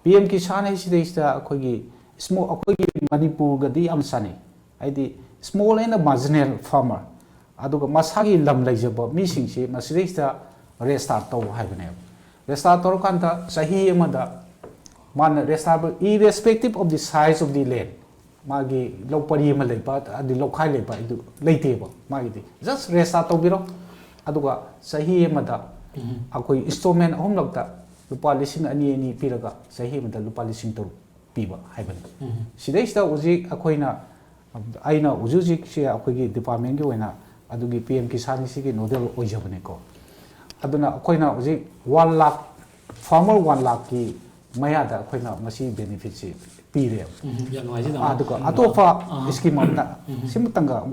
ꯄꯤ ꯑꯦꯝ ꯀꯤꯁꯥꯟ ꯍꯥꯏꯁꯤꯗꯩꯁꯤꯗ ꯑꯩꯈꯣꯏꯒꯤ ꯏꯁꯃꯣ ꯑꯩꯈꯣꯏꯒꯤ ꯃꯅꯤꯄꯨꯔꯒꯗꯤ ꯌꯥꯝ ꯆꯥꯟꯅꯩ꯫ ꯍꯥꯏꯗꯤ small and marginal farmer, ꯑꯗꯨꯒ ꯃꯁꯥꯒꯤ ꯂꯝ ꯂꯩꯖꯕ ꯃꯤꯁꯤꯡꯁꯤ ꯃꯁꯤꯗꯩꯁꯤꯗ ꯔꯦꯖꯤꯁꯇꯥꯔ ꯇꯧ ꯍꯥꯏꯕꯅꯦꯕ꯫ ꯔꯦꯖꯤꯁꯇꯥꯔ ꯇꯧꯔꯀꯥꯟꯗ ꯆꯍꯤ ꯑꯃꯗ ꯃꯥꯅ register, irrespective of the size of the land, ꯃꯥꯒꯤ ꯂꯧ ꯄꯔꯤ ꯑꯃ ꯂꯩꯕ ꯑꯗꯩ ꯂꯧꯈꯥꯏ ꯂꯩꯕ ꯑꯗꯨ ꯂꯩꯇꯦꯕ꯫ ꯃꯥꯒꯤꯗꯤ just ꯔꯦꯖꯤꯁꯇꯥꯔ ꯇꯧꯕꯤꯔꯣ, ꯑꯗꯨꯒ ꯆꯍꯤ ꯑꯃꯗ ꯑꯩꯈꯣꯏ ꯏꯟꯁꯇꯣꯜꯃꯦꯟ ꯑꯍꯨꯝꯂꯛꯇ ꯂꯨꯄꯥ ꯂꯤꯁꯤꯡ ꯑꯅꯤ ꯑꯅꯤ ꯄꯤꯔꯒ ꯆꯍꯤ ꯑꯃꯗ ꯂꯨꯄꯥ ꯂꯤꯁꯤꯡ ꯇꯔꯨꯛ ꯄꯤꯕ ꯍꯥꯏꯕꯅꯤ꯫ ꯁꯤꯗꯩꯁꯤꯗ ꯍꯧꯖꯤꯛ ꯑꯩꯈꯣꯏꯅ, ꯑꯩꯅ ꯍꯧꯖꯤꯛ ꯍꯧꯖꯤꯛꯁꯦ ꯑꯩꯈꯣꯏꯒꯤ ꯗꯤꯄꯥꯔꯠꯃꯦꯟꯒꯤ ꯑꯣꯏꯅ ꯑꯗꯨꯒꯤ ꯄꯤ ꯑꯦꯝ ꯀꯤꯁꯥꯟꯒꯤꯁꯤꯒꯤ ꯅꯣꯗꯦꯜ ꯑꯣꯏꯖꯕꯅꯤꯀꯣ꯫ ꯑꯗꯨꯅ ꯑꯩꯈꯣꯏꯅ ꯍꯧꯖꯤꯛ ꯋꯥꯟ ꯂꯥꯈ, ꯐꯥꯔꯃꯔ ꯋꯥꯟ ꯂꯥꯈꯀꯤ ꯃꯌꯥꯗ ꯑꯩꯈꯣꯏꯅ ꯃꯁꯤ ꯕꯦꯅꯤꯐꯤꯠꯁꯤ ꯄꯤꯔꯦꯕ꯫ ꯎꯝ, ꯌꯥꯝ ꯅꯨꯡꯉꯥꯏꯖꯩ, ꯇꯥꯃꯣ꯫ ꯑꯗꯨꯒ ꯎꯝ, ꯑꯇꯣꯞꯄ ꯑꯥ, ꯁ꯭ꯀꯤꯝ ꯑꯃꯅ ꯁꯤꯃꯇꯪꯒ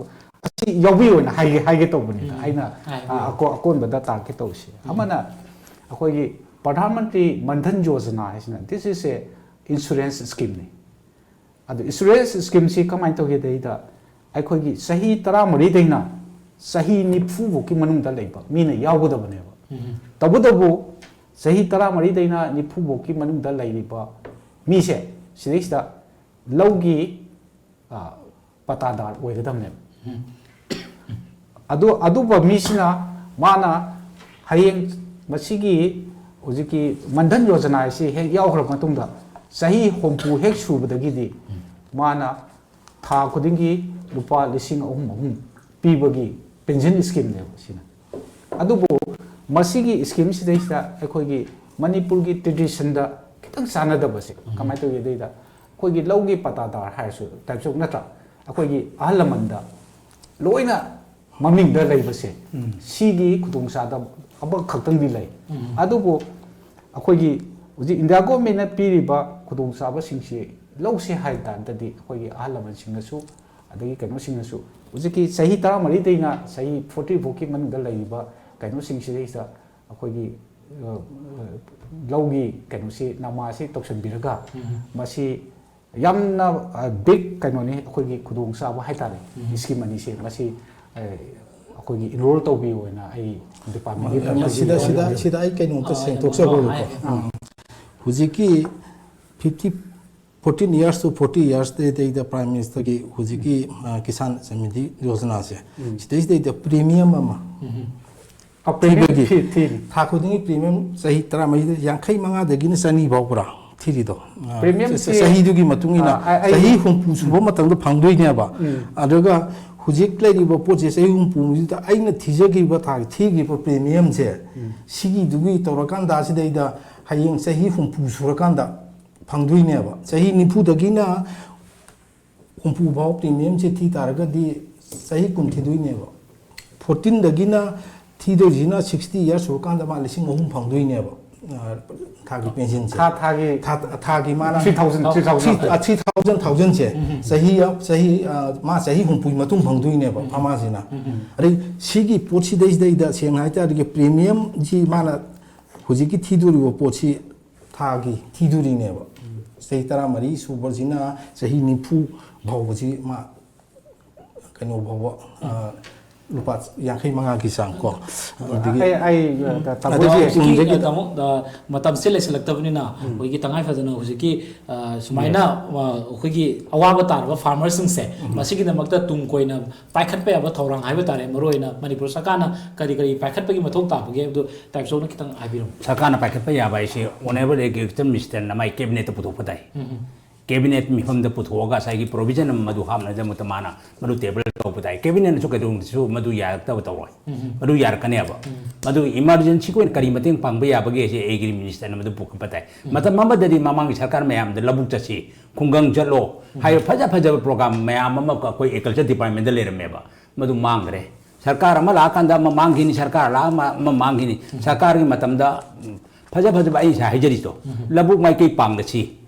ꯑꯁꯤ ꯌꯥꯎꯕꯤꯌꯣꯅ ꯍꯥꯏꯒꯦ ꯍꯥꯏꯒꯦ ꯇꯧꯕꯅꯤꯗ꯫ ꯎꯝ, ꯑꯩꯅ ꯍꯥꯏꯕꯤꯌꯨ꯫ ꯑ, ꯑꯀꯣ- ꯑꯀꯣꯟꯕꯗ ꯇꯥꯛꯀꯦ ꯇꯧꯔꯤꯁꯦ꯫ ꯑꯃꯅ ꯑꯩꯈꯣꯏꯒꯤ ꯄ꯭ꯔꯙꯥꯟ ꯃꯟꯇ꯭ꯔꯤ ꯃꯟꯙꯟ ꯌꯣꯖꯅꯥ ꯍꯥꯏꯁꯤꯅ, this is a insurance ꯁ꯭ꯀꯤꯝꯅꯤ꯫ ꯑꯗꯣ ꯏꯟꯁꯨꯔꯦꯟꯁ ꯁ꯭ꯀꯤꯝꯁꯤ ꯀꯃꯥꯏꯅ ꯇꯧꯒꯦꯗꯩꯗ, ꯑꯩꯈꯣꯏꯒꯤ ꯆꯍꯤ ꯇꯔꯥꯃꯔꯤꯗꯩꯅ ꯆꯍꯤ ꯅꯤꯐꯨ ꯐꯥꯎꯒꯤ ꯃꯅꯨꯡꯗ ꯂꯩꯕ ꯃꯤꯅ ꯌꯥꯎꯒꯗꯕꯅꯦꯕ꯫ ꯎꯝ, ꯇꯧꯕꯇꯕꯨ ꯆꯍꯤ ꯇꯔꯥꯃꯔꯤꯗꯩꯅ ꯅꯤꯐꯨ ꯐꯥꯎꯒꯤ ꯃꯅꯨꯡꯗ ꯂꯩꯔꯤꯕ ꯃꯤꯁꯦ ꯁꯤꯗꯩꯁꯤꯗ ꯂꯧꯒꯤ ꯑ, ꯄꯇꯥꯗꯥꯔ ꯑꯣꯏꯒꯗꯕꯅꯦꯕ꯫ ꯑꯗꯨ ꯑꯗꯨꯝꯕ ꯃꯤꯁꯤꯅ ꯃꯥꯅ ꯍꯌꯦꯡ ꯃꯁꯤꯒꯤ ꯍꯧꯖꯤꯛꯀꯤ ꯃꯟꯙꯟ ꯌꯣꯖꯅꯥ ꯍꯥꯏꯁꯤ ꯍꯦꯛ ꯌꯥꯎꯈ꯭ꯔꯕ ꯃꯇꯨꯡꯗ ꯆꯍꯤ ꯍꯨꯝꯐꯨ ꯍꯦꯛ ꯁꯨꯕꯗꯒꯤꯗꯤ ꯃꯥꯅ ꯊꯥ ꯈꯨꯗꯤꯡꯒꯤ ꯂꯨꯄꯥ ꯂꯤꯁꯤꯡ ꯑꯍꯨꯝ ꯑꯍꯨꯝ ꯄꯤꯕꯒꯤ ꯄꯦꯟꯁꯤꯟ ꯁ꯭ꯀꯤꯝꯅꯦꯕ ꯁꯤꯅ꯫ ꯑꯗꯨꯕꯨ ꯃꯁꯤꯒꯤ ꯁ꯭ꯀꯤꯝꯁꯤꯗꯩꯁꯤꯗ ꯑꯩꯈꯣꯏꯒꯤ ꯃꯅꯤꯄꯨꯔꯒꯤ ꯇ꯭ꯔꯦꯗꯤꯁꯟꯗ ꯈꯤꯇꯪ ꯆꯥꯟꯅꯗꯕꯁꯦ ꯀꯃꯥꯏꯅ ꯇꯧꯒꯦ ꯑꯗꯩꯗ, ꯑꯩꯈꯣꯏꯒꯤ ꯂꯧꯒꯤ ꯄꯇꯥꯗꯥꯔ ꯍꯥꯏꯔꯁꯨ ꯇꯥꯏꯞꯁ ꯑꯣꯐ, ꯅꯠꯇ꯭ꯔꯥ? ꯑꯩꯈꯣꯏꯒꯤ ꯑꯍꯜ ꯂꯃꯟꯗ ꯂꯣꯏꯅ ꯃꯃꯤꯡꯗ ꯂꯩꯕꯁꯦ, ꯁꯤꯒꯤ ꯈꯨꯗꯣꯡꯆꯥꯗꯕ ꯑꯃꯈꯛꯇꯪꯗꯤ ꯂꯩ꯫ ꯑꯗꯨꯕꯨ ꯑꯩꯈꯣꯏꯒꯤ ꯍꯧꯖꯤꯛ ꯏꯟꯗꯤꯌꯥ ꯒꯣꯔꯃꯦꯟꯅ ꯄꯤꯔꯤꯕ ꯈꯨꯗꯣꯡꯆꯥꯕꯁꯤꯡꯁꯤ ꯂꯧꯁꯦ ꯍꯥꯏ ꯇꯥꯔꯒꯗꯤ, ꯑꯩꯈꯣꯏꯒꯤ ꯑꯍꯜ ꯂꯃꯟꯁꯤꯡꯅꯁꯨ, ꯑꯗꯒꯤ ꯀꯩꯅꯣꯁꯤꯡꯅꯁꯨ, ꯍꯧꯖꯤꯛꯀꯤ ꯆꯍꯤ ꯇꯔꯥꯃꯔꯤꯗꯩꯅ ꯆꯍꯤ ꯐꯣꯔꯇꯤ ꯐꯥꯎꯒꯤ ꯃꯅꯨꯡꯗ ꯂꯩꯔꯤꯕ ꯀꯩꯅꯣꯁꯤꯡꯁꯤꯗꯩꯁꯤꯗ ꯑꯩꯈꯣꯏꯒꯤ, ꯑ, ꯂꯧꯒꯤ ꯀꯩꯅꯣꯁꯤ, ꯅꯃꯥꯁꯤ ꯇꯧꯁꯤꯟꯕꯤꯔꯒ, ꯃꯁꯤ ꯌꯥꯝꯅ, ꯑ, ꯕꯤꯛ ꯀꯩꯅꯣꯅꯤ, ꯑꯩꯈꯣꯏꯒꯤ ꯈꯨꯗꯣꯡꯆꯥꯕ ꯍꯥꯏꯇꯥꯔꯦ꯫ ꯁ꯭ꯀꯤꯝ ꯑꯅꯤꯁꯦ ꯃꯁꯤ, ꯑ, ꯑꯩꯈꯣꯏꯒꯤ ꯏꯟꯔꯣꯜ ꯇꯧꯕꯤꯌꯣꯅ ꯑꯩ ꯗꯤꯄꯥꯔꯠꯃꯦꯟꯒꯤ ꯁꯤꯗ, ꯁꯤꯗ, ꯁꯤꯗ ꯑꯩ ꯀꯩꯅꯣꯝꯇ ꯁꯦꯡꯗꯣꯛꯆꯍꯧꯒꯦꯀꯣ꯫ ꯍꯧꯖꯤꯛꯀꯤ fifty, fourteen years to forty yearsꯇꯩꯗ Prime Ministerꯒꯤ ꯍꯧꯖꯤꯛꯀꯤ, ꯑ, ꯀꯤꯁꯥꯟ ꯁꯃꯤꯗꯤ ꯌꯣꯖꯅꯥꯁꯦ, ꯁꯤꯗꯩꯁꯤꯗꯩꯗ ꯄ꯭ꯔꯤꯃꯤꯌꯝ ꯑꯃ ꯄ꯭ꯔꯤꯃꯤꯌꯝ ꯊꯤꯕꯒꯤ ꯊꯤ-, ꯊꯤꯔꯤ꯫ ꯊꯥ ꯈꯨꯗꯤꯡꯒꯤ ꯄ꯭ꯔꯤꯃꯤꯌꯝ ꯆꯍꯤ ꯇꯔꯥꯃꯔꯤꯗ ꯌꯥꯡꯈꯩ ꯃꯉꯥꯗꯒꯤꯅ ꯆꯅꯤ ꯐꯥꯎꯕ꯭ꯔꯥ ꯊꯤꯔꯤꯗꯣ? ꯑ, ꯄ꯭ꯔꯤꯃꯤꯌꯝꯁꯤ, ꯆ-, ꯆꯍꯤꯗꯨꯒꯤ ꯃꯇꯨꯡ ꯏꯟꯅ ꯑ, ꯑꯩ, ꯑꯩ ꯆꯍꯤ ꯍꯨꯝꯐꯨ ꯁꯨꯕ ꯃꯇꯝꯗ ꯐꯪꯗꯣꯏꯅꯦꯕ꯫ ꯑꯗꯨꯒ ꯍꯧꯖꯤꯛ ꯂꯩꯔꯤꯕ ꯄꯣꯠꯁꯦ ꯆꯍꯤ ꯍꯨꯝꯐꯨꯁꯤꯗ ꯑꯩꯅ ꯊꯤꯖꯈꯤꯕ ꯊꯥꯒꯤ ꯊꯤꯈꯤꯕ ꯄ꯭ꯔꯤꯃꯤꯌꯝꯁꯦ, ꯁꯤꯒꯤꯗꯨꯒꯤ ꯇꯧꯔꯀꯥꯟꯗ ꯁꯤꯗꯩꯗ ꯍꯌꯦꯡ ꯆꯍꯤ ꯍꯨꯝꯐꯨ ꯁꯨꯔꯀꯥꯟꯗ ꯐꯪꯗꯣꯏꯅꯦꯕ꯫ ꯆꯍꯤ ꯅꯤꯐꯨꯗꯒꯤꯅ ꯍꯨꯝꯐꯨ ꯐꯥꯎ ꯄ꯭ꯔꯤꯃꯤꯌꯝꯁꯦ ꯊꯤ ꯇꯥꯔꯒꯗꯤ ꯆꯍꯤ ꯀꯨꯟ ꯊꯤꯗꯣꯏꯅꯦꯕ꯫ ꯐꯣꯔꯇꯤꯟꯗꯒꯤꯅ ꯊꯤꯗꯣꯏꯁꯤꯅ sixty years ꯁꯨꯔꯀꯥꯟꯗ ꯃꯥ ꯂꯤꯁꯤꯡ ꯑꯍꯨꯝ ꯐꯪꯗꯣꯏꯅꯦꯕ꯫ ꯑ, ꯊꯥꯒꯤ ꯄꯦꯟꯁꯤꯟꯁꯦ꯫ ꯊꯥ ꯊꯥꯒꯤ ꯊꯥ, ꯊꯥꯒꯤ ꯃꯥꯅ three thousand, three thousand꯫ Three, ꯑ, three thousand, thousand ꯁꯦ ꯆꯍꯤ, ꯆꯍꯤ, ꯑ, ꯃꯥ ꯆꯍꯤ ꯍꯨꯝꯐꯨꯒꯤ ꯃꯇꯨꯡ ꯐꯪꯗꯣꯏꯅꯦꯕ ꯐꯥꯔꯃꯥꯁꯤꯅ꯫ ꯑꯗꯩ ꯁꯤꯒꯤ ꯄꯣꯠꯁꯤꯗꯩꯁꯤꯗꯩꯗ ꯁꯦꯡꯅ ꯍꯥꯏꯇꯥꯔꯗꯤ ꯄ꯭ꯔꯤꯃꯤꯌꯝꯁꯤ ꯃꯥꯅ ꯍꯧꯖꯤꯛꯀꯤ ꯊꯤꯗꯣꯔꯤꯕ ꯄꯣꯠꯁꯤ ꯊꯥꯒꯤ ꯊꯤꯗꯣꯔꯤꯅꯦꯕ꯫ ꯆꯍꯤ ꯇꯔꯥꯃꯔꯤ ꯁꯨꯕꯁꯤꯅ ꯆꯍꯤ ꯅꯤꯐꯨ ꯐꯥꯎꯕꯁꯤ ꯃꯥ ꯀꯩꯅꯣ ꯐꯥꯎꯕ, ꯑ, ꯂꯨꯄꯥ ꯌꯥꯡꯈꯩ ꯃꯉꯥꯒꯤ ꯆꯥꯡ ꯀꯣ꯫ ꯑꯗꯒꯤ ꯑꯩ, ꯑꯩ, ꯑ, ꯇꯥꯃꯣ ꯑꯗꯒꯤ ꯍꯧꯖꯤꯛꯀꯤ, ꯇꯨꯡꯗꯒꯤ ꯑ, ꯇꯥꯃꯣ, ꯑ, ꯃꯇꯝꯁꯦ ꯂꯩꯁꯤꯜꯂꯛꯇꯕꯅꯤꯅ ꯑꯩꯈꯣꯏꯒꯤ ꯇꯉꯥꯏ ꯐꯗꯅ ꯍꯧꯖꯤꯛꯀꯤ, ꯑ, ꯁꯨꯃꯥꯏꯅ, ꯑ, ꯑꯩꯈꯣꯏꯒꯤ ꯑꯋꯥꯕ ꯇꯥꯔꯕ ꯐꯥꯔꯃꯔꯁꯤꯡꯁꯦ ꯃꯁꯤꯒꯤꯗꯃꯛꯇ ꯇꯨꯡ ꯀꯣꯏꯅ ꯄꯥꯏꯈꯠꯄ ꯌꯥꯕ ꯊꯧꯔꯥꯡ ꯍꯥꯏꯕ ꯇꯥꯔꯦ, ꯃꯔꯨꯑꯣꯏꯅ ꯃꯅꯤꯄꯨꯔ ꯁꯔꯀꯥꯔꯅ ꯀꯔꯤ ꯀꯔꯤ ꯄꯥꯏꯈꯠꯄꯒꯤ ꯃꯊꯧ ꯇꯥꯕꯒꯦ ꯍꯥꯏꯕꯗꯨ ꯇꯥꯏꯕꯆꯧꯅ ꯈꯤꯇꯪ ꯍꯥꯏꯕꯤꯔꯝꯃꯨ꯫ ꯁꯔꯀꯥꯔꯅ ꯄꯥꯏꯈꯠꯄ ꯌꯥꯕ ꯍꯥꯏꯁꯦ Honourable Agriculture Ministerꯅ ꯃꯥꯏ Cabinetꯇ ꯄꯨꯊꯣꯛꯄ ꯇꯥꯏ꯫ Cabinet ꯃꯤꯐꯝꯗ ꯄꯨꯊꯣꯛꯑꯒ ꯉꯁꯥꯏꯒꯤ provision ꯑꯃ ꯃꯗꯨ ꯍꯥꯞꯅꯕꯒꯤꯗꯃꯛꯇ ꯃꯥꯅ ꯃꯗꯨ table ꯇꯧꯕ ꯇꯥꯏ꯫ Cabinetꯅꯁꯨ ꯀꯩꯗꯧꯅꯨꯡꯗꯁꯨ ꯃꯗꯨ ꯌꯥꯔꯛꯇꯕ ꯇꯧꯔꯣꯏ꯫ ꯃꯗꯨ ꯌꯥꯔꯛꯀꯅꯦꯕ꯫ ꯃꯗꯨ emergencyꯒꯤ ꯑꯣꯏꯅ ꯀꯔꯤ ꯃꯇꯦꯡ ꯄꯥꯡꯕ ꯌꯥꯕꯒꯦ ꯍꯥꯏꯁꯦ Agri Ministerꯅ ꯃꯗꯨ ꯄꯨꯈꯠꯄ ꯇꯥꯏ꯫ ꯃꯇꯝ ꯑꯃꯗꯗꯤ ꯃꯃꯥꯡꯒꯤ ꯁꯔꯀꯥꯔ ꯃꯌꯥꯝꯗ ꯂꯧꯕꯨꯛ ꯆꯠꯁꯤ, ꯈꯨꯡꯒꯪ ꯆꯠꯂꯣ ꯍꯥꯏꯕ ꯐꯖ ꯐꯖꯕ program ꯃꯌꯥꯝ ꯑꯃ ꯑꯩꯈꯣꯏ Agriculture Departmentꯇ ꯂꯩꯔꯝꯃꯦꯕ꯫ ꯃꯗꯨ ꯃꯥꯡꯈ꯭ꯔꯦ꯫ ꯁꯔꯀꯥꯔ ꯑꯃ ꯂꯥꯛꯑꯀꯥꯟꯗ ꯑꯃ ꯃꯥꯡꯈꯤꯅꯤ, ꯁꯔꯀꯥꯔ ꯂꯥꯛꯑ ꯑꯃ ꯑꯃ ꯃꯥꯡꯈꯤꯅꯤ꯫ ꯁꯔꯀꯥꯔꯒꯤ ꯃꯇꯝꯗ, ꯎꯝ, ꯐꯖ ꯐꯖꯕ ꯑꯩ ꯉꯁꯥꯏ ꯍꯥꯏꯖꯔꯤꯗꯣ, ꯂꯧꯕꯨꯛ ꯃꯥꯏꯀꯩ ꯄꯥꯡꯗꯁꯤ,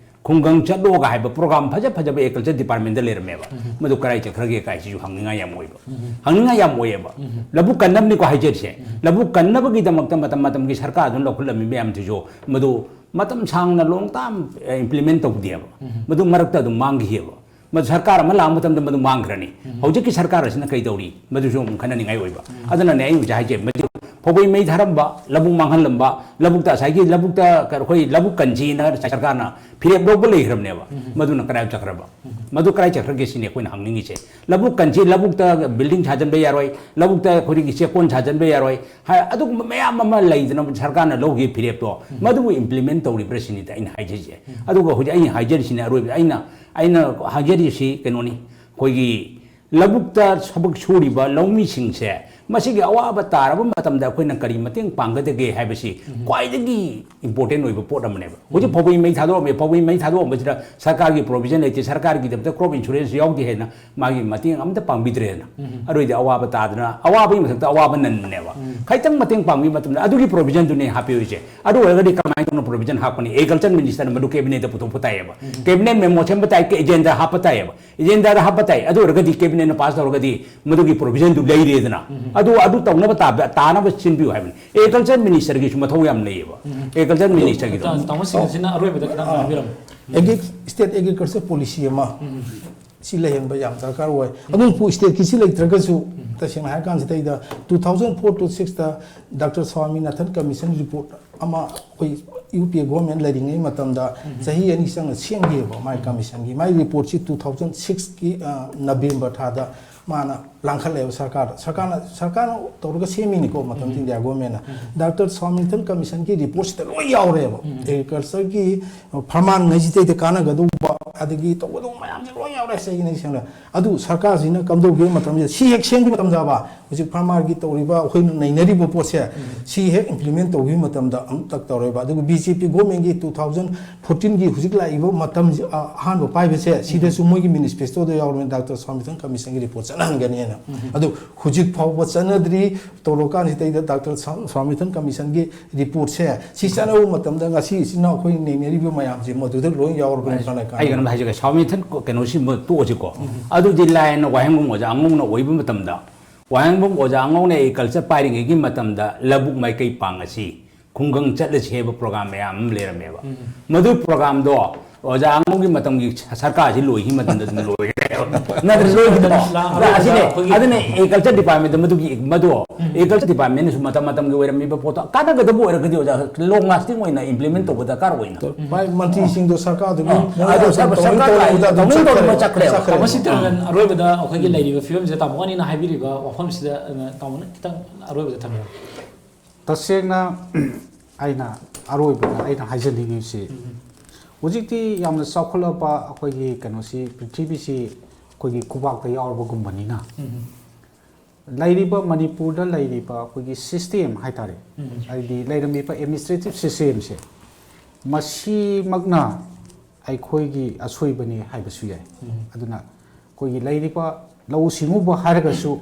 ꯈꯨꯡꯒꯪ ꯆꯠꯂꯣꯒ ꯍꯥꯏꯕ ꯄ꯭ꯔꯣꯒ꯭ꯔꯥꯝ ꯐꯖ ꯐꯖꯕ ꯑꯦꯒ꯭ꯔꯤꯀꯜꯆꯔ ꯗꯤꯄꯥꯔꯠꯃꯦꯟꯗ ꯂꯩꯔꯝꯃꯦꯕ꯫ ꯃꯗꯨ ꯀꯔꯥꯏ ꯆꯠꯈ꯭ꯔꯒꯦ ꯀꯥꯏꯁꯤꯁꯨ ꯍꯪꯅꯤꯡꯉꯥꯏ ꯌꯥꯝ ꯑꯣꯏꯕ꯫ ꯍꯪꯅꯤꯡꯉꯥꯏ ꯌꯥꯝ ꯑꯣꯏꯌꯦꯕ꯫ ꯂꯧꯕꯨꯛ ꯀꯟꯅꯕꯅꯤꯀꯣ ꯍꯥꯏꯖꯔꯤꯁꯦ꯫ ꯂꯧꯕꯨꯛ ꯀꯟꯅꯕꯒꯤꯗꯃꯛꯇ ꯃꯇꯝ ꯃꯇꯝꯒꯤ ꯁꯔꯀꯥꯔꯗꯨꯅ ꯂꯧꯈꯠꯂꯝꯃꯤ ꯃꯌꯥꯝꯁꯤꯁꯨ ꯃꯗꯨ ꯃꯇꯝ ꯁꯥꯡꯅ ꯂꯣꯡ ꯇꯥꯝ ꯏꯝꯄ꯭ꯂꯤꯃꯦꯟ ꯇꯧꯗꯦꯕ꯫ ꯃꯗꯨ ꯃꯔꯛꯇ ꯑꯗꯨꯝ ꯃꯥꯡꯈꯤꯑꯕ꯫ ꯃꯗꯨ ꯁꯔꯀꯥꯔ ꯑꯃ ꯂꯥꯛꯄ ꯃꯇꯝꯗ ꯃꯗꯨ ꯃꯥꯡꯈ꯭ꯔꯅꯤ꯫ ꯍꯧꯖꯤꯛꯀꯤ ꯁꯔꯀꯥꯔ ꯑꯁꯤꯅ ꯀꯩ ꯇꯧꯔꯤ? ꯃꯗꯨꯁꯨ ꯑꯃꯨꯛ ꯈꯟꯅꯅꯤꯡꯉꯥꯏ ꯑꯣꯏꯕ꯫ ꯑꯗꯨꯅꯅꯦ ꯑꯩ ꯍꯧꯖꯤꯛ ꯍꯥꯏꯖꯩ, ꯃꯗꯨ ꯐꯧꯕꯩ ꯃꯩ ꯊꯥꯔꯝꯕ, ꯂꯧꯕꯨꯛ ꯃꯥꯡꯍꯟꯂꯝꯕ, ꯂꯧꯕꯨꯛꯇ ꯉꯁꯥꯏꯒꯤ ꯂꯧꯕꯨꯛꯇ ꯑꯩꯈꯣꯏ ꯂꯧꯕꯨꯛ ꯀꯟꯁꯤꯅ ꯁꯔꯀꯥꯔꯅ ꯐꯤꯔꯦꯞ ꯂꯧꯕ ꯂꯩꯈ꯭ꯔꯕꯅꯦꯕ꯫ ꯃꯗꯨꯅ ꯀꯗꯥꯏ ꯆꯠꯈ꯭ꯔꯕ? ꯃꯗꯨ ꯀꯗꯥꯏ ꯆꯠꯈ꯭ꯔꯒꯦ ꯁꯤꯅꯤ ꯑꯩꯈꯣꯏꯅ ꯍꯪꯅꯤꯡꯉꯤꯁꯦ꯫ ꯂꯧꯕꯨꯛ ꯀꯟꯁꯤ, ꯂꯧꯕꯨꯛꯇ ꯕꯤꯜꯗꯤꯡ ꯁꯥꯖꯟꯕ ꯌꯥꯔꯣꯏ, ꯂꯧꯕꯨꯛꯇ ꯑꯩꯈꯣꯏꯒꯤ ꯆꯦꯛꯀꯣꯟ ꯁꯥꯖꯟꯕ ꯌꯥꯔꯣꯏ, ꯍꯥꯏ, ꯑꯗꯨꯒꯨꯝꯕ ꯃꯌꯥꯝ ꯑꯃ ꯂꯩꯗꯅ ꯁꯔꯀꯥꯔꯅ ꯂꯧꯈꯤꯕ ꯐꯤꯔꯦꯞꯇꯣ, ꯃꯗꯨꯕꯨ ꯏꯝꯄ꯭ꯂꯤꯃꯦꯟ ꯇꯧꯔꯤꯕ꯭ꯔꯥ ꯁꯤꯅꯤꯗ ꯑꯩꯅ ꯍꯥꯏꯖꯔꯤꯁꯦ꯫ ꯑꯗꯨꯒ ꯍꯧꯖꯤꯛ ꯑꯩꯅ ꯍꯥꯏꯖꯔꯤꯁꯤꯅ ꯑꯔꯣꯏꯕꯗ ꯑꯩꯅ, ꯑꯩꯅ ꯍꯥꯏꯖꯔꯤꯁꯤ ꯀꯩꯅꯣꯅꯤ, ꯑꯩꯈꯣꯏꯒꯤ ꯂꯧꯕꯨꯛꯇ ꯊꯕꯛ ꯁꯨꯔꯤꯕ ꯂꯧꯃꯤꯁꯤꯡꯁꯦ ꯃꯁꯤꯒꯤ ꯑꯋꯥꯕ ꯇꯥꯔꯕ ꯃꯇꯝꯗ ꯑꯩꯈꯣꯏꯅ ꯀꯔꯤ ꯃꯇꯦꯡ ꯄꯥꯡꯒꯗꯒꯦ ꯍꯥꯏꯕꯁꯤ ꯈ꯭ꯋꯥꯏꯗꯒꯤ ꯏꯝꯄꯣꯔꯇꯦꯟ ꯑꯣꯏꯕ ꯄꯣꯠ ꯑꯃꯅꯦꯕ꯫ ꯍꯧꯖꯤꯛ ꯐꯧꯕꯩ ꯃꯩ ꯊꯥꯗꯣꯛꯑꯝꯃꯦ, ꯐꯧꯕꯩ ꯃꯩ ꯊꯥꯗꯣꯛꯑꯝꯕꯁꯤꯗ ꯁꯔꯀꯥꯔꯒꯤ ꯄ꯭ꯔꯣꯚꯤꯖꯟ ꯂꯩꯇꯦ, ꯁꯔꯀꯥꯔꯒꯤꯗꯃꯛꯇ ꯀ꯭ꯔꯣꯞ ꯏꯟꯁꯨꯔꯦꯟꯁ ꯌꯥꯎꯗꯦ ꯍꯥꯏꯅ ꯃꯥꯒꯤ ꯃꯇꯦꯡ ꯑꯝꯇ ꯄꯥꯡꯕꯤꯗ꯭ꯔꯦꯗꯅ꯫ ꯑꯗꯨꯑꯣꯏꯗꯤ ꯑꯋꯥꯕ ꯇꯥꯗꯅ, ꯑꯋꯥꯕꯒꯤ ꯃꯊꯛꯇ ꯑꯋꯥꯕ ꯅꯟꯕꯅꯦꯕ꯫ ꯈꯤꯇꯪ ꯃꯇꯦꯡ ꯄꯥꯡꯕꯤꯕ ꯃꯇꯝꯗ ꯑꯗꯨꯒꯤ ꯄ꯭ꯔꯣꯚꯤꯖꯟꯗꯨꯅꯦ ꯍꯥꯞꯄꯤꯔꯤꯁꯦ꯫ ꯑꯗꯨ ꯑꯣꯏꯔꯒꯗꯤ ꯀꯃꯥꯏꯅ ꯇꯧꯅ ꯄ꯭ꯔꯣꯚꯤꯖꯟ ꯍꯥꯞꯀꯅꯤ? ꯑꯦꯒ꯭ꯔꯤꯀꯜꯆꯔ ꯃꯤꯅꯤꯁꯇꯔꯅ ꯃꯗꯨ ꯀꯦꯕꯤꯅꯦꯠꯇ ꯄꯨꯊꯣꯛꯄ ꯇꯥꯏꯌꯦꯕ꯫ ꯀꯦꯕꯤꯅꯦꯠ ꯃꯦꯃꯣ ꯁꯦꯝꯕ ꯇꯥꯏ, ꯑꯦꯖꯦꯟꯗꯥ ꯍꯥꯞꯄ ꯇꯥꯏꯌꯦꯕ꯫ ꯑꯦꯖꯦꯟꯗꯥꯗ ꯍꯥꯞꯄ ꯇꯥꯏ꯫ ꯑꯗꯨ ꯑꯣꯏꯔꯒꯗꯤ ꯀꯦꯕꯤꯅꯦꯠꯅ ꯄꯥꯁ ꯇꯧꯔꯒꯗꯤ ꯃꯗꯨꯒꯤ ꯄ꯭ꯔꯣꯚꯤꯖꯟꯗꯨ ꯂꯩꯔꯦꯗꯅ꯫ ꯑꯗꯨ, ꯑꯗꯨ ꯇꯧꯅꯕ ꯇꯥꯕ-, ꯇꯥꯅꯕ ꯁꯤꯟꯕꯤꯌꯨ ꯍꯥꯏꯕꯅꯤ꯫ ꯑꯦꯒ꯭ꯔꯤꯀꯜꯆꯔ ꯃꯤꯅꯤꯁꯇꯔꯒꯤꯁꯨ ꯃꯊꯧ ꯌꯥꯝ ꯂꯩꯌꯦꯕ꯫ ꯑꯦꯒ꯭ꯔꯤꯀꯜꯆꯔ ꯃꯤꯅꯤꯁꯇꯔꯒꯤꯗꯣ꯫ ꯇꯥ-, ꯇꯥꯃꯣ ꯁꯤꯡꯁꯤꯅ ꯑꯔꯣꯏꯕꯗ ꯈꯤꯇꯪ ꯍꯥꯏꯕꯤꯔꯝꯃꯨ꯫ ꯑꯦꯒ꯭ꯔꯤ-, ꯁ꯭ꯇꯦꯠ ꯑꯦꯒ꯭ꯔꯤꯀꯜꯆꯔ ꯄꯣꯂꯤꯁꯤ ꯑꯃ ꯁꯤ ꯂꯩꯍꯟꯕ ꯌꯥꯝ ꯗꯔꯀꯥꯔ ꯑꯣꯏ꯫ ꯑꯗꯨꯕꯨ ꯁ꯭ꯇꯦꯠꯀꯤ ꯁꯤ ꯂꯩꯇ꯭ꯔꯒꯁꯨ, ꯇꯁꯦꯡꯅ ꯍꯥꯏꯔ ꯀꯥꯟꯁꯤꯗꯩꯗ two thousand four to six ꯇ ꯗꯥꯛꯇꯔ ꯁ꯭ꯋꯥꯃꯤꯅꯥꯊꯟ ꯀꯃꯤꯁꯟ ꯔꯤꯄꯣꯔꯠ ꯑꯃ ꯑꯩꯈꯣꯏ ꯌꯨ ꯄꯤ ꯑꯦ ꯒꯣꯔꯃꯦꯟ ꯂꯩꯔꯤꯉꯩ ꯃꯇꯝꯗ ꯆꯍꯤ ꯑꯅꯤ ꯆꯪꯅ ꯁꯦꯝꯈꯤꯑꯕ ꯃꯥꯏ ꯀꯃꯤꯁꯟꯒꯤ꯫ ꯃꯥꯏ ꯔꯤꯄꯣꯔꯠꯁꯤ two thousand six ꯀꯤ, ꯑ, ꯅꯕꯦꯝꯕꯔ ꯊꯥꯗ ꯃꯥꯅ ꯂꯥꯡꯈꯠꯂꯦꯕ ꯁꯔꯀꯥꯔꯗ꯫ ꯁꯔꯀꯥꯔꯅ, ꯁꯔꯀꯥꯔꯅ ꯇꯧꯔꯒ ꯁꯦꯝꯃꯤꯅꯤꯀꯣ ꯃꯇꯝꯗꯨ ꯏꯟꯗꯤꯌꯥ ꯒꯣꯔꯃꯦꯟꯅ꯫ ꯗꯥꯛꯇꯔ ꯁ꯭ꯋꯥꯃꯤꯅꯥꯊꯟ ꯀꯃꯤꯁꯟꯒꯤ ꯔꯤꯄꯣꯔꯠꯁꯤꯗ ꯂꯣꯏ ꯌꯥꯎꯔꯦꯕ꯫ ꯑꯦꯒ꯭ꯔꯤꯀꯜꯆꯔꯒꯤ ꯐꯔꯃꯥꯟꯉꯩꯁꯤꯗꯩꯗ ꯀꯥꯟꯅꯒꯗꯧꯕ, ꯑꯗꯒꯤ ꯇꯧꯒꯗꯧꯕ ꯃꯌꯥꯝꯁꯦ ꯂꯣꯏ ꯌꯥꯎꯔꯦ ꯁꯤꯒꯤꯅ ꯁꯦꯡꯅ꯫ ꯑꯗꯨ ꯁꯔꯀꯥꯔꯁꯤꯅ ꯀꯝꯗꯧꯒꯦ ꯃꯇꯝꯁꯤꯗ ꯁꯤ ꯍꯦꯛ ꯁꯦꯝꯈꯤꯕ ꯃꯇꯝꯗꯕ ꯍꯧꯖꯤꯛ ꯐꯥꯔꯃꯔꯒꯤ ꯇꯧꯔꯤꯕ ꯑꯩꯈꯣꯏꯅ ꯅꯩꯅꯔꯤꯕ ꯄꯣꯠꯁꯦ, ꯁꯤ ꯍꯦꯛ ꯏꯝꯄ꯭ꯂꯤꯃꯦꯟ ꯇꯧꯈꯤꯕ ꯃꯇꯝꯗ ꯑꯃꯨꯛꯇ ꯇꯧꯔꯣꯏꯕ꯫ ꯑꯗꯨꯒ ꯕꯤ ꯖꯦ ꯄꯤ ꯒꯣꯔꯃꯦꯟꯒꯤ ꯇꯨ ꯊꯥꯎꯖꯟ ꯐꯣꯔꯇꯤꯟꯒꯤ ꯍꯧꯖꯤꯛ ꯂꯥꯛꯏꯕ ꯃꯇꯝ, ꯑ, ꯑꯍꯥꯟꯕ ꯄꯥꯏꯕꯁꯦ, ꯁꯤꯗꯁꯨ ꯃꯣꯏꯒꯤ ꯃꯦꯅꯤꯐꯦꯁꯇꯣꯗ ꯌꯥꯎꯔꯕꯅꯤ, ꯗꯥꯛꯇꯔ ꯁ꯭ꯋꯥꯃꯤꯊꯟ ꯀꯃꯤꯁꯟꯒꯤ ꯔꯤꯄꯣꯔꯠ ꯆꯠꯅꯍꯟꯒꯅꯤꯅ꯫ ꯑꯗꯨ ꯍꯧꯖꯤꯛ ꯐꯥꯎꯕ ꯆꯠꯅꯗ꯭ꯔꯤ꯫ ꯇꯧꯔꯀꯥꯟꯁꯤꯗꯩꯗ ꯗꯥꯛꯇꯔ ꯁ꯭ꯋꯥ-, ꯁ꯭ꯋꯥꯃꯤꯊꯟ ꯀꯃꯤꯁꯟꯒꯤ ꯔꯤꯄꯣꯔꯠꯁꯦ ꯁꯤ ꯆꯠꯅꯕ ꯃꯇꯝꯗ ꯉꯁꯤ ꯏꯆꯤꯟ ꯏꯅꯥꯎ ꯑꯩꯈꯣꯏ ꯅꯩꯅꯔꯤꯕ ꯃꯌꯥꯝꯁꯦ ꯃꯗꯨꯗ ꯂꯣꯏ ꯌꯥꯎꯔꯕꯅꯤ꯫ ꯑꯩ ꯀꯩꯅꯣꯝ ꯍꯥꯏꯖꯒꯦ, ꯁ꯭ꯋꯥꯃꯤꯊꯟ ꯀꯩꯅꯣꯁꯤ ꯇꯣꯛꯑꯁꯤꯀꯣ꯫ ꯑꯗꯨꯗꯤ ꯂꯥꯏꯅ ꯋꯥꯍꯦꯡꯕꯝ ꯑꯣꯖꯥ ꯑꯉꯧꯅ ꯑꯣꯏꯕ ꯃꯇꯝꯗ, ꯋꯥꯍꯦꯡꯕꯝ ꯑꯣꯖꯥ ꯑꯉꯧꯅ ꯑꯦꯒ꯭ꯔꯤꯀꯜꯆꯔ ꯄꯥꯏꯔꯤꯉꯩꯒꯤ ꯃꯇꯝꯗ ꯂꯧꯕꯨꯛ ꯃꯥꯏꯀꯩ ꯄꯥꯡꯉꯁꯤ, ꯈꯨꯡꯒꯪ ꯆꯠꯂꯁꯤ ꯍꯥꯏꯕ ꯄ꯭ꯔꯣꯒ꯭ꯔꯥꯝ ꯃꯌꯥꯝ ꯑꯃ ꯂꯩꯔꯝꯃꯦꯕ꯫ ꯃꯗꯨ ꯄ꯭ꯔꯣꯒ꯭ꯔꯥꯝꯗꯣ ꯑꯣꯖꯥ ꯑꯉꯧꯒꯤ ꯃꯇꯝꯒꯤ ꯁꯔꯀꯥꯔꯁꯤ ꯂꯣꯏꯈꯤ ꯃꯇꯝꯗ ꯑꯗꯨꯝ ꯂꯣꯏꯈ꯭ꯔꯦꯕ꯫ ꯅꯠꯇ꯭ꯔ ꯂꯣꯏꯈꯤꯗ꯭ꯔꯣ? ꯑꯗꯨꯅ ꯑꯁꯤꯅꯦ, ꯑꯩꯈꯣꯏꯒꯤ ꯑꯗꯨꯅ ꯑꯦꯒ꯭ꯔꯤꯀꯜꯆꯔ ꯗꯤꯄꯥꯔꯠꯃꯦꯟꯗ ꯃꯗꯨꯒꯤ, ꯃꯗꯨ ꯑꯦꯒ꯭ꯔꯤꯀꯜꯆꯔ ꯗꯤꯄꯥꯔꯠꯃꯦꯟꯅꯁꯨ ꯃꯇꯝ ꯃꯇꯝꯒꯤ ꯑꯣꯏꯔꯝꯃꯤꯕ ꯄꯣꯠꯇꯣ ꯀꯥꯟꯅꯒꯗꯕ ꯑꯣꯏꯔꯒꯗꯤ ꯑꯣꯖꯥ ꯂꯣꯡ ꯂꯥꯁꯇꯤꯡ ꯑꯣꯏꯅ ꯏꯝꯄ꯭ꯂꯤꯃꯦꯟ ꯇꯧꯕ ꯗꯔꯀꯥꯔ ꯑꯣꯏꯅ꯫ ꯃꯥꯏ ꯃꯟꯇ꯭ꯔꯤꯁꯤꯡꯗꯣ ꯁꯔꯀꯥꯔꯗꯨꯒꯤ ꯑꯗꯨ ꯃꯣꯏ ꯁꯔꯀꯥꯔ ꯇꯧꯅꯤꯡ ꯁꯔꯀꯥꯔ ꯇꯧꯅꯤꯡ ꯇꯧꯅꯤꯡ ꯇꯧꯅꯤꯡ ꯇꯧꯅꯤꯡ ꯇꯧꯅꯤꯡ ꯆꯠꯈ꯭ꯔꯦꯕ꯫ ꯆꯠꯈ꯭ꯔꯦꯕ꯫ ꯃꯁꯤ ꯇꯧꯔꯒ ꯑꯔꯣꯏꯕꯗ ꯑꯩꯈꯣꯏꯒꯤ ꯂꯩꯔꯤꯕ ꯐꯤꯕꯝꯁꯤꯗ ꯇꯥꯃꯣ ꯑꯅꯤꯅ ꯍꯥꯏꯕꯤꯔꯤꯕ ꯋꯥꯐꯝꯁꯤꯗ, ꯑ, ꯇꯥꯃꯣꯅ ꯈꯤꯇꯪ ꯑꯔꯣꯏꯕꯗ ꯊꯝꯕꯤꯔꯝꯃꯨ꯫ ꯇꯁꯦꯡꯅ ꯑꯩꯅ ꯑꯔꯣꯏꯕꯗ ꯑꯩꯅ ꯍꯥꯏꯖꯅꯤꯡꯉꯤꯁꯤ, ꯍꯧꯖꯤꯛꯇꯤ ꯌꯥꯝꯅ ꯆꯥꯎꯈꯠꯂꯕ ꯑꯩꯈꯣꯏꯒꯤ ꯀꯩꯅꯣꯁꯤ, ꯄ꯭ꯔꯤꯊꯤꯕꯤꯁꯤ ꯑꯩꯈꯣꯏꯒꯤ ꯈꯨꯕꯥꯛꯇ ꯌꯥꯎꯔꯕꯒꯨꯝꯕꯅꯤꯅ, ꯂꯩꯔꯤꯕ ꯃꯅꯤꯄꯨꯔꯗ ꯂꯩꯔꯤꯕ ꯑꯩꯈꯣꯏꯒꯤ ꯁꯤꯁꯇꯦꯝ ꯍꯥꯏꯇꯥꯔꯦ, ꯍꯥꯏꯗꯤ ꯂꯩꯔꯝꯃꯤꯕ ꯑꯦꯗꯃꯤꯅꯤꯁꯇ꯭ꯔꯦꯇꯤꯞ ꯁꯤꯁꯇꯦꯝꯁꯦ, ꯃꯁꯤꯃꯛꯅ ꯑꯩꯈꯣꯏꯒꯤ ꯑꯁꯣꯏꯕꯅꯤ ꯍꯥꯏꯕꯁꯨ ꯌꯥꯏ꯫ ꯑꯗꯨꯅ ꯑꯩꯈꯣꯏꯒꯤ ꯂꯩꯔꯤꯕ ꯂꯧꯎ ꯁꯤꯡꯎꯕ ꯍꯥꯏꯔꯒꯁꯨ,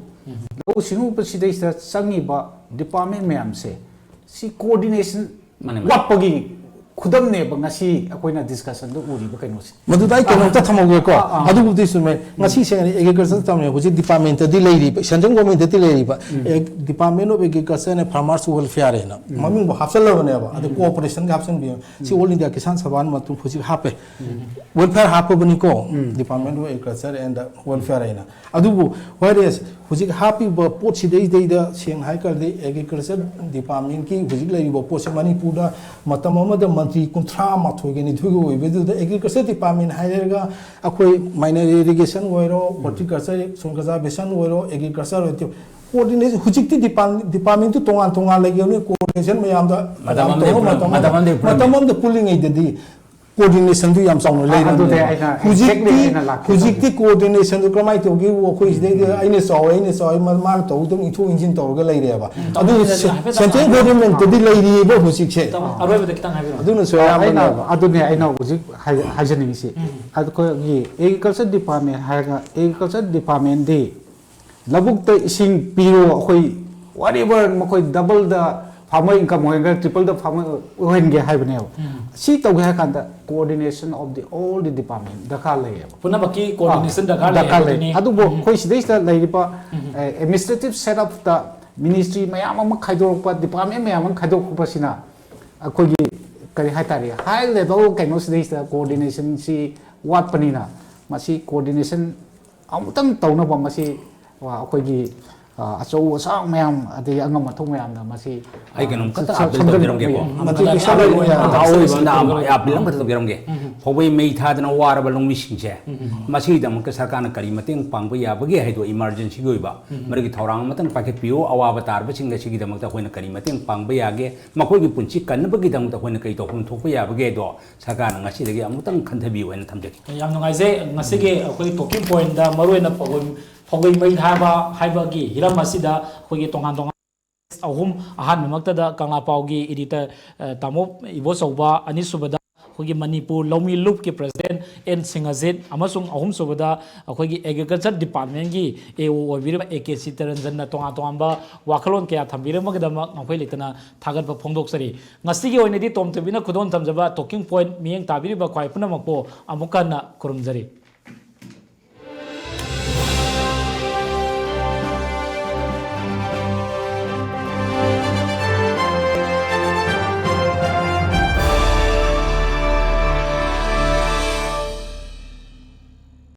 ꯂꯧꯎ ꯁꯤꯡꯎꯕꯁꯤꯗꯩꯁꯤꯗ ꯆꯪꯉꯤꯕ ꯗꯤꯄꯥꯔꯠꯃꯦꯟ ꯃꯌꯥꯝꯁꯦ, ꯁꯤ ꯀꯣꯑꯣꯔꯗꯤꯅꯦꯁꯟ ꯃꯥꯅꯦ, ꯃꯥꯅꯦ꯫ ꯋꯥꯠꯄꯒꯤ ꯈꯨꯗꯝꯅꯦꯕ ꯉꯁꯤ ꯑꯩꯈꯣꯏꯅ ꯗꯤꯁꯀꯁꯟꯗ ꯎꯔꯤꯕ ꯀꯩꯅꯣꯁꯦ꯫ ꯃꯗꯨꯗ ꯑꯩ ꯀꯩꯅꯣꯝꯇ ꯊꯝꯍꯧꯒꯦꯀꯣ꯫ ꯑꯥ, ꯑꯥ꯫ ꯑꯗꯨꯕꯨꯗꯤ ꯆꯨꯝꯃꯦ꯫ ꯉꯁꯤ ꯁꯦꯡꯅ ꯑꯦꯒ꯭ꯔꯤꯀꯜꯆꯔ ꯇꯝꯃꯦ, ꯍꯧꯖꯤꯛ ꯗꯤꯄꯥꯔꯠꯃꯦꯟꯇꯗꯤ ꯂꯩꯔꯤꯕ, ꯁꯦꯟꯇ꯭ꯔꯦꯜ ꯒꯣꯔꯃꯦꯟꯇꯗꯤ ꯂꯩꯔꯤꯕ, ꯎꯝ꯫ ꯑꯦ, Department of Agriculture and Farmers Welfare ꯍꯥꯏꯅ ꯎꯝ꯫ ꯃꯃꯤꯡꯕꯨ ꯍꯥꯞꯆꯜꯂꯕꯅꯦꯕ꯫ ꯑꯗꯨ ꯎꯝ꯫ ꯀꯣꯑꯣꯄꯔꯦꯁꯟꯒ ꯍꯥꯞꯆꯤꯟꯕꯤꯌꯨ꯫ ꯁꯤ um. All India Kisan Sabha ꯃꯇꯨꯡ ꯍꯧꯖꯤꯛ ꯍꯥꯞꯄꯦ꯫ ꯎꯝ꯫ ꯋꯦꯜꯐꯤꯌꯔ ꯍꯥꯞꯄꯕꯅꯤꯀꯣ, um. Department of Agriculture and Welfare ꯍꯥꯏꯅ꯫ ꯑꯗꯨꯕꯨ whereas ꯍꯧꯖꯤꯛ ꯍꯥꯞꯄꯤꯕ ꯄꯣꯠꯁꯤꯗꯩꯗꯩꯗ ꯁꯦꯡꯅ ꯍꯥꯏ ꯀꯥꯟꯗ ꯑꯦꯒ꯭ꯔꯤꯀꯜꯆꯔ ꯗꯤꯄꯥꯔꯠꯃꯦꯟꯀꯤ ꯍꯧꯖꯤꯛ ꯂꯩꯔꯤꯕ ꯄꯣꯠꯁꯦ ꯃꯅꯤꯄꯨꯔꯗ ꯃꯇꯝ ꯑꯃꯗ ꯃꯟꯇ꯭ꯔꯤ ꯀꯨꯟꯊ꯭ꯔꯥ ꯃꯥꯊꯣꯏꯒ ꯅꯤꯊꯣꯏꯒ ꯑꯣꯏꯕꯗꯨꯗ ꯑꯦꯒ꯭ꯔꯤꯀꯜꯆꯔ ꯗꯤꯄꯥꯔꯠꯃꯦꯟ ꯍꯥꯏꯔꯒ ꯑꯩꯈꯣꯏ ꯃꯥꯏꯅꯔ ꯏꯔꯤꯒꯦꯁꯟ ꯑꯣꯏꯔꯣ, ꯍꯣꯔꯇꯤꯀꯜꯆꯔ, ꯁꯣꯏꯜ ꯀꯟꯖꯥꯔꯕꯦꯁꯟ ꯑꯣꯏꯔꯣ, ꯑꯦꯒ꯭ꯔꯤꯀꯜꯆꯔ ꯑꯣꯏꯔꯣ, ꯀꯣꯑꯣꯔꯗꯤꯅꯦꯁꯟ ꯍꯧꯖꯤꯛꯇꯤ ꯗꯤꯄꯥꯔꯠ-, ꯗꯤꯄꯥꯔꯠꯃꯦꯟꯇꯨ ꯇꯣꯉꯥꯟ ꯇꯣꯉꯥꯟ ꯂꯩꯈꯤꯕꯅꯤ, ꯀꯣꯑꯣꯔꯗꯤꯅꯦꯁꯟ ꯃꯌꯥꯝꯗ ꯃꯇꯝ ꯌꯥꯝ ꯑꯃꯗ ꯇꯧꯕ ꯄꯨꯜꯂꯝ-, ꯃꯇꯝ ꯑꯃꯗ, ꯃꯇꯝ ꯑꯃꯗ ꯄꯨꯜꯂꯝꯃꯤ꯫ ꯃꯇꯝ ꯑꯃꯗ ꯄꯨꯜꯂꯤꯉꯩꯗꯗꯤ ꯀꯣꯑꯣꯔꯗꯤꯅꯦꯁꯟꯗꯨ ꯌꯥꯝ ꯆꯥꯎꯅ ꯑꯗꯨꯗꯤ ꯂꯩꯔꯝꯃꯦꯕ꯫ ꯑꯩꯅ ꯍꯧꯖꯤꯛꯇꯤ exactly ꯑꯩꯅ ꯂꯥꯛꯀꯦ ꯍꯧꯖꯤꯛꯇꯤ ꯇꯧꯕꯅꯦ꯫ ꯀꯣꯑꯣꯔꯗꯤꯅꯦꯁꯟꯗꯨ ꯀꯔꯝꯍꯥꯏꯅ ꯇꯧꯒꯦꯕꯨ ꯑꯩꯈꯣꯏ ꯁꯤꯗꯩꯗ ꯑꯩꯅ ꯆꯥꯎꯋꯦ, ꯑꯩꯅ ꯆꯥꯎꯋꯦ, ꯃꯥ- ꯃꯥꯅ ꯇꯧꯕꯗꯨ ꯑꯗꯨꯝ ꯏꯟꯊꯣꯛ ꯏꯟꯁꯤꯟ ꯇꯧꯔꯒ ꯂꯩꯔꯦꯕ꯫ ꯑꯗꯨ ꯑꯗꯨꯅ ꯍꯥꯏꯐꯦꯠ ꯁꯦꯟꯇ꯭ꯔꯦꯜ ꯒꯣꯔꯃꯦꯟꯇꯗꯤ ꯂꯩꯔꯤꯕ ꯍꯧꯖꯤꯛꯁꯦ꯫ ꯇꯥꯃꯣ, ꯑꯔꯣꯏꯕꯗ ꯈꯤꯇꯪ ꯍꯥꯏꯕꯤꯔꯛꯑꯣ꯫ ꯑꯗꯨꯅꯁꯨ ꯑꯩꯅ ꯑꯌꯥꯝꯕꯅꯦꯕ꯫ ꯑꯗꯨꯅꯦ ꯑꯩꯅ ꯍꯧꯖꯤꯛ ꯍꯥꯏ- ꯍꯥꯏꯖꯅꯤꯡꯉꯤꯁꯤ꯫ ꯑꯩꯈꯣꯏꯒꯤ ꯑꯦꯒ꯭ꯔꯤꯀꯜꯆꯔ ꯗꯤꯄꯥꯔꯠꯃꯦꯟ ꯍꯥꯏꯔꯒ ꯑꯦꯒ꯭ꯔꯤꯀꯜꯆꯔ ꯗꯤꯄꯥꯔꯠꯃꯦꯟꯗꯤ ꯂꯧꯕꯨꯛꯇ ꯏꯁꯤꯡ ꯄꯤꯔꯣ, ꯑꯩꯈꯣꯏ ꯋꯥꯔꯤꯕ ꯃꯈꯣꯏ ꯗꯕꯜꯗ ꯐꯥꯔꯃꯔ ꯏꯟꯀꯝ ꯑꯣꯏꯍꯟꯒꯦ, ꯇ꯭ꯔꯤꯄꯜꯗ ꯐꯥꯔꯃꯔ ꯑꯣꯏꯍꯟꯒꯦ ꯍꯥꯏꯕꯅꯦꯕ꯫ ꯁꯤ ꯇꯧꯒꯦ ꯍꯥꯏ ꯀꯥꯟꯗ coordination of the all the department ꯗꯔꯀꯥꯔ ꯂꯩꯌꯦꯕ꯫ ꯄꯨꯝꯅꯃꯛꯀꯤ ꯀꯣꯑꯣꯔꯗꯤꯅꯦꯁꯟ ꯗꯔꯀꯥꯔ ꯂꯩ ꯗꯔꯀꯥꯔ ꯂꯩ꯫ ꯍꯥꯏꯕꯗꯨꯅꯤ꯫ ꯑꯗꯨꯕꯨ ꯑꯩꯈꯣꯏ ꯁꯤꯗꯩꯁꯤꯗ ꯂꯩꯔꯤꯕ ꯑꯦꯗꯃꯤꯅꯤꯁꯇ꯭ꯔꯦꯇꯤꯚ ꯁꯦꯠ ꯑꯞꯇ ꯃꯤꯅꯤꯁꯇ꯭ꯔꯤ ꯃꯌꯥꯝ ꯑꯃ ꯈꯥꯏꯗꯣꯔꯛꯄ, ꯗꯤꯄꯥꯔꯠꯃꯦꯟ ꯃꯌꯥꯝ ꯑꯃ ꯈꯥꯏꯗꯣꯛꯄꯁꯤꯅ ꯑꯩꯈꯣꯏꯒꯤ ꯀꯔꯤ ꯍꯥꯏꯇꯥꯔꯦ, ꯍꯥꯏ ꯂꯦꯚꯦꯜ ꯀꯩꯅꯣꯁꯤꯗꯩꯁꯤꯗ ꯀꯣꯑꯣꯔꯗꯤꯅꯦꯁꯟꯁꯤ ꯋꯥꯠꯄꯅꯤꯅ ꯃꯁꯤ ꯀꯣꯑꯣꯔꯗꯤꯅꯦꯁꯟ ꯑꯃꯨꯛꯇꯪ ꯇꯧꯅꯕ ꯃꯁꯤ ꯑꯩꯈꯣꯏꯒꯤ ꯑꯆꯧ ꯑꯁꯥꯡ ꯃꯌꯥꯝ ꯑꯗꯒꯤ ꯑꯉꯝ ꯑꯊꯧ ꯃꯌꯥꯝꯅ ꯃꯁꯤ ꯑꯩ ꯀꯩꯅꯣꯝ ꯈꯛꯇ ꯁ- ꯑꯥꯄꯤꯜ ꯁꯝꯖꯤꯟ- ꯇꯧꯖꯔꯝꯒꯦꯀꯣ꯫ ꯃꯇꯦꯛ ꯃꯇꯦꯛ ꯑꯥꯄꯤꯜ ꯁꯝꯖꯤꯟ- ꯑꯣꯏꯅ ꯑꯥꯄꯤꯜ ꯑꯃꯈꯛꯇ ꯇꯧꯖꯔꯝꯒꯦ꯫ ꯐꯧꯕꯩ ꯃꯩ ꯊꯥꯗꯅ ꯋꯥꯔꯕ ꯂꯧꯃꯤꯁꯤꯡꯁꯦ ꯃꯁꯤꯒꯤꯗꯃꯛꯇ ꯁꯔꯀꯥꯔꯅ ꯀꯔꯤ ꯃꯇꯦꯡ ꯄꯥꯡꯕ ꯌꯥꯕꯒꯦ ꯍꯥꯏꯗꯣ ꯏꯃꯥꯔꯖꯦꯟꯁꯤꯒꯤ ꯑꯣꯏꯕ ꯃꯗꯨꯒꯤ ꯊꯧꯔꯥꯡ ꯑꯃꯇꯪ ꯄꯥꯏꯈꯠꯄꯤꯌꯨ꯫ ꯑꯋꯥꯕ ꯇꯥꯔꯕꯁꯤꯡ ꯑꯁꯤꯒꯤꯗꯃꯛꯇ ꯑꯩꯈꯣꯏꯅ ꯀꯔꯤ ꯃꯇꯦꯡ ꯄꯥꯡꯕ ꯌꯥꯒꯦ, ꯃꯈꯣꯏꯒꯤ ꯄꯨꯟꯁꯤ ꯀꯟꯅꯕꯒꯤꯗꯃꯛꯇ ꯑꯩꯈꯣꯏꯅ ꯀꯔꯤ ꯇꯧꯐꯝ ꯊꯣꯛꯄ ꯌꯥꯕꯒꯦ ꯍꯥꯏꯗꯣ ꯁꯔꯀꯥꯔꯅ ꯉꯁꯤꯗꯒꯤ ꯑꯃꯨꯛꯇꯪ ꯈꯟꯊꯕꯤꯌꯨ ꯍꯥꯏꯅ ꯊꯝꯖꯒꯦ꯫ ꯌꯥꯝ ꯅꯨꯡꯉꯥꯏꯖꯩ꯫ ꯉꯁꯤꯒꯤ ꯑꯩꯈꯣꯏꯒꯤ ꯇꯣꯀꯤꯡ ꯄꯣꯏꯟꯗ ꯃꯔꯨꯑꯣꯏꯅ ꯐꯧꯒꯣꯏ ꯐꯧꯒꯩ ꯃꯩ ꯊꯥꯕ ꯍꯥꯏꯕꯒꯤ ꯍꯤꯔꯝ ꯑꯁꯤꯗ ꯑꯩꯈꯣꯏꯒꯤ ꯇꯣꯉꯥꯟ ꯇꯣꯉꯥꯟ ꯑꯍꯨꯝ, ꯑꯍꯥꯟꯕꯃꯛꯇꯗ ꯀꯪꯂꯥꯄꯥꯎꯒꯤ ꯏꯗꯤꯇꯔ, ꯑ, ꯇꯥꯃꯣ ꯏꯕꯣꯆꯧꯕ, ꯑꯅꯤꯁꯨꯕꯗ ꯑꯩꯈꯣꯏꯒꯤ ꯃꯅꯤꯄꯨꯔ ꯂꯧꯃꯤ ꯂꯨꯞꯀꯤ ꯄ꯭ꯔꯁꯤꯗꯦꯟ ꯑꯦꯟ ꯁꯤꯡꯍꯖꯤꯠ, ꯑꯃꯁꯨꯡ ꯑꯍꯨꯝꯁꯨꯕꯗ ꯑꯩꯈꯣꯏꯒꯤ ꯑꯦꯒ꯭ꯔꯤꯀꯜꯆꯔ ꯗꯤꯄꯥꯔꯠꯃꯦꯟꯒꯤ ꯑꯦ ꯑꯣ ꯑꯣꯏꯕꯤꯔꯤꯕ ꯑꯦ ꯀꯦ ꯁꯤꯇꯔꯟꯖꯟꯅ ꯇꯣꯉꯥꯟ ꯇꯣꯉꯥꯟꯕ ꯋꯥꯈꯜꯂꯣꯟ ꯀꯌꯥ ꯊꯝꯕꯤꯔꯝꯕꯒꯤꯗꯃꯛ ꯉꯝꯈꯩ ꯂꯩꯇꯅ ꯊꯥꯒꯠꯄ ꯐꯣꯡꯗꯣꯛꯆꯔꯤ꯫ ꯉꯁꯤꯒꯤ ꯑꯣꯏꯅꯗꯤ ꯇꯣꯝ ꯇꯤꯚꯤꯅ ꯈꯨꯗꯣꯜ ꯊꯝꯖꯕ ꯇꯣꯀꯤꯡ ꯄꯣꯏꯟ ꯃꯤꯠꯌꯦꯡ ꯇꯥꯕꯤꯔꯤꯕ ꯈ꯭ꯋꯥꯏ ꯄꯨꯝꯅꯃꯛꯄꯨ ꯑꯃꯨꯛꯀ ꯍꯟꯅ ꯈꯨꯔꯨꯝꯖꯔꯤ꯫